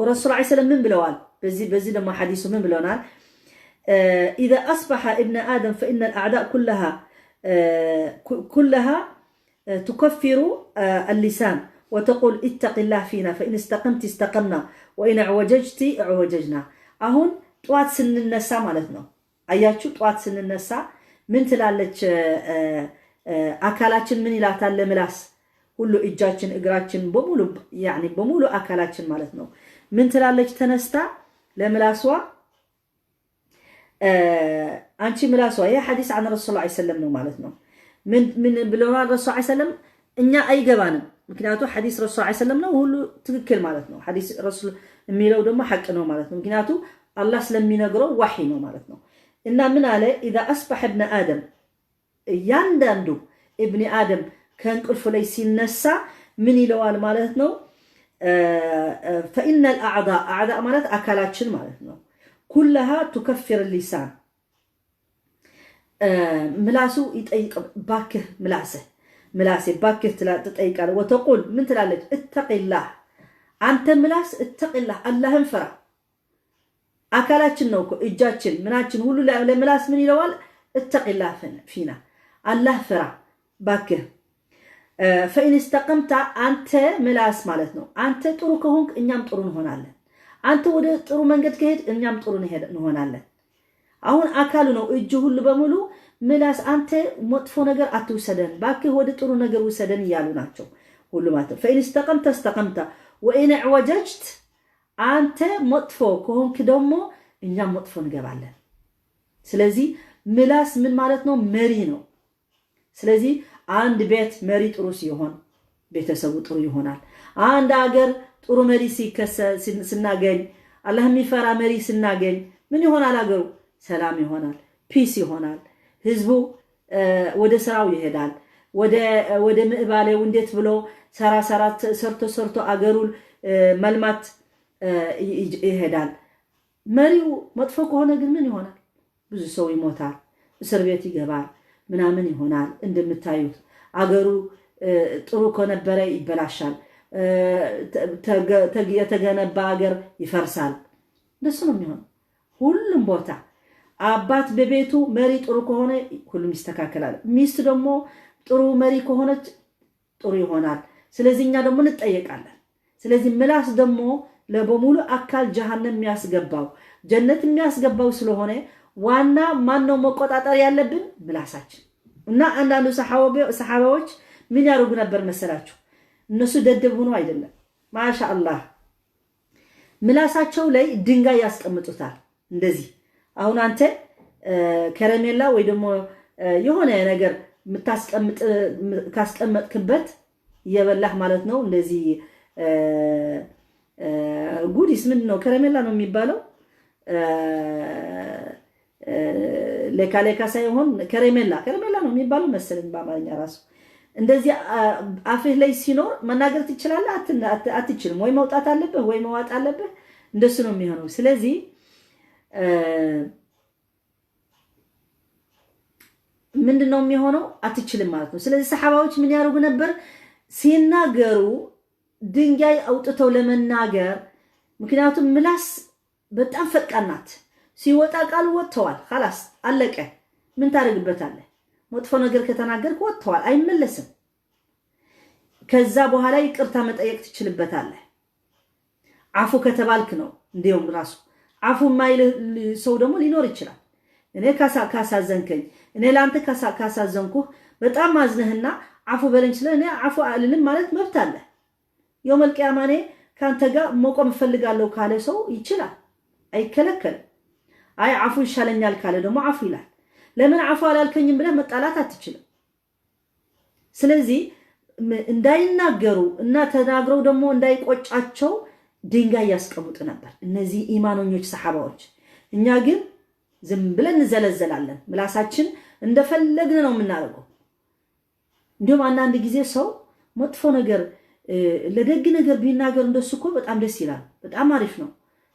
ረሱል ዐለይሂ ሰለም ምን ብለዋል? በዚህ ደግሞ ሐዲሱ ምን ብለናል? إذا أصبح ابن آدم فإن الأعضاء كلها تكفر اللسان وتقول اتق الله فينا، فإن استقمت استقمنا وإن اعوججت اعوججنا። አሁን ጠዋት ስንነሳ ማለት ነው። አያችሁ፣ ጠዋት ስንነሳ ምን ትላለች? አካላችን ምን ይላታል? ለምላስ ሁሉ እጃችን፣ እግራችን በሙሉ፣ ያኒ በሙሉ አካላችን ማለት ነው። ምን ትላለች? ተነስታ ለምላሷ አንቺ ምላሷ፣ ይህ ሐዲስ عن ረሱል ዐለይሂ ሰለም ነው ማለት ነው። ምን ብለዋል ረሱል ዐለይሂ ሰለም? እኛ አይገባንም። ምክንያቱ ሐዲስ ረሱል ዐለይሂ ሰለም ነው፣ ሁሉ ትክክል ማለት ነው። ሐዲስ ረሱል የሚለው ደግሞ ሐቅ ነው ማለት ነው። ምክንያቱ አላህ ስለሚነግረው ዋሒ ነው ማለት ነው። እና ምን አለ? إذا أصبح ابن آدم፣ እያንዳንዱ እብኒ አደም ከእንቅልፉ ላይ ሲነሳ ምን ይለዋል ማለት ነው? فإن الأعضاء፣ أعضاء ማለት አካላችን ማለት ነው። كلها تكفر اللسان፣ ምላሱ ይጠይቅ፣ ባክህ ምላስህ፣ ምላሴ ባክህ ትጠይቃለህ። وتقول ምን ትላለች? اتق الله፣ አንተ ምላስ اتق الله፣ አላህን ፍራ። አካላችን ነው እኮ፣ እጃችን ምናችን ሁሉ ለምላስ ምን ይለዋል? اتق الله فينا፣ አላህ ፍራ ባክህ። فإن استقمت፣ አንተ ምላስ ማለት ነው። አንተ ጥሩ ከሆንክ እኛም ጥሩ እንሆናለን። አንተ ወደ ጥሩ መንገድ ከሄድ እኛም ጥሩ እንሆናለን። አሁን አካሉ ነው፣ እጅ ሁሉ በሙሉ ምላስ አንተ መጥፎ ነገር አትውሰደን ባክህ፣ ወደ ጥሩ ነገር ውሰደን እያሉ ናቸው ሁሉ ማለት ነው። فإن استقمت استقمنا وإن اعوججت፣ አንተ መጥፎ ከሆንክ ደግሞ እኛም መጥፎ እንገባለን። ስለዚህ ምላስ ምን ማለት ነው? መሪ ነው። ስለዚህ አንድ ቤት መሪ ጥሩ ሲሆን ቤተሰቡ ጥሩ ይሆናል። አንድ አገር ጥሩ መሪ ስናገኝ፣ አላህ የሚፈራ መሪ ስናገኝ ምን ይሆናል? አገሩ ሰላም ይሆናል፣ peace ይሆናል። ህዝቡ ወደ ስራው ይሄዳል። ወደ ምዕባሌው እንዴት ብሎ ሰራ ሰራ ሰርቶ ሰርቶ አገሩን መልማት ይሄዳል። መሪው መጥፎ ከሆነ ግን ምን ይሆናል? ብዙ ሰው ይሞታል፣ እስር ቤት ይገባል፣ ምናምን ይሆናል። እንደምታዩት አገሩ ጥሩ ከነበረ ይበላሻል፣ የተገነባ አገር ይፈርሳል። እንደሱ ነው የሚሆነው ሁሉም ቦታ። አባት በቤቱ መሪ ጥሩ ከሆነ ሁሉም ይስተካከላል። ሚስት ደግሞ ጥሩ መሪ ከሆነች ጥሩ ይሆናል። ስለዚህ እኛ ደግሞ እንጠየቃለን። ስለዚህ ምላስ ደግሞ ለበሙሉ አካል ጀሃነም የሚያስገባው ጀነት የሚያስገባው ስለሆነ ዋና ማነው መቆጣጠር ያለብን? ምላሳችን። እና አንዳንዱ ሰሓባዎች ምን ያደርጉ ነበር መሰላችሁ? እነሱ ደደብ ሆኖ አይደለም፣ ማሻ አላህ ምላሳቸው ላይ ድንጋይ ያስቀምጡታል። እንደዚህ አሁን አንተ ከረሜላ ወይ ደግሞ የሆነ ነገር ካስቀመጥክበት እየበላህ ማለት ነው። እንደዚህ goodies ምንድን ነው? ከረሜላ ነው የሚባለው? ሌካ ሌካ ሳይሆን ከረሜላ፣ ከረሜላ ነው የሚባለው መሰለኝ በአማርኛ ራሱ። እንደዚህ አፍህ ላይ ሲኖር መናገር ትችላለህ? አትችልም። ወይ መውጣት አለብህ ወይ መዋጥ አለብህ። እንደሱ ነው የሚሆነው። ስለዚህ ምንድን ነው የሚሆነው? አትችልም ማለት ነው። ስለዚህ ሰሓባዎች ምን ያደርጉ ነበር? ሲናገሩ ድንጋይ አውጥተው ለመናገር፣ ምክንያቱም ምላስ በጣም ፈጣን ናት። ሲወጣ ቃሉ ወጥተዋል፣ خلاص አለቀ። ምን ታደርግበታለህ? መጥፎ ነገር ከተናገርክ ወጥተዋል፣ አይመለስም። ከዛ በኋላ ይቅርታ መጠየቅ ትችልበታለህ። አፉ ከተባልክ ነው። እንዲሁም ራሱ አፉ የማይል ሰው ደግሞ ሊኖር ይችላል። እኔ ካሳዘንከኝ፣ እኔ ለአንተ ካሳዘንኩህ በጣም አዝነህና አፉ በለኝ ስለ እኔ አፉ አልልም ማለት መብት አለ። يوم القيامة እኔ ከአንተ ጋር መቆም እፈልጋለሁ ካለ ሰው ይችላል፣ አይከለከልም። አይ አፉ ይሻለኛል ካለ ደግሞ አፉ ይላል። ለምን አፉ አላልከኝም ብለህ መጣላት አትችልም። ስለዚህ እንዳይናገሩ እና ተናግረው ደግሞ እንዳይቆጫቸው ድንጋይ ያስቀምጡ ነበር እነዚህ ኢማኖኞች ሰሓባዎች። እኛ ግን ዝም ብለን እንዘለዘላለን። ምላሳችን እንደፈለግን ነው የምናደርገው። እንዲሁም አንዳንድ ጊዜ ሰው መጥፎ ነገር ለደግ ነገር ቢናገር እንደሱ እኮ በጣም ደስ ይላል። በጣም አሪፍ ነው።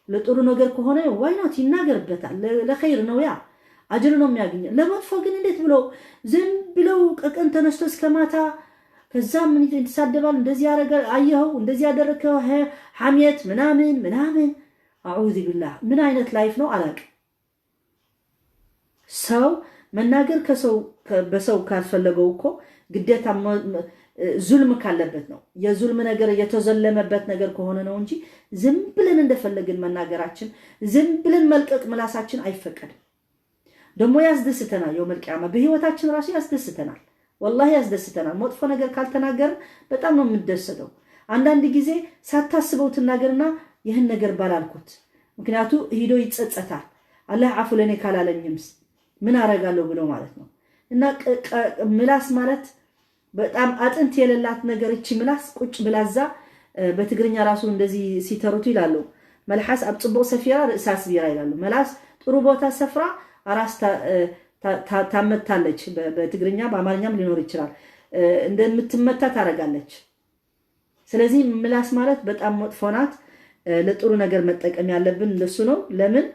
ለጥሩ ነገር ከሆነ why not ይናገርበታል። ለኸይር ነው፣ ያ አጅር ነው የሚያገኘው። ለመጥፎ ግን እንዴት ብለው ዝም ብለው ከቀን ተነስቶ እስከ ማታ ከዛ ምን ይሳደባል፣ እንደዚህ ያደረገ አየኸው፣ እንደዚህ ያደረግከው ሐሜት ምናምን ምናምን። أعوذ بالله ምን አይነት life ነው አላውቅም። ሰው መናገር ከሰው በሰው ካልፈለገው እኮ ግዴታ ዙልም ካለበት ነው። የዙልም ነገር የተዘለመበት ነገር ከሆነ ነው እንጂ ዝም ብለን እንደፈለግን መናገራችን ዝም ብለን መልቀቅ ምላሳችን አይፈቀድም። ደግሞ ያስደስተናል። يوم القيامة በህይወታችን ራሱ ያስደስተናል። ወላሂ ያስደስተናል። መጥፎ ነገር ካልተናገርን በጣም ነው የምንደሰተው። አንዳንድ ጊዜ ሳታስበው ትናገርና ይህን ነገር ባላልኩት፣ ምክንያቱ ሂዶ ይጸጸታል። አላህ አፉ ለእኔ ካላለኝምስ ምን አረጋለሁ ብሎ ማለት ነው። እና ምላስ ማለት በጣም አጥንት የሌላት ነገር እቺ ምላስ ቁጭ ብላዛ በትግርኛ ራሱ እንደዚህ ሲተሩቱ ይላሉ። መልሓስ ኣብ ፅቡቅ ሰፊራ ርእሳ ስቢራ ይላሉ። መላስ ጥሩ ቦታ ሰፍራ ራስ ታመታለች። በትግርኛ በአማርኛም ሊኖር ይችላል። እንደምትመታ ታደርጋለች። ስለዚህ ምላስ ማለት በጣም መጥፎ ናት። ለጥሩ ነገር መጠቀም ያለብን እንደሱ ነው። ለምን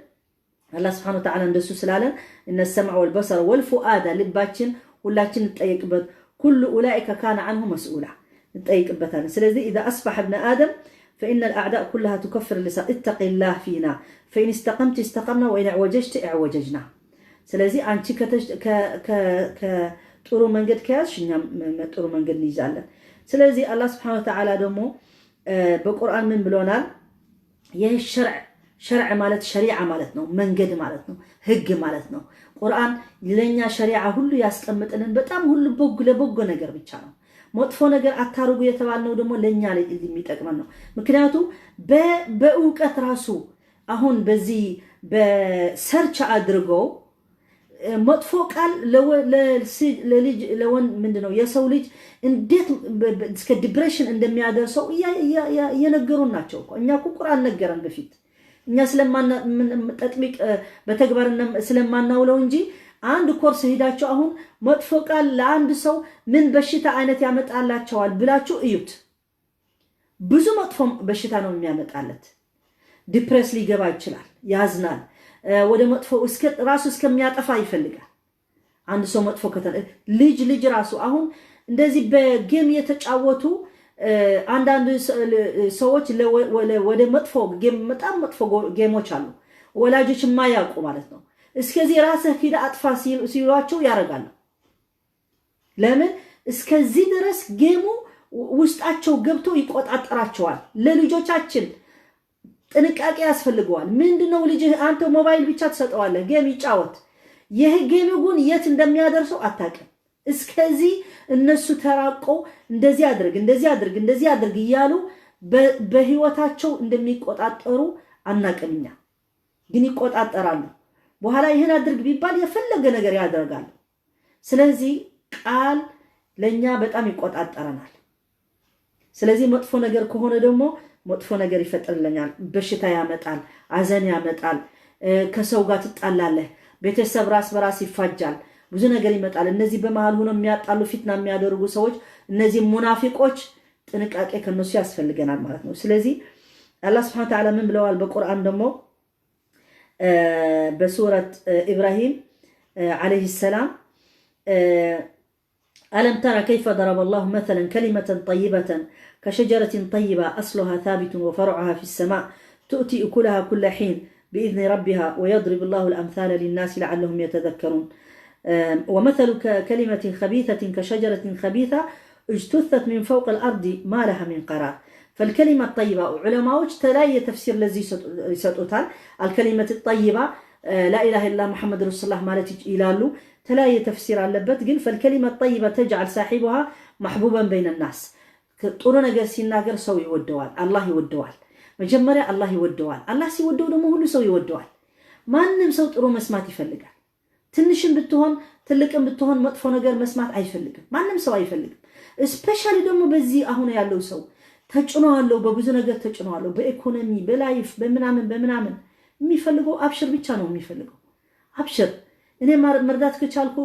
አላህ سبحانه وتعالى እንደሱ ስላለን إن السمع والبصر والفؤاد ልባችን ሁላችን እንጠየቅበት كل أولئك كان عنه مسؤولا እንጠይቅበታለን። ስለዚህ إذا أصبح ابن آدم فإن الأعداء كلها تكفر اللسان اتق الله فينا فإن استقمت استقمنا وإن اعوججت اعوججنا። ስለዚህ አንቺ ከጥሩ መንገድ ከያዝሽ እኛም ጥሩ መንገድ እንይዛለን። ስለዚህ አላህ سبحانه وتعالى ደግሞ በቁርአን ምን ብሎናል? ይህ ሸርዕ ሸርዕ ማለት ሸሪዓ ማለት ነው፣ መንገድ ማለት ነው፣ ህግ ማለት ነው። ቁርአን ለኛ ሸሪዓ ሁሉ ያስቀምጥልን በጣም ሁሉ በጎ ለበጎ ነገር ብቻ ነው። መጥፎ ነገር አታርጉ የተባልነው ደግሞ ለኛ የሚጠቅመን ነው። ምክንያቱም በእውቀት ራሱ አሁን በዚህ በ search አድርገው መጥፎ ቃል ለልጅ ለወንድ ምንድነው የሰው ልጅ እንዴት እስከ depression እንደሚያደርሰው እየነገሩን ናቸው እኮ። እኛ እኮ ቁርአን ነገረን በፊት እኛ ስለማንጠጥሚቅ በተግባር ስለማናውለው እንጂ አንድ ኮርስ ሄዳችሁ አሁን መጥፎ ቃል ለአንድ ሰው ምን በሽታ አይነት ያመጣላቸዋል ብላችሁ እዩት። ብዙ መጥፎ በሽታ ነው የሚያመጣለት። Depress ሊገባ ይችላል፣ ያዝናል። ወደ መጥፎ ራሱ እስከሚያጠፋ ይፈልጋል። አንድ ሰው መጥፎ ልጅ ልጅ ራሱ አሁን እንደዚህ በ game የተጫወቱ አንዳንድ ሰዎች ወደ መጥፎ game በጣም መጥፎ game ኦች አሉ፣ ወላጆች የማያውቁ ማለት ነው። እስከዚህ ራስህ ሂደህ አጥፋ ሲሏቸው ያደርጋሉ። ለምን እስከዚህ ድረስ game ኡ ውስጣቸው ገብቶ ይቆጣጠራቸዋል። ለልጆቻችን ጥንቃቄ ያስፈልገዋል። ምንድነው ልጅህ አንተ ሞባይል ብቻ ትሰጠዋለህ፣ game ይጫወት። ይህ game ግን የት እንደሚያደርሰው አታውቅም። እስከዚህ እነሱ ተራቆ እንደዚህ አድርግ እንደዚህ አድርግ እንደዚህ አድርግ እያሉ በህይወታቸው እንደሚቆጣጠሩ አናውቅም። እኛ ግን ይቆጣጠራሉ። በኋላ ይህን አድርግ ቢባል የፈለገ ነገር ያደርጋሉ። ስለዚህ ቃል ለእኛ በጣም ይቆጣጠረናል። ስለዚህ መጥፎ ነገር ከሆነ ደግሞ መጥፎ ነገር ይፈጥርልኛል፣ በሽታ ያመጣል፣ አዘን ያመጣል፣ ከሰው ጋር ትጣላለህ፣ ቤተሰብ ራስ በራስ ይፋጃል፣ ብዙ ነገር ይመጣል። እነዚህ በመሃል ሆነው የሚያጣሉ ፊትና የሚያደርጉ ሰዎች እነዚህ ሙናፊቆች ጥንቃቄ ከነሱ ያስፈልገናል ማለት ነው። ስለዚህ አላህ سبحانه وتعالى ምን ብለዋል በቁርአን ደግሞ በሱረት ኢብራሂም عليه السلام ألم تر كيف ضرب الله مثلا كلمة طيبة كشجرة طيبة أصلها ثابت وفرعها في السماء تؤتي أكلها كل حين بإذن ربها ويضرب الله الأمثال للناس لعلهم يتذكرون ومثل كلمة خبيثة كشجرة خبيثة اجتثت من فوق الأرض ما لها من قرار። فالكلمة الطيبة ዑለማዎች ተለያየ ተፍሲር ለዚህ ይሰጡታል። الكلمة الطيبة لا إله إلا الله محمد رسول الله ማለት ይላሉ። ተለያየ ተፍሲር አለበት። ግን فالكلمة الطيبة تجعل صاحبها محبوبا بين الناس። ጥሩ ነገር ሲናገር ሰው ይወደዋል፣ አላህ ይወደዋል። መጀመሪያ አላህ ይወደዋል። አላህ ሲወደው ደግሞ ሁሉ ሰው ይወደዋል። ማንም ሰው ጥሩ መስማት ይፈልጋል። ትንሽም ብትሆን ትልቅም ብትሆን መጥፎ ነገር መስማት አይፈልግም። ማንም ሰው አይፈልግም። Especially ደግሞ በዚህ አሁን ያለው ሰው ተጭኖአለው፣ በብዙ ነገር ተጭኖአለው፣ በኢኮኖሚ፣ በ life፣ በምናምን በምናምን። የሚፈልገው አብሽር ብቻ ነው የሚፈልገው። አብሽር፣ እኔ መርዳት ከቻልኩ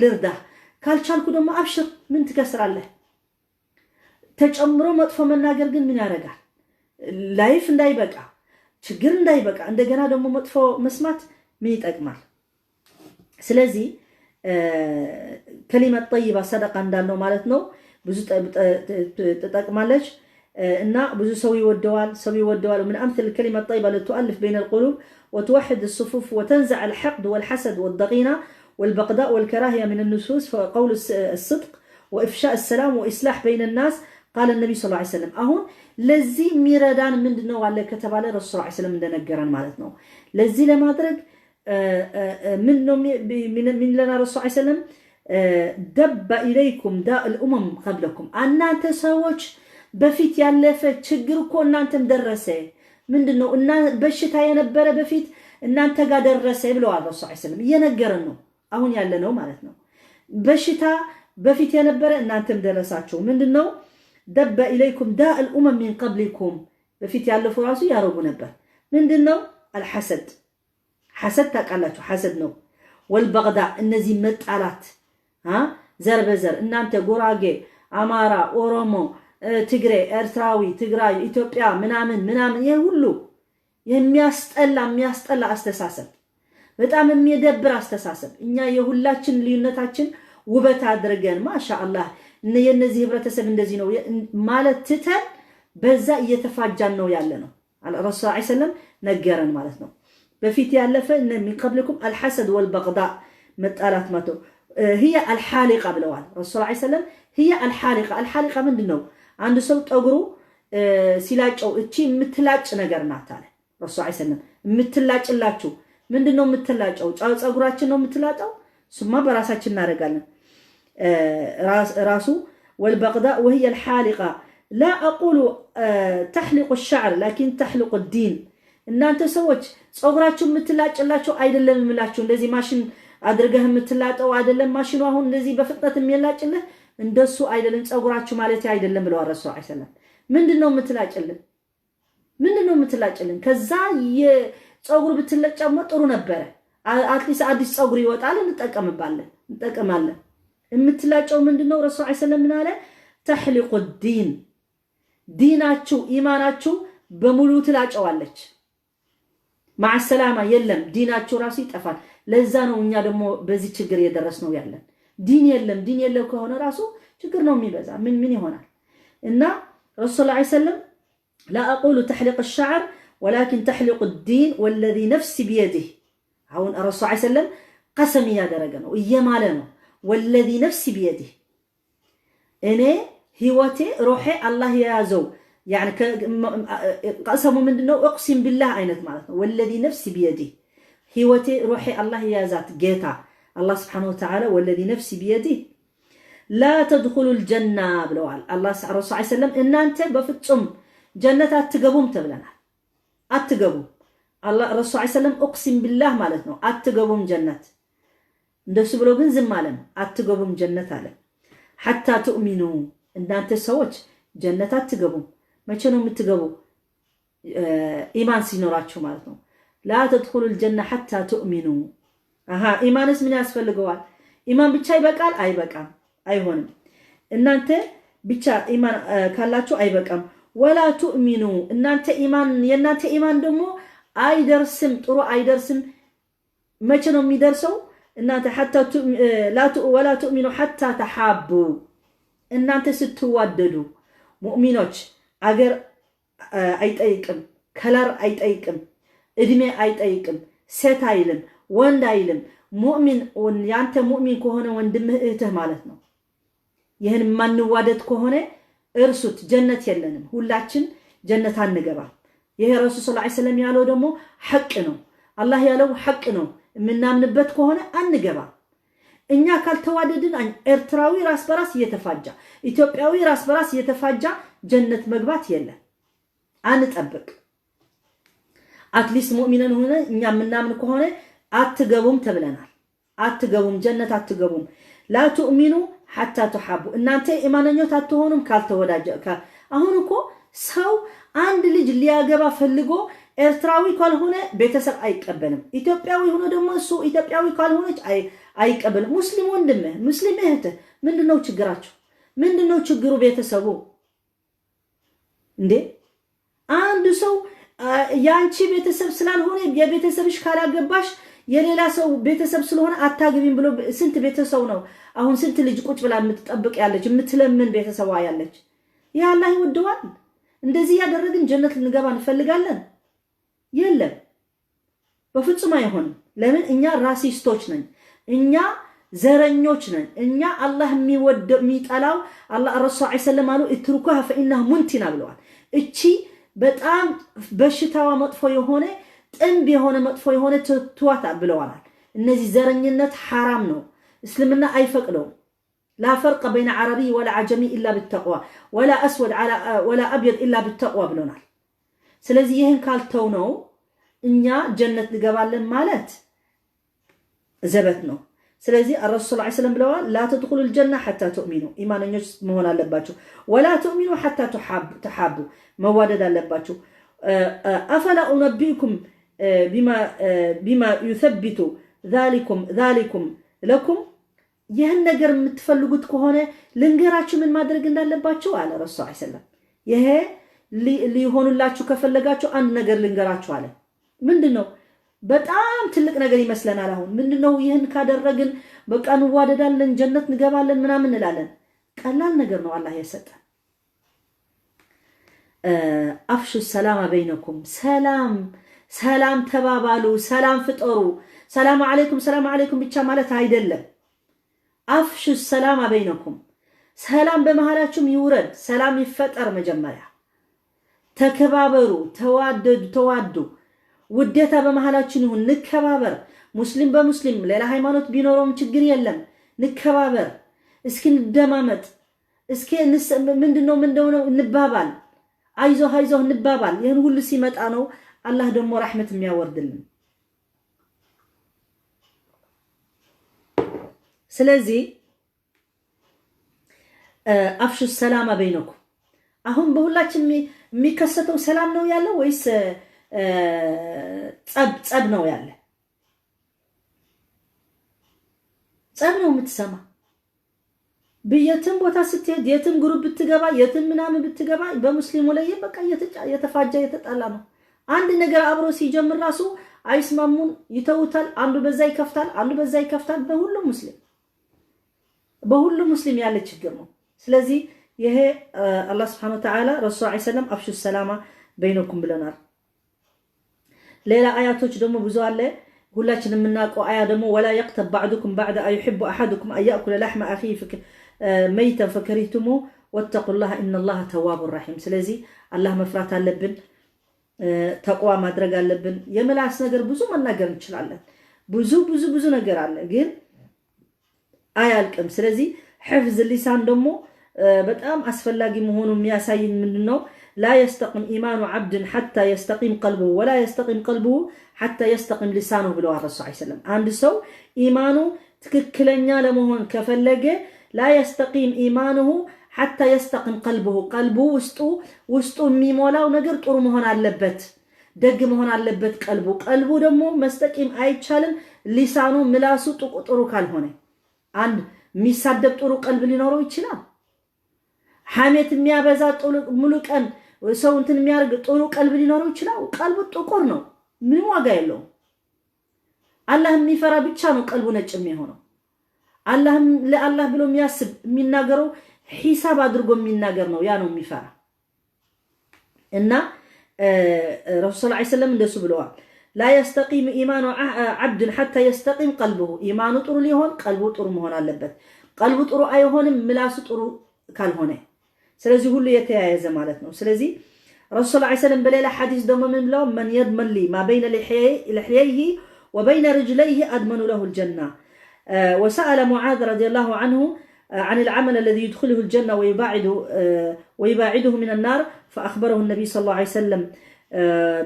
ልርዳ፣ ካልቻልኩ ደግሞ አብሽር፣ ምን ትከስራለህ? ተጨምሮ መጥፎ መናገር ግን ምን ያደርጋል? Life እንዳይበቃ፣ ችግር እንዳይበቃ፣ እንደገና ደግሞ መጥፎ መስማት ምን ይጠቅማል? ስለዚህ كلمة طيبة ሰደቃ እንዳልነው ማለት ነው፣ ብዙ ትጠቅማለች እና ብዙ ሰው ይወደዋል፣ ሰው ይወደዋል። من أمثلة الكلمة الطيبة التي تؤلف بين القلوب وتوحد الصفوف وتنزع الحقد والحسد والضغينة والبغضاء والكراهية من النفوس فقول الصدق وإفشاء السلام وإصلاح بين الناس. قال النبي صلى الله عليه وسلم። አሁን ለዚህ የሚረዳን ምንድን ነው አለ ከተባለ ረሱል ስ ሰለም እንደነገረን ማለት ነው። ለዚህ ለማድረግ ምን ነው ምን ለና ረሱል ስ ሰለም? دب إليكم داء الأمم قبلكم። እናንተ ሰዎች በፊት ያለፈ ችግር እኮ እናንተም ደረሰ። ምንድን ነው? በሽታ የነበረ በፊት እናንተ ጋር ደረሰ ብለዋል ረሱል ስ ሰለም። እየነገረን ነው አሁን ያለ ነው ማለት ነው። በሽታ በፊት የነበረ እናንተም ደረሳችሁ። ምንድን ነው? دب إليكم داء الأمم من قبلكم። በፊት ያለፉ ራሱ ያረጉ ነበር። ምንድን ነው? الحسد። ሐሰድ ታውቃላችሁ፣ ሐሰድ ነው። والبغضاء፣ እነዚህ መጣላት ዘር በዘር፣ እናንተ ጉራጌ፣ አማራ፣ ኦሮሞ፣ ትግሬ፣ ኤርትራዊ፣ ትግራይ፣ ኢትዮጵያ ምናምን ምናምን፣ ይህ ሁሉ የሚያስጠላ የሚያስጠላ አስተሳሰብ፣ በጣም የሚደብር አስተሳሰብ። እኛ የሁላችን ልዩነታችን ውበት አድርገን ማሻ አላህ የነዚህ ህብረተሰብ እንደዚህ ነው ማለት ትተን በዛ እየተፋጃን ነው ያለ ነው። ረሱል ስ ሰለም ነገረን ማለት ነው። በፊት ያለፈ من قبلكم الحسد والبغضاء፣ መጣላት ማለት ነው። هي الحالقة ብለዋል ረሱል ስ ሰለም። هي الحالقة። الحالقة ምንድን ነው? አንድ ሰው ጠጉሩ ሲላጨው እቺ የምትላጭ ነገር ናት አለ ረሱል ስ ሰለም። የምትላጭላችሁ ምንድን ነው የምትላጨው? ፀጉራችን ነው የምትላጨው? እሱማ በራሳችን እናደርጋለን። ራሱ والبغضاء وهي الحالقة، لا أقول تحلق الشعر لكن تحلق الدين። እናንተ ሰዎች ፀጉራችሁ የምትላጭላችሁ አይደለም የምላችሁ፣ እንደዚህ ማሽን አድርገህ የምትላጠው አይደለም። ማሽኑ አሁን እንደዚህ በፍጥነት የሚላጭልህ እንደሱ አይደለም፣ ፀጉራችሁ ማለት አይደለም ብለዋል ረሱል ሰለም። ምንድን ነው የምትላጭልን? ምንድን ነው የምትላጭልን? ከዛ የፀጉር ብትለጨማ ጥሩ ነበረ። At least አዲስ ፀጉር ይወጣል፣ እንጠቀምባለን፣ እንጠቀማለን። የምትላጨው ምንድን ነው? ረሱል ሰለም ምን አለ? تحلق الدين፣ ዲናችሁ ኢማናችሁ በሙሉ ትላጨዋለች። مع السلامة የለም፣ ዲናችሁ ራሱ ይጠፋል። ለዛ ነው እኛ ደግሞ በዚህ ችግር የደረስነው ያለን። ዲን የለም። ዲን የለም ከሆነ ራሱ ችግር ነው የሚበዛ። ምን ምን ይሆናል? እና ረሱል ስ ሰለም لا أقول تحلق الشعر ولكن تحلق الدين، والذي نفسي بيده። አሁን ረሱል ስ ሰለም ቀሰም እያደረገ ነው፣ እየማለ ነው። والذي نفسي بيده፣ እኔ ህይወቴ ሩሔ አላህ የያዘው። ቀሰሙ ምንድነው? أقسم بالله አይነት ማለት ነው። والذي نفسي بيده፣ ህይወቴ ሩሔ አላህ የያዛት ጌታ አላህ سبحانه وتعالى፣ والذي نفسي بيده لا تدخلوا الجنة ብለዋል ረሱል ሰለም። እናንተ በፍጹም ጀነት አትገቡም ተብለናል። አትገቡም። ረሱል ሰለም أقسم بالله ማለት ነው። አትገቡም ጀነት። እንደሱ ብሎ ግን ዝም አለን። አትገቡም ጀነት አለ። حتى تؤمنوا፣ እናንተ ሰዎች ጀነት አትገቡም። መቼ ነው የምትገቡ? ኢማን ሲኖራችሁ ማለት ነው። لا تدخلوا الجنة حتى تؤمنوا። አሃ፣ ኢማንስ ምን ያስፈልገዋል? ኢማን ብቻ ይበቃል? አይበቃም፣ አይሆንም። እናንተ ብቻ ኢማን ካላችሁ አይበቃም። ولا تؤمنوا፣ እናንተ ኢማን የእናንተ ኢማን ደግሞ አይደርስም፣ ጥሩ አይደርስም። መቼ ነው የሚደርሰው? እናንተ ولا تؤمنوا حتى تحابوا፣ እናንተ ስትዋደዱ። ሙእሚኖች አገር አይጠይቅም፣ color አይጠይቅም፣ እድሜ አይጠይቅም፣ ሴት አይልም፣ ወንድ አይልም። ሙእሚን ያንተ ሙእሚን ከሆነ ወንድምህ እህትህ ማለት ነው። ይህን የማንዋደድ ከሆነ እርሱት፣ ጀነት የለንም። ሁላችን ጀነት አንገባም። ይሄ ረሱል ሰለላሁ ዐለይሂ ወሰለም ያለው ደግሞ ሐቅ ነው። አላህ ያለው ሐቅ ነው። የምናምንበት ከሆነ አንገባም። እኛ ካልተዋደድን ኤርትራዊ ራስ በራስ እየተፋጃ፣ ኢትዮጵያዊ ራስ በራስ እየተፋጃ ጀነት መግባት የለም። አንጠብቅ። At least ሙእሚነን ሆነ እኛ የምናምን ከሆነ አትገቡም ተብለናል። አትገቡም፣ ጀነት አትገቡም። لا تؤمنوا حتى تحابوا፣ እናንተ ኢማነኞች አትሆኑም ካልተወዳጀ። አሁን እኮ ሰው አንድ ልጅ ሊያገባ ፈልጎ ኤርትራዊ ካልሆነ ቤተሰብ አይቀበልም። ኢትዮጵያዊ ሆኖ ደግሞ እሱ ኢትዮጵያዊ ካልሆነች አይቀበልም። ሙስሊም ወንድምህ፣ ሙስሊም እህትህ፣ ምንድነው ችግራችሁ? ምንድነው ችግሩ? ቤተሰቡ እንዴ አንዱ ሰው የአንቺ ቤተሰብ ስላልሆነ የቤተሰብሽ ካላገባሽ የሌላ ሰው ቤተሰብ ስለሆነ አታግቢም ብሎ ስንት ቤተሰብ ነው አሁን ስንት ልጅ ቁጭ ብላ የምትጠብቅ ያለች፣ የምትለምን ቤተሰቧ ያለች። ይህ አላህ ይወደዋል? እንደዚህ ያደረግን ጀነት ልንገባ እንፈልጋለን? የለም፣ በፍጹም አይሆንም። ለምን? እኛ racist ኦች ነን፣ እኛ ዘረኞች ነን። እኛ አላህ የሚወደው የሚጠላው አላህ ረሱል ዐለይሂ ሰላም አሉ اتركوها فإنها منتنة ብለዋል። እቺ በጣም በሽታዋ መጥፎ የሆነ፣ ጥንብ የሆነ፣ መጥፎ የሆነ ትዋት ብለዋል። እነዚህ ዘረኝነት ሐራም ነው፣ እስልምና አይፈቅደውም። لا فرق بين عربي ولا عجمي إلا بالتقوى ولا أسود ولا أبيض إلا بالتقوى ብሎናል። ስለዚህ ይህን ካልተው ነው እኛ ጀነት እንገባለን ማለት ዘበት ነው። ስለዚህ ረሱል ስ ሰለም ብለዋል لا تدخلوا الجنة حتى تؤمنوا፣ ኢማነኞች መሆን አለባችሁ። ولا تؤمنوا حتى تحابوا፣ መዋደድ አለባችሁ። أفلا أنبئكم بما يثبت ذلكم لكم፣ ይህን ነገር የምትፈልጉት ከሆነ ልንገራችሁ ምን ማድረግ እንዳለባችሁ አለ ረሱል ስ ሰለም። ይሄ ሊሆኑላችሁ ከፈለጋችሁ አንድ ነገር ልንገራችሁ አለ። ምንድን ነው? በጣም ትልቅ ነገር ይመስለናል። አሁን ምንድን ነው? ይህን ካደረግን በቃ እንዋደዳለን፣ ጀነት እንገባለን ምናምን እንላለን። ቀላል ነገር ነው አላህ የሰጠን። أفشوا السلام بينكم፣ ሰላም ሰላም ተባባሉ፣ ሰላም ፍጠሩ። ሰላም አለይኩም ሰላም አለይኩም ብቻ ማለት አይደለም። أفشوا السلام بينكم፣ ሰላም በመሃላችሁም ይውረድ፣ ሰላም ይፈጠር። መጀመሪያ ተከባበሩ፣ ተዋደዱ፣ ተዋዱ። ውዴታ በመሃላችን ይሁን፣ ንከባበር። ሙስሊም በሙስሊም ሌላ ሃይማኖት ቢኖረውም ችግር የለም፣ ንከባበር። እስኪ እንደማመጥ፣ እስኪ ምንድነው ምንድነው እንባባል፣ አይዞህ አይዞህ እንባባል። ይህን ሁሉ ሲመጣ ነው አላህ ደግሞ ረሕመት የሚያወርድልን። ስለዚህ أفشوا السلام بينكم። አሁን በሁላችን የሚከሰተው ሰላም ነው ያለው ወይስ ጸብ ጸብ ነው ያለ? ጸብ ነው የምትሰማ። የትም ቦታ ስትሄድ፣ የትም group ብትገባ፣ የትም ምናምን ብትገባ በሙስሊሙ ላይ በቃ የተፋጃ የተጣላ ነው። አንድ ነገር አብሮ ሲጀምር ራሱ አይስማሙን፣ ይተውታል። አንዱ በዛ ይከፍታል፣ አንዱ በዛ ይከፍታል። በሁሉም ሙስሊም ያለ ችግር ነው። ስለዚህ ይሄ አላህ ስብሐነሁ ወተዓላ ረሱል ዐለይሂ ሰላም أفشوا السلام بينكم ብለናል። ሌላ አያቶች ደግሞ ብዙ አለ። ሁላችን የምናውቀው አያ ደግሞ ولا يغتب بعضكم بعضا أيحب أحدكم أن يأكل لحم أخيه ميتا فكرهتموه واتقوا الله إن الله تواب رحيم። ስለዚህ አላህ መፍራት አለብን፣ ተቅዋ ማድረግ አለብን። የምላስ ነገር ብዙ መናገር እንችላለን። ብዙ ብዙ ብዙ ነገር አለ፣ ግን አያልቅም። ስለዚህ حفظ اللسان ደግሞ በጣም አስፈላጊ መሆኑ የሚያሳይን ምንድን ነው? لا يستقيم إيمان عبد حتى يستقيم قلبه ولا يستقيم قلبه حتى يستقيم لسانه ብለዋል ረሱል ዐለይሂ ወሰለም። አንድ ሰው ኢማኑ ትክክለኛ ለመሆን ከፈለገ لا يستقيم إيمانه حتى يستقيم قلبه፣ ቀልቡ ውስጡ የሚሞላው ነገር ጥሩ መሆን አለበት፣ ደግ መሆን አለበት። ቀልቡ ደግሞ መስተቂም አይቻልም ሊሳኑ ምላሱ ጥሩ ካልሆነ። አንድ የሚሳደብ ጥሩ ቀልብ ሊኖረው ይችላል? ሐሜት የሚያበዛ፣ ሙሉ ቀን ሰው እንትን የሚያደርግ ጥሩ ቀልብ ሊኖረው ይችላል? ቀልቡ ጥቁር ነው፣ ምንም ዋጋ የለውም። አላህ የሚፈራ ብቻ ነው ቀልቡ ነጭ የሚሆነው። ለአላህ ብሎ የሚያስብ፣ የሚናገረው ሂሳብ አድርጎ የሚናገር ነው። ያ ነው የሚፈራ። እና ረሱል ስ ሰለም እንደሱ ብለዋል። لا يستقيم إيمان عبد حتى يستقيم قلبه። ኢማኑ ጥሩ ሊሆን ቀልቡ ጥሩ መሆን አለበት። ቀልቡ ጥሩ አይሆንም ምላሱ ጥሩ ካልሆነ። ስለዚህ ሁሉ የተያያዘ ማለት ነው። ስለዚህ ረሱል ስ ሰለም በሌላ ሐዲስ ደግሞ ምን ብለው፣ من يضمن لي ما بين لحييه وبين رجليه أضمن له الجنة። وسأل معاذ رضي الله عنه عن العمل الذي يدخله الجنة ويباعده من النار، فأخبره النبي صلى الله عليه وسلم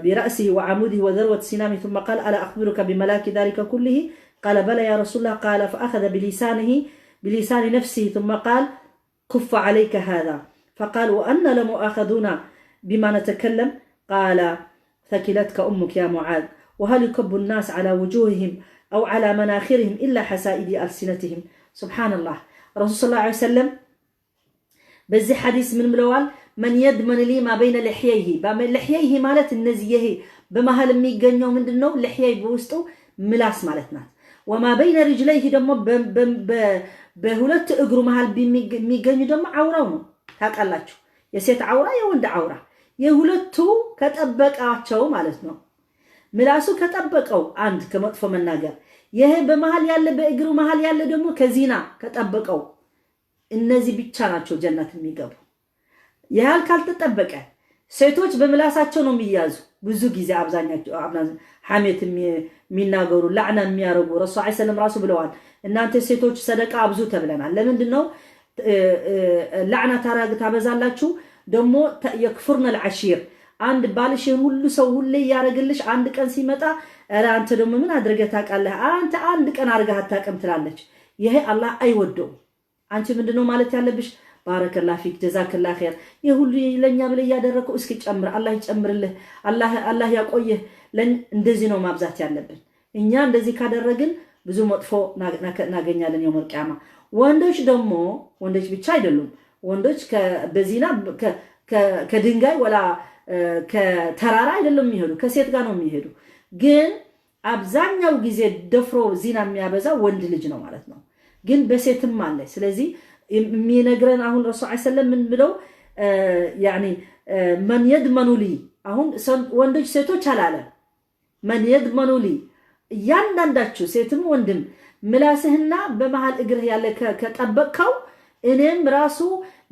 برأسه وعموده وذروة سنامه، ثم قال: ألا أخبرك بملاك ذلك كله؟ قال: بلى يا رسول الله. قال: فأخذ بلسان نفسه، ثم قال: كف عليك هذا. فقال: وأنا لمؤاخذون بما نتكلم؟ قال: ثكلتك أمك يا معاذ، وهل يكب الناس على وجوههم أو على مناخرهم إلا حصائد ألسنتهم؟ سبحان الله። ረሱል صلى الله عليه وسلم በዚህ ሐዲስ ምን ብለዋል? من يضمن لي ما بين لحييه። لحييه ማለት እነዚህ ይሄ በመሀል የሚገኘው ምንድን ነው? لحية በውስጡ ምላስ ማለት ናት። وما بين رجليه ደግሞ በሁለት እግሩ መሀል የሚገኙ ደግሞ አውራው ነው። ታውቃላችሁ፣ የሴት አውራ፣ የወንድ አውራ፣ የሁለቱ ከጠበቃቸው ማለት ነው። ምላሱ ከጠበቀው አንድ ከመጥፎ መናገር፣ ይሄ በመሀል ያለ በእግሩ መሀል ያለ ደግሞ ከዚና ከጠበቀው፣ እነዚህ ብቻ ናቸው ጀነት የሚገቡ። ያህል ካልተጠበቀ ሴቶች በምላሳቸው ነው የሚያዙ። ብዙ ጊዜ አብዛኛቸው ሐሜት የሚናገሩ፣ ላዕና የሚያደርጉ፣ ረሱል ዐለይሂ ሰለም ራሱ ብለዋል፣ እናንተ ሴቶች ሰደቃ አብዙ ተብለናል። ለምንድን ነው ላዕና ታበዛላችሁ? ደግሞ يكفرن العشير። አንድ ባልሽን ሁሉ ሰው ሁሌ እያደረግልሽ አንድ ቀን ሲመጣ ኧረ አንተ ደግሞ ምን አድርገህ ታውቃለህ? አንተ አንድ ቀን አድርገህ አታውቅም ትላለች። ይሄ አላህ አይወደውም። አንቺ ምንድነው ማለት ያለብሽ? بارك الله فيك، جزاك الله خير፣ ይህ ሁሉ ለእኛ ብለህ እያደረግከው እስኪ ጨምር፣ አላህ ይጨምርልህ፣ አላህ ያቆይህ። እንደዚህ ነው ማብዛት ያለብን። እኛ እንደዚህ ካደረግን ብዙ መጥፎ እናገኛለን يوم القيامة። ወንዶች ደግሞ፣ ወንዶች ብቻ አይደሉም። ወንዶች በዚና ከድንጋይ ወላ ከተራራ አይደለም የሚሄዱ፣ ከሴት ጋር ነው የሚሄዱ። ግን አብዛኛው ጊዜ ደፍሮ ዚና የሚያበዛ ወንድ ልጅ ነው ማለት ነው። ግን በሴትም አለ። ስለዚህ የሚነግረን አሁን ረሱል ዐለይሂ ሰለም ምን ብለው፣ يعني من يضمن لي፣ አሁን ወንዶች ሴቶች አላለም። من يضمن لي፣ እያንዳንዳችሁ ሴትም ወንድም ምላስህና በመሃል እግርህ ያለ ከጠበቅከው እኔም ራሱ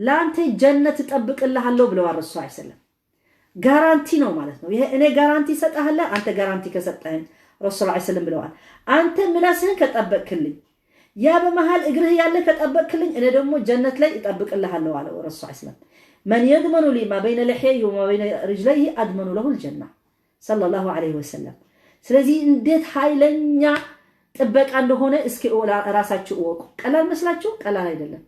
ለአንተ ጀነት እጠብቅልሃለሁ ብለዋል ረሱል ዐለይሂ ሰለም። Guarantee ነው ማለት ነው። ይሄ እኔ guarantee እሰጥሃለሁ፣ አንተ guarantee ከሰጠኸኝ፣ ረሱል ዐለይሂ ሰለም ብለዋል። አንተ ምላስህን ከጠበቅክልኝ፣ ያ በመሃል እግርህ ያለ ከጠበቅክልኝ፣ እኔ ደግሞ ጀነት ላይ እጠብቅልሃለሁ አለ ረሱል ዐለይሂ ሰለም። من يضمن لي ما بين لحييه وما بين رجليه أضمن له الجنة صلى الله عليه وسلم። ስለዚህ እንዴት ኃይለኛ ጥበቃ እንደሆነ እስኪ ራሳችሁ እወቁ። ቀላል መስላችሁ? ቀላል አይደለም።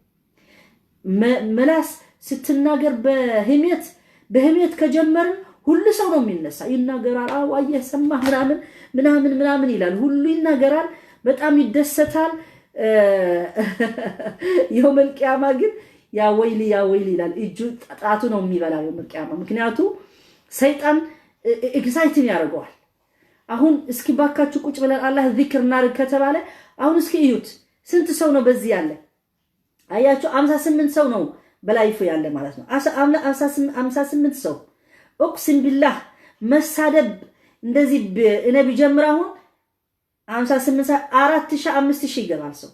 ምላስ ስትናገር በህሜት ከጀመርን ሁሉ ሰው ነው የሚነሳ፣ ይናገራል። አዎ አየህ፣ ሰማህ፣ ምናምን ምናምን ምናምን ይላል። ሁሉ ይናገራል፣ በጣም ይደሰታል። يوم القيامة ግን يا ويلي يا ويلي ይላል። እጁ ጣቱ ነው የሚበላው يوم القيامة። ምክንያቱ ሰይጣን exciting ያደርገዋል። አሁን እስኪ ባካችሁ ቁጭ ብለን አላህ ዚክር እናድርግ ከተባለ፣ አሁን እስኪ እዩት፣ ስንት ሰው ነው በዚህ ያለ? አያችሁ፣ 58 ሰው ነው በ live ያለ ማለት ነው። 58 ሰው፣ أقسم بالله መሳደብ እንደዚህ እኔ ቢጀምር አሁን 58 4000 5000 ይገባል ሰው።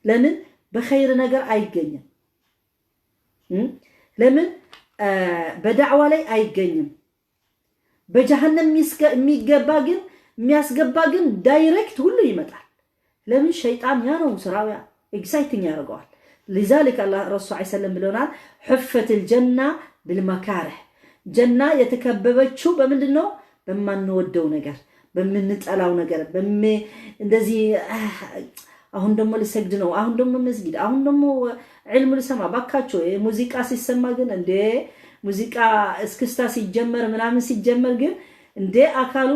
ለምን በኸይር ነገር አይገኝም? ለምን በዳዕዋ ላይ አይገኝም? በጀሃነም የሚገባ ግን፣ የሚያስገባ ግን direct ሁሉ ይመጣል። ለምን? ሸይጣን ያ ነው ስራው፣ ያ exciting ያደርገዋል። لذلك አላህ ረሱል ዐለይሂ ሰለም ብለናል፣ حفت الجنة بالمكاره፣ ጀና የተከበበችው በምንድን ነው? በማንወደው ነገር፣ በምንጠላው ነገር። እንደዚህ አሁን ደግሞ ልሰግድ ነው፣ አሁን ደግሞ መስጊድ፣ አሁን ደግሞ ዕልም ልሰማ፣ ባካቸው። ሙዚቃ ሲሰማ ግን እንዴ፣ ሙዚቃ እስክስታ ሲጀመር ምናምን ሲጀመር ግን እንዴ አካሉ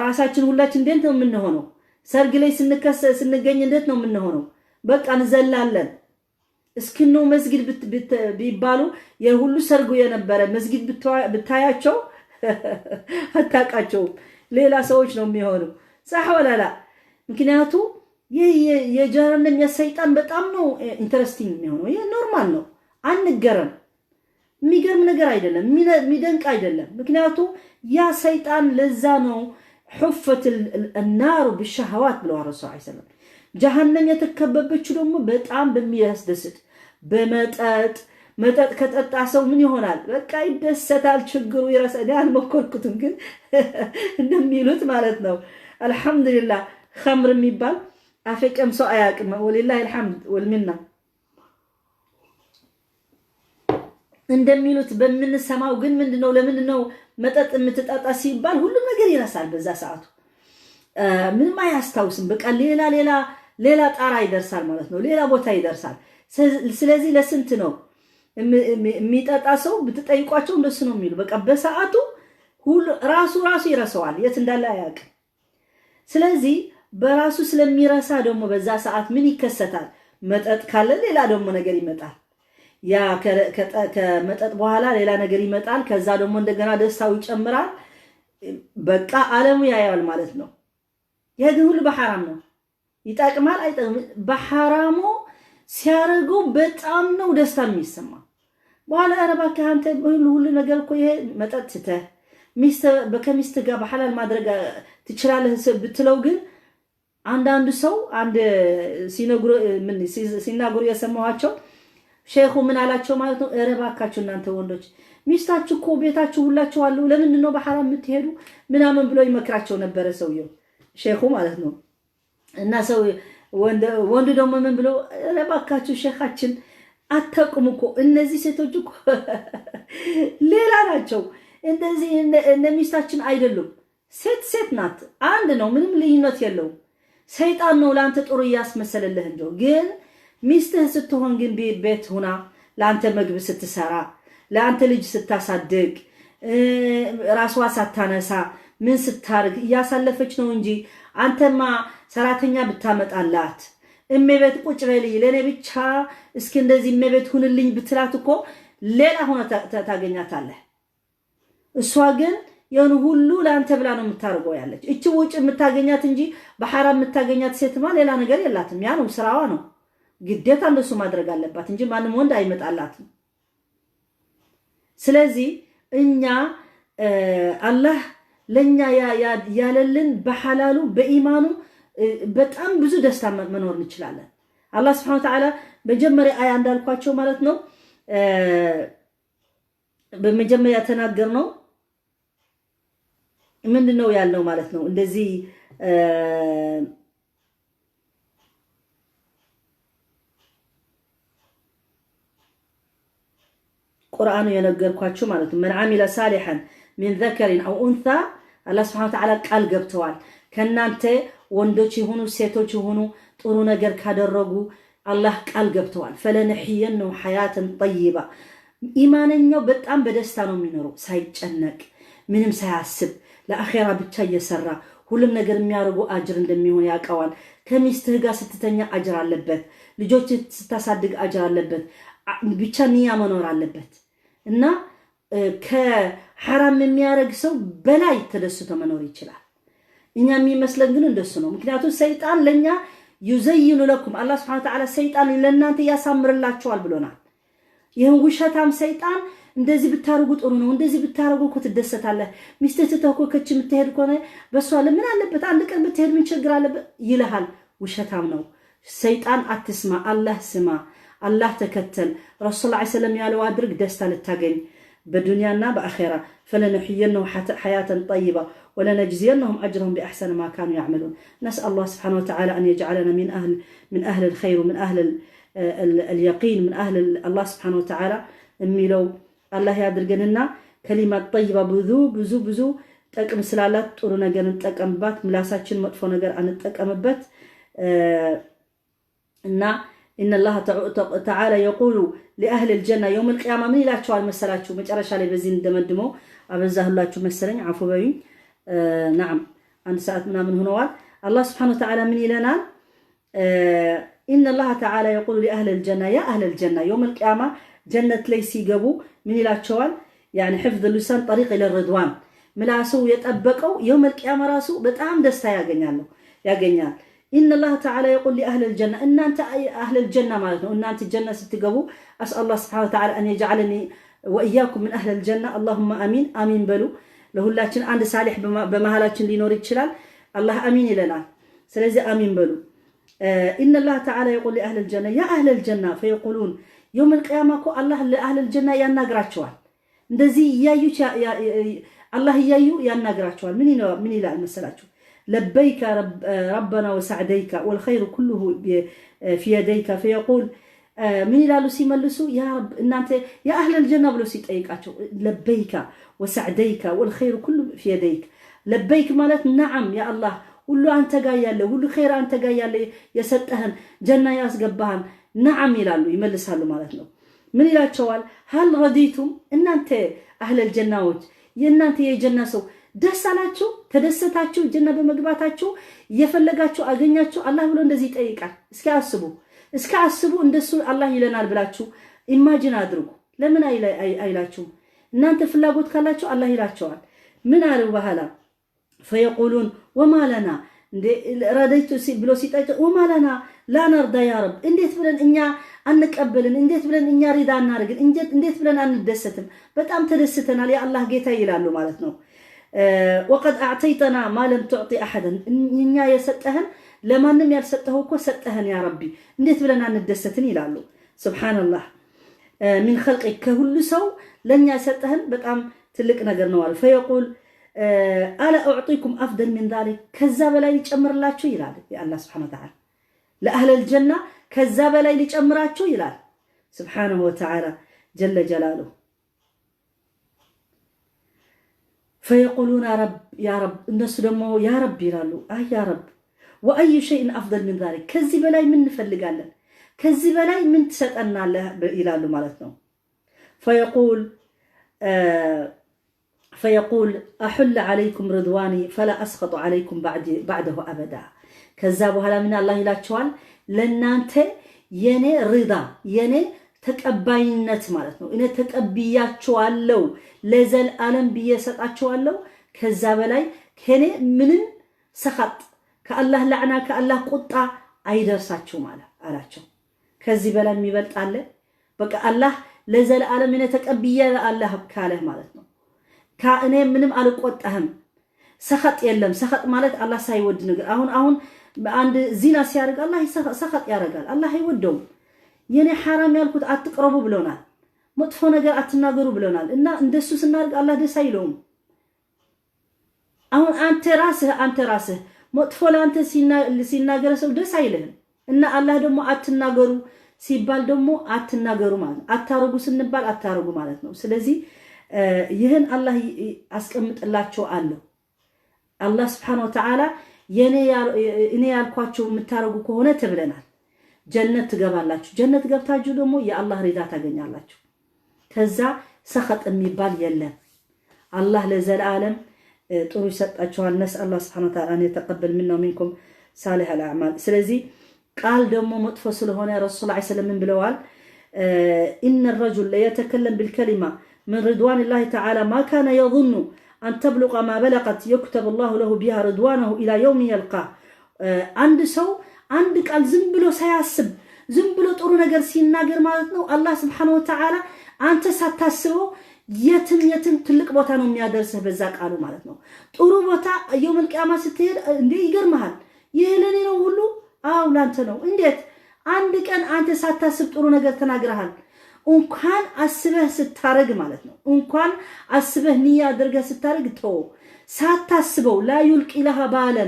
ራሳችን ሁላችን እንዴት ነው የምንሆነው? ሰርግ ላይ ስንገኝ እንዴት ነው የምንሆነው? በቃ እንዘላለን። እስኪ ነው መስጊድ ቢባሉ የሁሉ ሰርጉ የነበረ መስጊድ ብታያቸው አታውቃቸውም። ሌላ ሰዎች ነው የሚሆኑ። صح ولا لا? ምክንያቱ ይህ የጀሃነም የሰይጣን በጣም ነው interesting የሚሆነው። ይህ normal ነው፣ አንገረም። የሚገርም ነገር አይደለም፣ የሚደንቅ አይደለም። ምክንያቱ ያ ሰይጣን ለዛ ነው حفت النار بالشهوات ብለዋል ረሱል ዐለይሂ ሰላም። ጀሃነም የተከበበችው ደግሞ በጣም በሚያስደስት በመጠጥ መጠጥ ከጠጣ ሰው ምን ይሆናል? በቃ ይደሰታል፣ ችግሩ ይረሳል። እኔ አልሞከርኩትም ግን እንደሚሉት ማለት ነው። አልሐምዱሊላህ ኸምር የሚባል አፌ ቀምሶ አያውቅም። ወሊላሂ አልሐምድ ወልሚና። እንደሚሉት በምንሰማው ግን ምንድነው፣ ለምንድነው መጠጥ የምትጠጣ ሲባል ሁሉም ነገር ይረሳል። በዛ ሰዓቱ ምንም አያስታውስም። በቃ ሌላ ሌላ ሌላ ጣራ ይደርሳል ማለት ነው። ሌላ ቦታ ይደርሳል። ስለዚህ ለስንት ነው የሚጠጣ ሰው ብትጠይቋቸው እንደሱ ነው የሚሉ። በቃ በሰዓቱ ሁሉ ራሱ ራሱ ይረሳዋል፣ የት እንዳለ አያውቅም። ስለዚህ በራሱ ስለሚረሳ ደግሞ በዛ ሰዓት ምን ይከሰታል? መጠጥ ካለ ሌላ ደግሞ ነገር ይመጣል። ያ ከመጠጥ በኋላ ሌላ ነገር ይመጣል። ከዛ ደግሞ እንደገና ደስታው ይጨምራል። በቃ ዓለሙ ያየዋል ማለት ነው። ይሄ ግን ሁሉ በሐራም ነው። ይጠቅማል አይጠቅም? በሐራሙ ሲያደርገው በጣም ነው ደስታ የሚሰማ። በኋላ ኧረ እባክህ አንተ ሁሉ ሁሉ ነገር እኮ ይሄ መጠጥ ትተህ ከሚስት ጋር በሐላል ማድረግ ትችላለህ ብትለው ግን አንዳንዱ ሰው አንድ ሲናገሩ የሰማኋቸው ሼኹ ምን አላቸው ማለት ነው። ኧረ እባካችሁ እናንተ ወንዶች ሚስታችሁ እኮ ቤታችሁ ሁላችሁ አሉ፣ ለምንድን ነው በሐራም የምትሄዱ ምናምን ብሎ ይመክራቸው ነበረ ሰውየው ሼኹ ማለት ነው። እና ሰው ወንዱ ደግሞ ምን ብሎ ኧረ እባካችሁ ሼኻችን አታውቁም እኮ እነዚህ ሴቶች እኮ ሌላ ናቸው፣ እንደዚህ እንደ ሚስታችን አይደሉም። ሴት ሴት ናት፣ አንድ ነው፣ ምንም ልዩነት የለውም። ሰይጣን ነው ለአንተ ጥሩ እያስመሰለልህ እንጂ። ግን ሚስትህ ስትሆን ግን ቤት ሁና ለአንተ ምግብ ስትሰራ፣ ለአንተ ልጅ ስታሳድግ፣ ራሷ ሳታነሳ ምን ስታርግ እያሳለፈች ነው እንጂ አንተማ ሰራተኛ ብታመጣላት እመቤት ቁጭ በልይ ለእኔ ብቻ እስኪ እንደዚህ እመቤት ሁንልኝ ብትላት እኮ ሌላ ሆነ ታገኛታለህ። እሷ ግን የሆነ ሁሉ ለአንተ ብላ ነው የምታደርገው ያለች። እቺ ውጭ የምታገኛት እንጂ በሐራም የምታገኛት ሴትማ ሌላ ነገር የላትም። ያ ነው ስራዋ ነው፣ ግዴታ እንደሱ ማድረግ አለባት እንጂ ማንም ወንድ አይመጣላትም። ስለዚህ እኛ አላህ ለኛ ያለልን በሐላሉ በኢማኑ በጣም ብዙ ደስታ መኖር እንችላለን። አላህ ስብሐነ ወተዓላ መጀመሪያ አያ እንዳልኳቸው ማለት ነው፣ በመጀመሪያ ተናገር ነው ምንድን ነው ያልነው ማለት ነው። እንደዚህ ቁርአኑ የነገርኳችሁ ማለት ነው። من عمل صالحا من ذكر أو أنثى አላህ ስብሐነ ወተዓላ ቃል ገብተዋል። ከእናንተ ወንዶች ይሁኑ ሴቶች ይሁኑ ጥሩ ነገር ካደረጉ አላህ ቃል ገብተዋል። فلنحيينهم حياة طيبة። ኢማነኛው በጣም በደስታ ነው የሚኖረው፣ ሳይጨነቅ ምንም ሳያስብ ለአኼራ ብቻ እየሰራ ሁሉም ነገር የሚያደርጉ አጅር እንደሚሆን ያውቀዋል። ከሚስትህ ጋር ስትተኛ አጅር አለበት። ልጆች ስታሳድግ አጅር አለበት። ብቻ ንያ መኖር አለበት እና ከሐራም የሚያደርግ ሰው በላይ ተደስቶ መኖር ይችላል። እኛ የሚመስለን ግን እንደሱ ነው። ምክንያቱም ሰይጣን ለኛ يزين لكم አላህ ስብሐነ ወተዓላ ሰይጣን ለእናንተ ያሳምርላችኋል ብሎናል። ይህን ውሸታም ሰይጣን እንደዚህ ብታደርጉ ጥሩ ነው፣ እንደዚህ ብታደርጉ እኮ ትደሰታለህ፣ ሚስትህ ትተህ እኮ ከች የምትሄድ ከሆነ በሷ ለምን አለበት አንድ ቀን ብትሄድ ምን ችግር አለበት ይልሃል። ውሸታም ነው ሰይጣን። አትስማ፣ አላህ ስማ፣ አላህ ተከተል፣ ረሱል ዐለይሂ ሰላም ያለው አድርግ፣ ደስታ ልታገኝ በዱንያና በአኼራ። فلنحيينهم حياة طيبة ولنجزينهم أجرهم بأحسن ما كانوا يعملون። نسأل الله سبحانه وتعالى أن يجعلنا من أهل الخير ومن أهل اليقين من أهل አላህ ስብሓነ ወተዓላ የሚለው አላህ ያድርገንና كلمة طيبة ብዙ ብዙ ብዙ ጥቅም ስላላት ጥሩ ነገር እንጠቀምባት። ምላሳችን መጥፎ ነገር አንጠቀምበት እና إن الله تعالى يقول لأهل الجنة يوم القيامة ምን ይላቸዋል መሰላችሁ? መጨረሻ ላይ በዚህ እንደመድመው አበዛሁላችሁ መሰለኝ፣ አፉ በዩኝ። نعم አንድ ሰዓት ምናምን ሆነዋል። አላህ ስብሐነሁ ወተዓላ ምን ይለናል? إن الله تعالى يقول لأهل الجنة يا أهل الجنة يوم القيامة ጀነት ላይ ሲገቡ ምን ይላቸዋል? يعني حفظ اللسان طريق إلى الرضوان ምላሱ የጠበቀው يوم القيامة ራሱ በጣም ደስታ ያገኛል። إن الله تعالى يقول لأهل الجنة እናንተ أهل الجنة ማለት ነው። እናንተ ጀነት ስትገቡ أسأل الله سبحانه وتعالى أن يجعلني وإياكم من أهل الجنة اللهم آمين አሚን በሉ። ለሁላችን አንድ ሳሊሕ በመሃላችን ሊኖር ይችላል። አላህ አሚን ይለናል። ስለዚህ አሚን በሉ። إن الله تعالى يقول لأهل الجنة يا أهل الجنة فيقولون يوم القيامة እኮ አላህ ለ أهل الجنة ያናግራቸዋል። እንደዚህ እያዩ አላህ እያዩ ያናግራቸዋል። ምን ይላል መሰላችሁ? لبيك ربنا وسعديك والخير كله في يديك فيقول ምን ይላሉ ሲመልሱ? يا رب እናንተ يا أهل الجنة ብሎ ሲጠይቃቸው لبيك وسعديك والخير كله في يديك። لبيك ማለት نعم يا الله ሁሉ አንተ ጋር ያለ፣ ሁሉ ኸይር አንተ ጋር ያለ፣ የሰጠህን ጀና ያስገባህን نعم ይላሉ፣ ይመልሳሉ ማለት ነው። ምን ይላቸዋል? هل رضيتم እናንተ أهل الجنة ዎች የእናንተ የጀና ሰው ደስ አላችሁ? ተደሰታችሁ? ጀና በመግባታችሁ የፈለጋችሁ አገኛችሁ? አላህ ብሎ እንደዚህ ይጠይቃል። እስኪ አስቡ፣ እስኪ አስቡ፣ እንደሱ አላህ ይለናል ብላችሁ imagine አድርጉ። ለምን አይላችሁም? እናንተ ፍላጎት ካላችሁ አላህ ይላቸዋል። ምን አሉ በኋላ? فيقولون وما لنا رضيت ብሎ ሲጠይቅ وما لنا لا نرضى يا رب፣ እንዴት ብለን እኛ አንቀበልን? እንዴት ብለን እኛ ሪዳ አናርግን? እንዴት ብለን አንደሰትም? በጣም ተደስተናል የአላህ ጌታ ይላሉ ማለት ነው። وقد أعطيتنا ما لم تعط أحدا፣ እኛ የሰጠህን ለማንም ያልሰጠኸው እኮ ሰጠህን يا ربي፣ እንዴት ብለን አንደሰትን ይላሉ። سبحان الله من خلقك ከሁሉ ሰው ለእኛ የሰጠህን በጣም ትልቅ ነገር ነው አሉ። فيقول ألا أعطيكم أفضل من ذلك፣ ከዛ በላይ ሊጨምርላችሁ ይላል የአላህ سبحانه وتعالى ለ أهل الجنة፣ ከዛ በላይ ሊጨምራችሁ ይላል سبحانه وتعالى جل جلاله። فيقولون رب يا رب፣ እነሱ ደግሞ يا رب ይላሉ። አይ يا رب وأي شيء أفضل من ذلك፣ ከዚህ በላይ ምን እንፈልጋለን? ከዚህ በላይ ምን ትሰጠናለህ? ይላሉ ማለት ነው። فيقول أحل عليكم رضواني فلا أسخط عليكم بعده أبدا። ከዛ በኋላ ምን አላህ ይላቸዋል? ለእናንተ የኔ ሪዳ የኔ ተቀባይነት ማለት ነው። እኔ ተቀብያቸዋለሁ ለዘልዓለም ብዬ ሰጣቸዋለሁ። ከዛ በላይ ከኔ ምንም سخط ከአላህ لعنة ከአላህ ቁጣ አይደርሳችሁም አላቸው። ከዚህ በላይ የሚበልጥ አለ? በቃ አላህ ለዘልዓለም እኔ ተቀብዬ አላህ ካለህ ማለት ነው። እኔ ምንም አልቆጣህም። سخط የለም። سخط ማለት አላህ ሳይወድ ነገር አሁን አንድ ዚና ሲያደርግ አላህ سخط ያደርጋል። አላህ አይወደውም። የኔ ሐራም ያልኩት አትቅረቡ ብሎናል። መጥፎ ነገር አትናገሩ ብሎናል። እና እንደሱ ስናደርግ አላህ ደስ አይለውም። አሁን አንተ ራስህ መጥፎ ለአንተ ሲናገረ ሰው ደስ አይልህም። እና አላህ ደግሞ አትናገሩ ሲባል ደግሞ አትናገሩ ማለት ነው። አታረጉ ስንባል አታረጉ ማለት ነው። ስለዚህ ይህን አላህ አስቀምጥላቸው አለው። አላህ سبحانه وتعالى እኔ ያልኳቸው የምታረጉ ከሆነ ተብለናል፣ ጀነት ትገባላችሁ። ጀነት ገብታችሁ ደግሞ የአላህ ሪዳ ታገኛላችሁ። ከዛ سخط የሚባል የለም። አላህ ለዘላለም ጥሩ ይሰጣችኋል። نسأل الله سبحانه وتعالى أن يتقبل منا ومنكم صالح الأعمال። ስለዚህ ቃል ደግሞ መጥፎ ስለሆነ ረሱል ስ ሰለም ምን ብለዋል? إن الرجل ليتكلم بالكلمة من رضوان الله تعالى ما كان يظن أن تبلغ ما بلغت يكتب الله له بها رضوانه إلى يوم يلقاه። አንድ ሰው አንድ ቃል ዝም ብሎ ሳያስብ ዝም ብሎ ጥሩ ነገር ሲናገር ማለት ነው አላህ سبحانه وتعالى አንተ ሳታስበው የትም የትም ትልቅ ቦታ ነው የሚያደርስህ በዛ ቃሉ ማለት ነው። ጥሩ ቦታ يوم القيامة ስትሄድ እንዴ ይገርምሃል። ይህ ለእኔ ነው ሁሉ? አው ላንተ ነው። እንዴት? አንድ ቀን አንተ ሳታስብ ጥሩ ነገር ተናግረሃል። እንኳን አስበህ ስታረግ ማለት ነው። እንኳን አስበህ ንያ አድርገህ ስታረግ ተው፣ ሳታስበው لا يلقي لها بالا።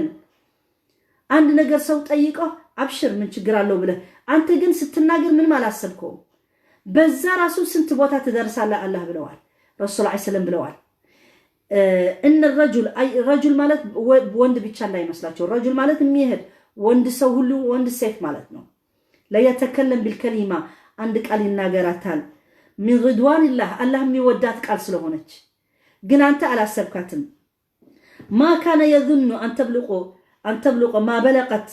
አንድ ነገር ሰው ጠይቀው أبشر ምን ችግር አለው ብለህ አንተ ግን ስትናገር ምንም አላሰብከውም። በዛ ራሱ ስንት ቦታ ትደርሳለህ አላህ ብለዋል ረሱል ዐለይሂ ሰላም ብለዋል። إن الرجل رجل ማለት ወንድ ብቻ እንዳይመስላቸው። رجل ማለት የሚሄድ ወንድ ሰው ሁሉ ወንድ ሴት ማለት ነው። ليتكلم بالكلمة አንድ ቃል ይናገራታል። من رضوان الله አላህ የሚወዳት ቃል ስለሆነች ግን አንተ አላሰብካትም። ما كان يظن أن تبلغ ما بلغت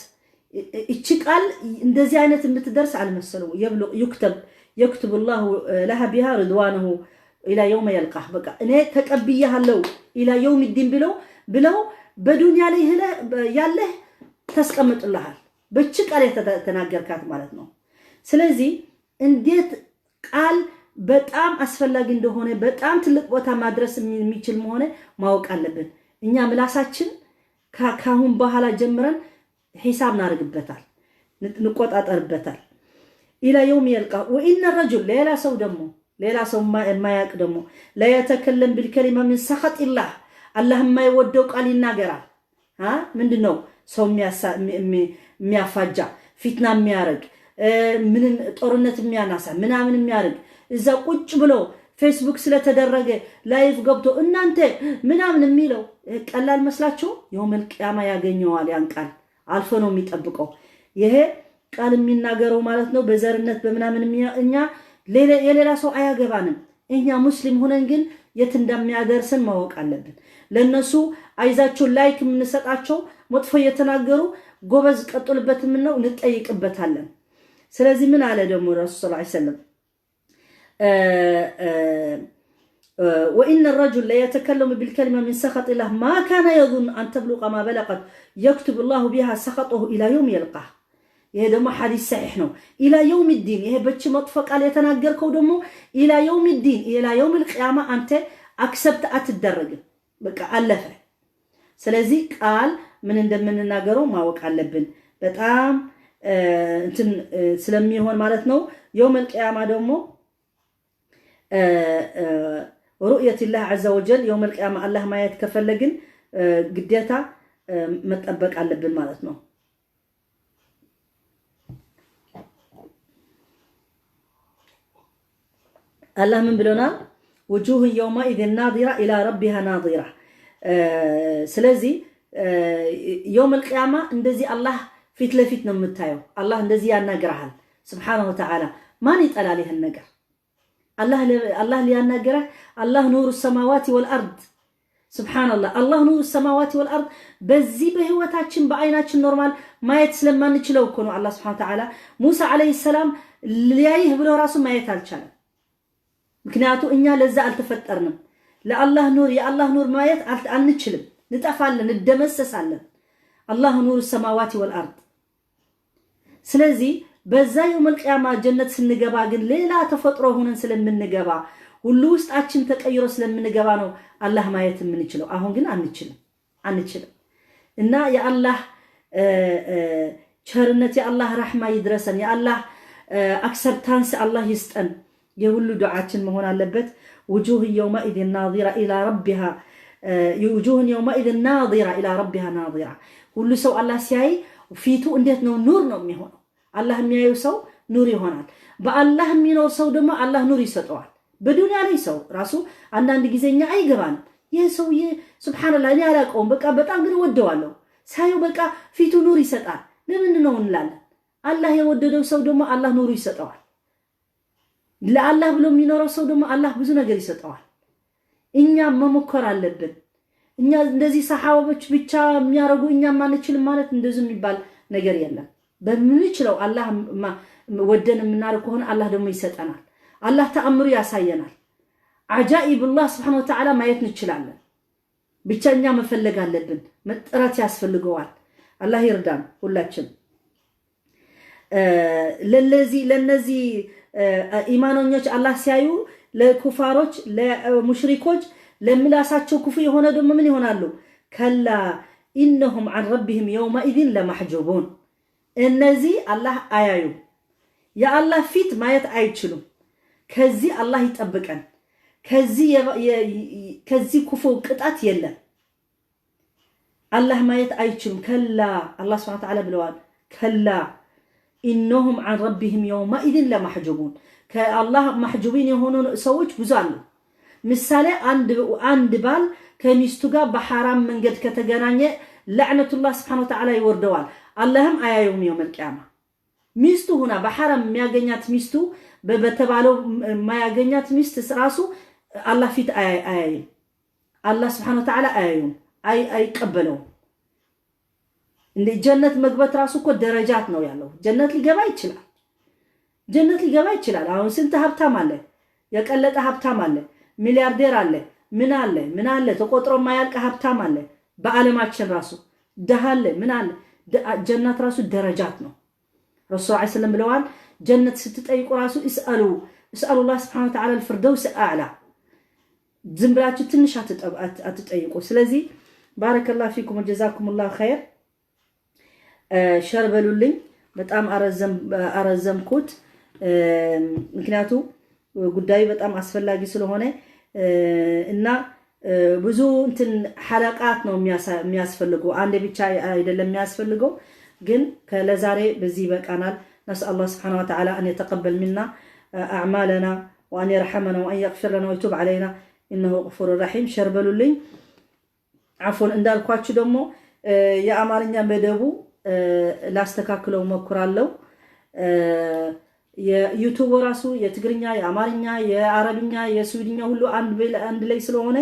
እቺ ቃል እንደዚህ አይነት የምትደርስ አልመሰለው። يكتب الله لها بها رضوانه إلى يوم يلقاه። በቃ እኔ ተቀብያለሁ إلى يوم الدين ብለው በዱንያ ላይ ያለህ ተስቀምጥልሃል። በቺ ቃል የተናገርካት ማለት ነው። ስለዚህ እንዴት ቃል በጣም አስፈላጊ እንደሆነ በጣም ትልቅ ቦታ ማድረስ የሚችል መሆነ ማወቅ አለብን። እኛ ምላሳችን ካሁን በኋላ ጀምረን ሂሳብ እናደርግበታል፣ እንቆጣጠርበታል። إلى يوم يلقاه وإن الرجل ሌላ ሰው ደግሞ፣ ሌላ ሰው የማያውቅ ደግሞ ليتكلم بالكلمة من سخط الله፣ አላህ የማይወደው ቃል ይናገራል። ምንድን ነው? ሰው የሚያፋጃ፣ ፊትና የሚያደርግ፣ ምንም ጦርነት የሚያናሳ ምናምን የሚያደርግ፣ እዛ ቁጭ ብሎ ፌስቡክ ስለተደረገ live ገብቶ እናንተ ምናምን የሚለው ቀላል መስላችሁ? يوم القيامة ያገኘዋል። ያን ቃል አልፎ ነው የሚጠብቀው። ይሄ ቃል የሚናገረው ማለት ነው። በዘርነት በምናምን እኛ የሌላ ሰው አያገባንም። እኛ ሙስሊም ሆነን ግን የት እንደሚያደርሰን ማወቅ አለብን። ለእነሱ አይዛቸው like የምንሰጣቸው፣ መጥፎ እየተናገሩ ጎበዝ ቀጥሉበት የምንለው እንጠይቅበታለን። ስለዚህ ምን አለ ደግሞ ረሱል صلى الله عليه وسلم? وإن الرجل ليتكلم بالكلمة من سخط الله ما كان يظن أن تبلغ ما بلغت يكتب الله بها سخطه إلى يوم يلقاه። ይሄ ደግሞ ሐዲስ صحيح ነው። إلى يوم الدين ይሄ በች መጥፎ ቃል የተናገርከው ደግሞ إلى يوم الدين، إلى يوم القيامة አንተ accept አትደረግም። በቃ አለፈ። ስለዚህ ቃል ምን እንደምንናገረው ማወቅ አለብን። በጣም እንትን ስለሚሆን ማለት ነው። يوم القيامة ደግሞ رؤية الله عز وجل، يوم القيامة አላህ ማየት ከፈለግን ግዴታ መጠበቅ አለብን ማለት ነው። አላህ ምን ብሎናል? وجوه يومئذ ناضرة إلى ربها ناظرة። ስለዚህ يوم القيامة እንደዚህ አላህ ፊት ለፊት ነው የምታየው። አላህ እንደዚህ ያናግረሃል سبحانه وتعالى። ማን ይጠላል ይህን ነገር? አላህ ሊያናግረህ፣ አላህ نور السماوات والأرض፣ سبحان الله፣ አላህ نور السماوات والأرض። በዚህ በህይወታችን በአይናችን normal ማየት ስለማንችለው እኮ ነው። አላህ سبحانه وتعالى ሙሳ عليه السلام ሊያይህ ብሎ ራሱ ማየት አልቻለም። ምክንያቱ እኛ ለዛ አልተፈጠርንም። ለአላህ ኑር፣ የአላህ ኑር ማየት አንችልም። ንጠፋለን፣ እንደመሰሳለን። አላህ نور السماوات والأرض። ስለዚህ በዛ يوم القيامة ጀነት ስንገባ ግን ሌላ ተፈጥሮ ሆነን ስለምንገባ፣ ሁሉ ውስጣችን ተቀይሮ ስለምንገባ ነው አላህ ማየት የምንችለው። አሁን ግን አንችልም፣ አንችልም። እና የአላህ ቸርነት፣ የአላህ ረሕማ ይድረሰን፣ የአላህ acceptance አላህ ይስጠን። የሁሉ ዱዓችን መሆን አለበት። وجوه يومئذ ناضرة إلى ربها، وجوه يومئذ ناضرة إلى ربها ناظرة። ሁሉ ሰው አላህ ሲያይ ፊቱ እንዴት ነው? ኑር ነው የሚሆነው። አላህ የሚያየው ሰው ኑር ይሆናል። በአላህ የሚኖር ሰው ደግሞ አላህ ኑር ይሰጠዋል። በዱንያ ላይ ሰው ራሱ አንዳንድ ጊዜ እኛ አይገባንም። ይህ ሰውዬ سبحان الله እኔ አላውቀውም፣ በቃ በጣም ግን እወደዋለሁ። ሳየው በቃ ፊቱ ኑር ይሰጣል። ለምንድን ነው እንላለን። አላህ የወደደው ሰው ደግሞ አላህ ኑሩ ይሰጠዋል። ለአላህ ብሎ የሚኖረው ሰው ደግሞ አላህ ብዙ ነገር ይሰጠዋል። እኛ መሞከር አለብን። እኛ እንደዚህ ሰሓባዎች ብቻ የሚያደርጉ እኛ ማንችልም ማለት እንደዚህ የሚባል ነገር የለም። በምንችለው አላህ ወደን የምናደርግ ከሆነ አላህ ደግሞ ይሰጠናል። አላህ ተአምሩ ያሳየናል። عجائب الله سبحانه وتعالى ማየት እንችላለን። ብቻ እኛ መፈለግ አለብን። መጥረት ያስፈልገዋል። አላህ ይርዳን ሁላችን። ለነዚህ ለነዚህ ኢማኖኞች አላህ ሲያዩ፣ ለኩፋሮች፣ ለሙሽሪኮች፣ ለምላሳቸው ክፉ የሆነ ደግሞ ምን ይሆናሉ? كلا إنهم عن ربهم يومئذ لمحجوبون። እነዚህ አላህ አያዩም። የአላህ ፊት ማየት አይችሉም። ከዚህ አላህ ይጠብቀን። ከዚህ ክፉ ቅጣት የለም። አላህ ማየት አይችሉም። كلا አላህ سبحانه وتعالى ብለዋል። كلا إنهم عن ربهم يومئذ لمحجوبون። ከአላህ محجوبين የሆኑ ሰዎች ብዙ አሉ። ምሳሌ አንድ ባል ከሚስቱ ጋር በሐራም መንገድ ከተገናኘ لعنة الله سبحانه وتعالى ይወርደዋል። አላህም አያየውም يوم القيامة። ሚስቱ ሁና በሐራም የሚያገኛት፣ ሚስቱ በተባለው የማያገኛት ሚስት ራሱ አላህ ፊት አያይም። አላህ سبحانه وتعالى አያዩም፣ አይቀበለውም። እንደ ጀነት መግባት ራሱ እኮ درجات ነው ያለው። ጀነት ሊገባ ይችላል። ጀነት ሊገባ ይችላል። አሁን ስንት ሀብታም አለ፣ የቀለጠ ሀብታም አለ፣ ሚሊያርዴር አለ፣ ምን አለ ምን አለ፣ ተቆጥሮ የማያልቅ ሀብታም አለ። በዓለማችን ራሱ ድሃ አለ፣ ምን አለ። ጀነት ራሱ درجات ነው። ረሱል عليه السلام ብለዋል። ጀነት ስትጠይቁ ራሱ اسألوا اسألوا الله سبحانه وتعالى الفردوس الأعلى፣ ዝም ብላችሁ ትንሽ አትጠይቁ። ስለዚህ بارك الله فيكم، جزاكم الله خير። Share በሉልኝ። በጣም አረዘምኩት። ምክንያቱ ጉዳዩ በጣም አስፈላጊ ስለሆነ እና ብዙ እንትን حلقات ነው የሚያስፈልገው፣ አንድ ብቻ አይደለም የሚያስፈልገው። ግን ለዛሬ በዚህ ይበቃናል። نسأل الله سبحانه وتعالى أن يتقبل منا أعمالنا وأن يرحمنا وأن يغفر لنا ويتوب علينا إنه غفور رحيم። Share በሉልኝ። عفوا እንዳልኳችሁ ደግሞ የአማርኛ መደቡ ላስተካክለው ሞክራለሁ። የ YouTube ራሱ የትግርኛ፣ የአማርኛ፣ የአረብኛ፣ የስዊድኛ ሁሉ አንድ ላይ ስለሆነ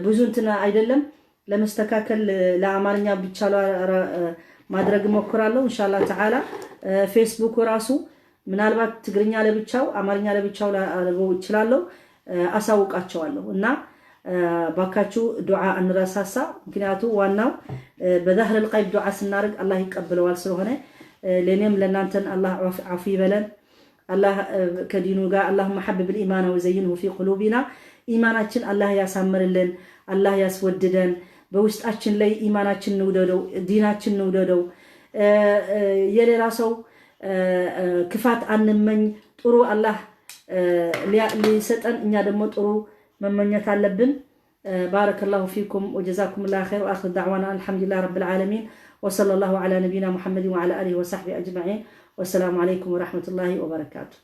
ብዙ እንትን አይደለም። ለመስተካከል ለአማርኛ ብቻ ማድረግ እሞክራለሁ إن شاء الله تعالى። ፌስቡክ ራሱ ምናልባት ትግርኛ ለብቻው፣ አማርኛ ለብቻው ላደርገው እችላለሁ። አሳውቃቸዋለሁ እና ባካችሁ ዱዓ አንረሳሳ። ምክንያቱ ዋናው በ ظهر الغيب ዱዓ ስናደርግ አላህ ይቀበለዋል ስለሆነ ለእኔም ለእናንተን አላህ ዓፉ ይበለን። አላህ ከዲኑ ጋር اللهم حبب الإيمان وزينه في قلوبنا። ኢማናችን አላህ ያሳምርልን፣ አላህ ያስወድደን። በውስጣችን ላይ ኢማናችን እንውደደው፣ ዲናችን እንውደደው። የሌላ ሰው ክፋት አንመኝ። ጥሩ አላህ ሊሰጠን እኛ ደግሞ ጥሩ መመኘት አለብን። بارك الله فيكم وجزاكم الله خير وآخر دعوانا الحمد لله رب العالمين وصلى الله على نبينا محمد وعلى آله وصحبه أجمعين والسلام عليكم ورحمة الله وبركاته።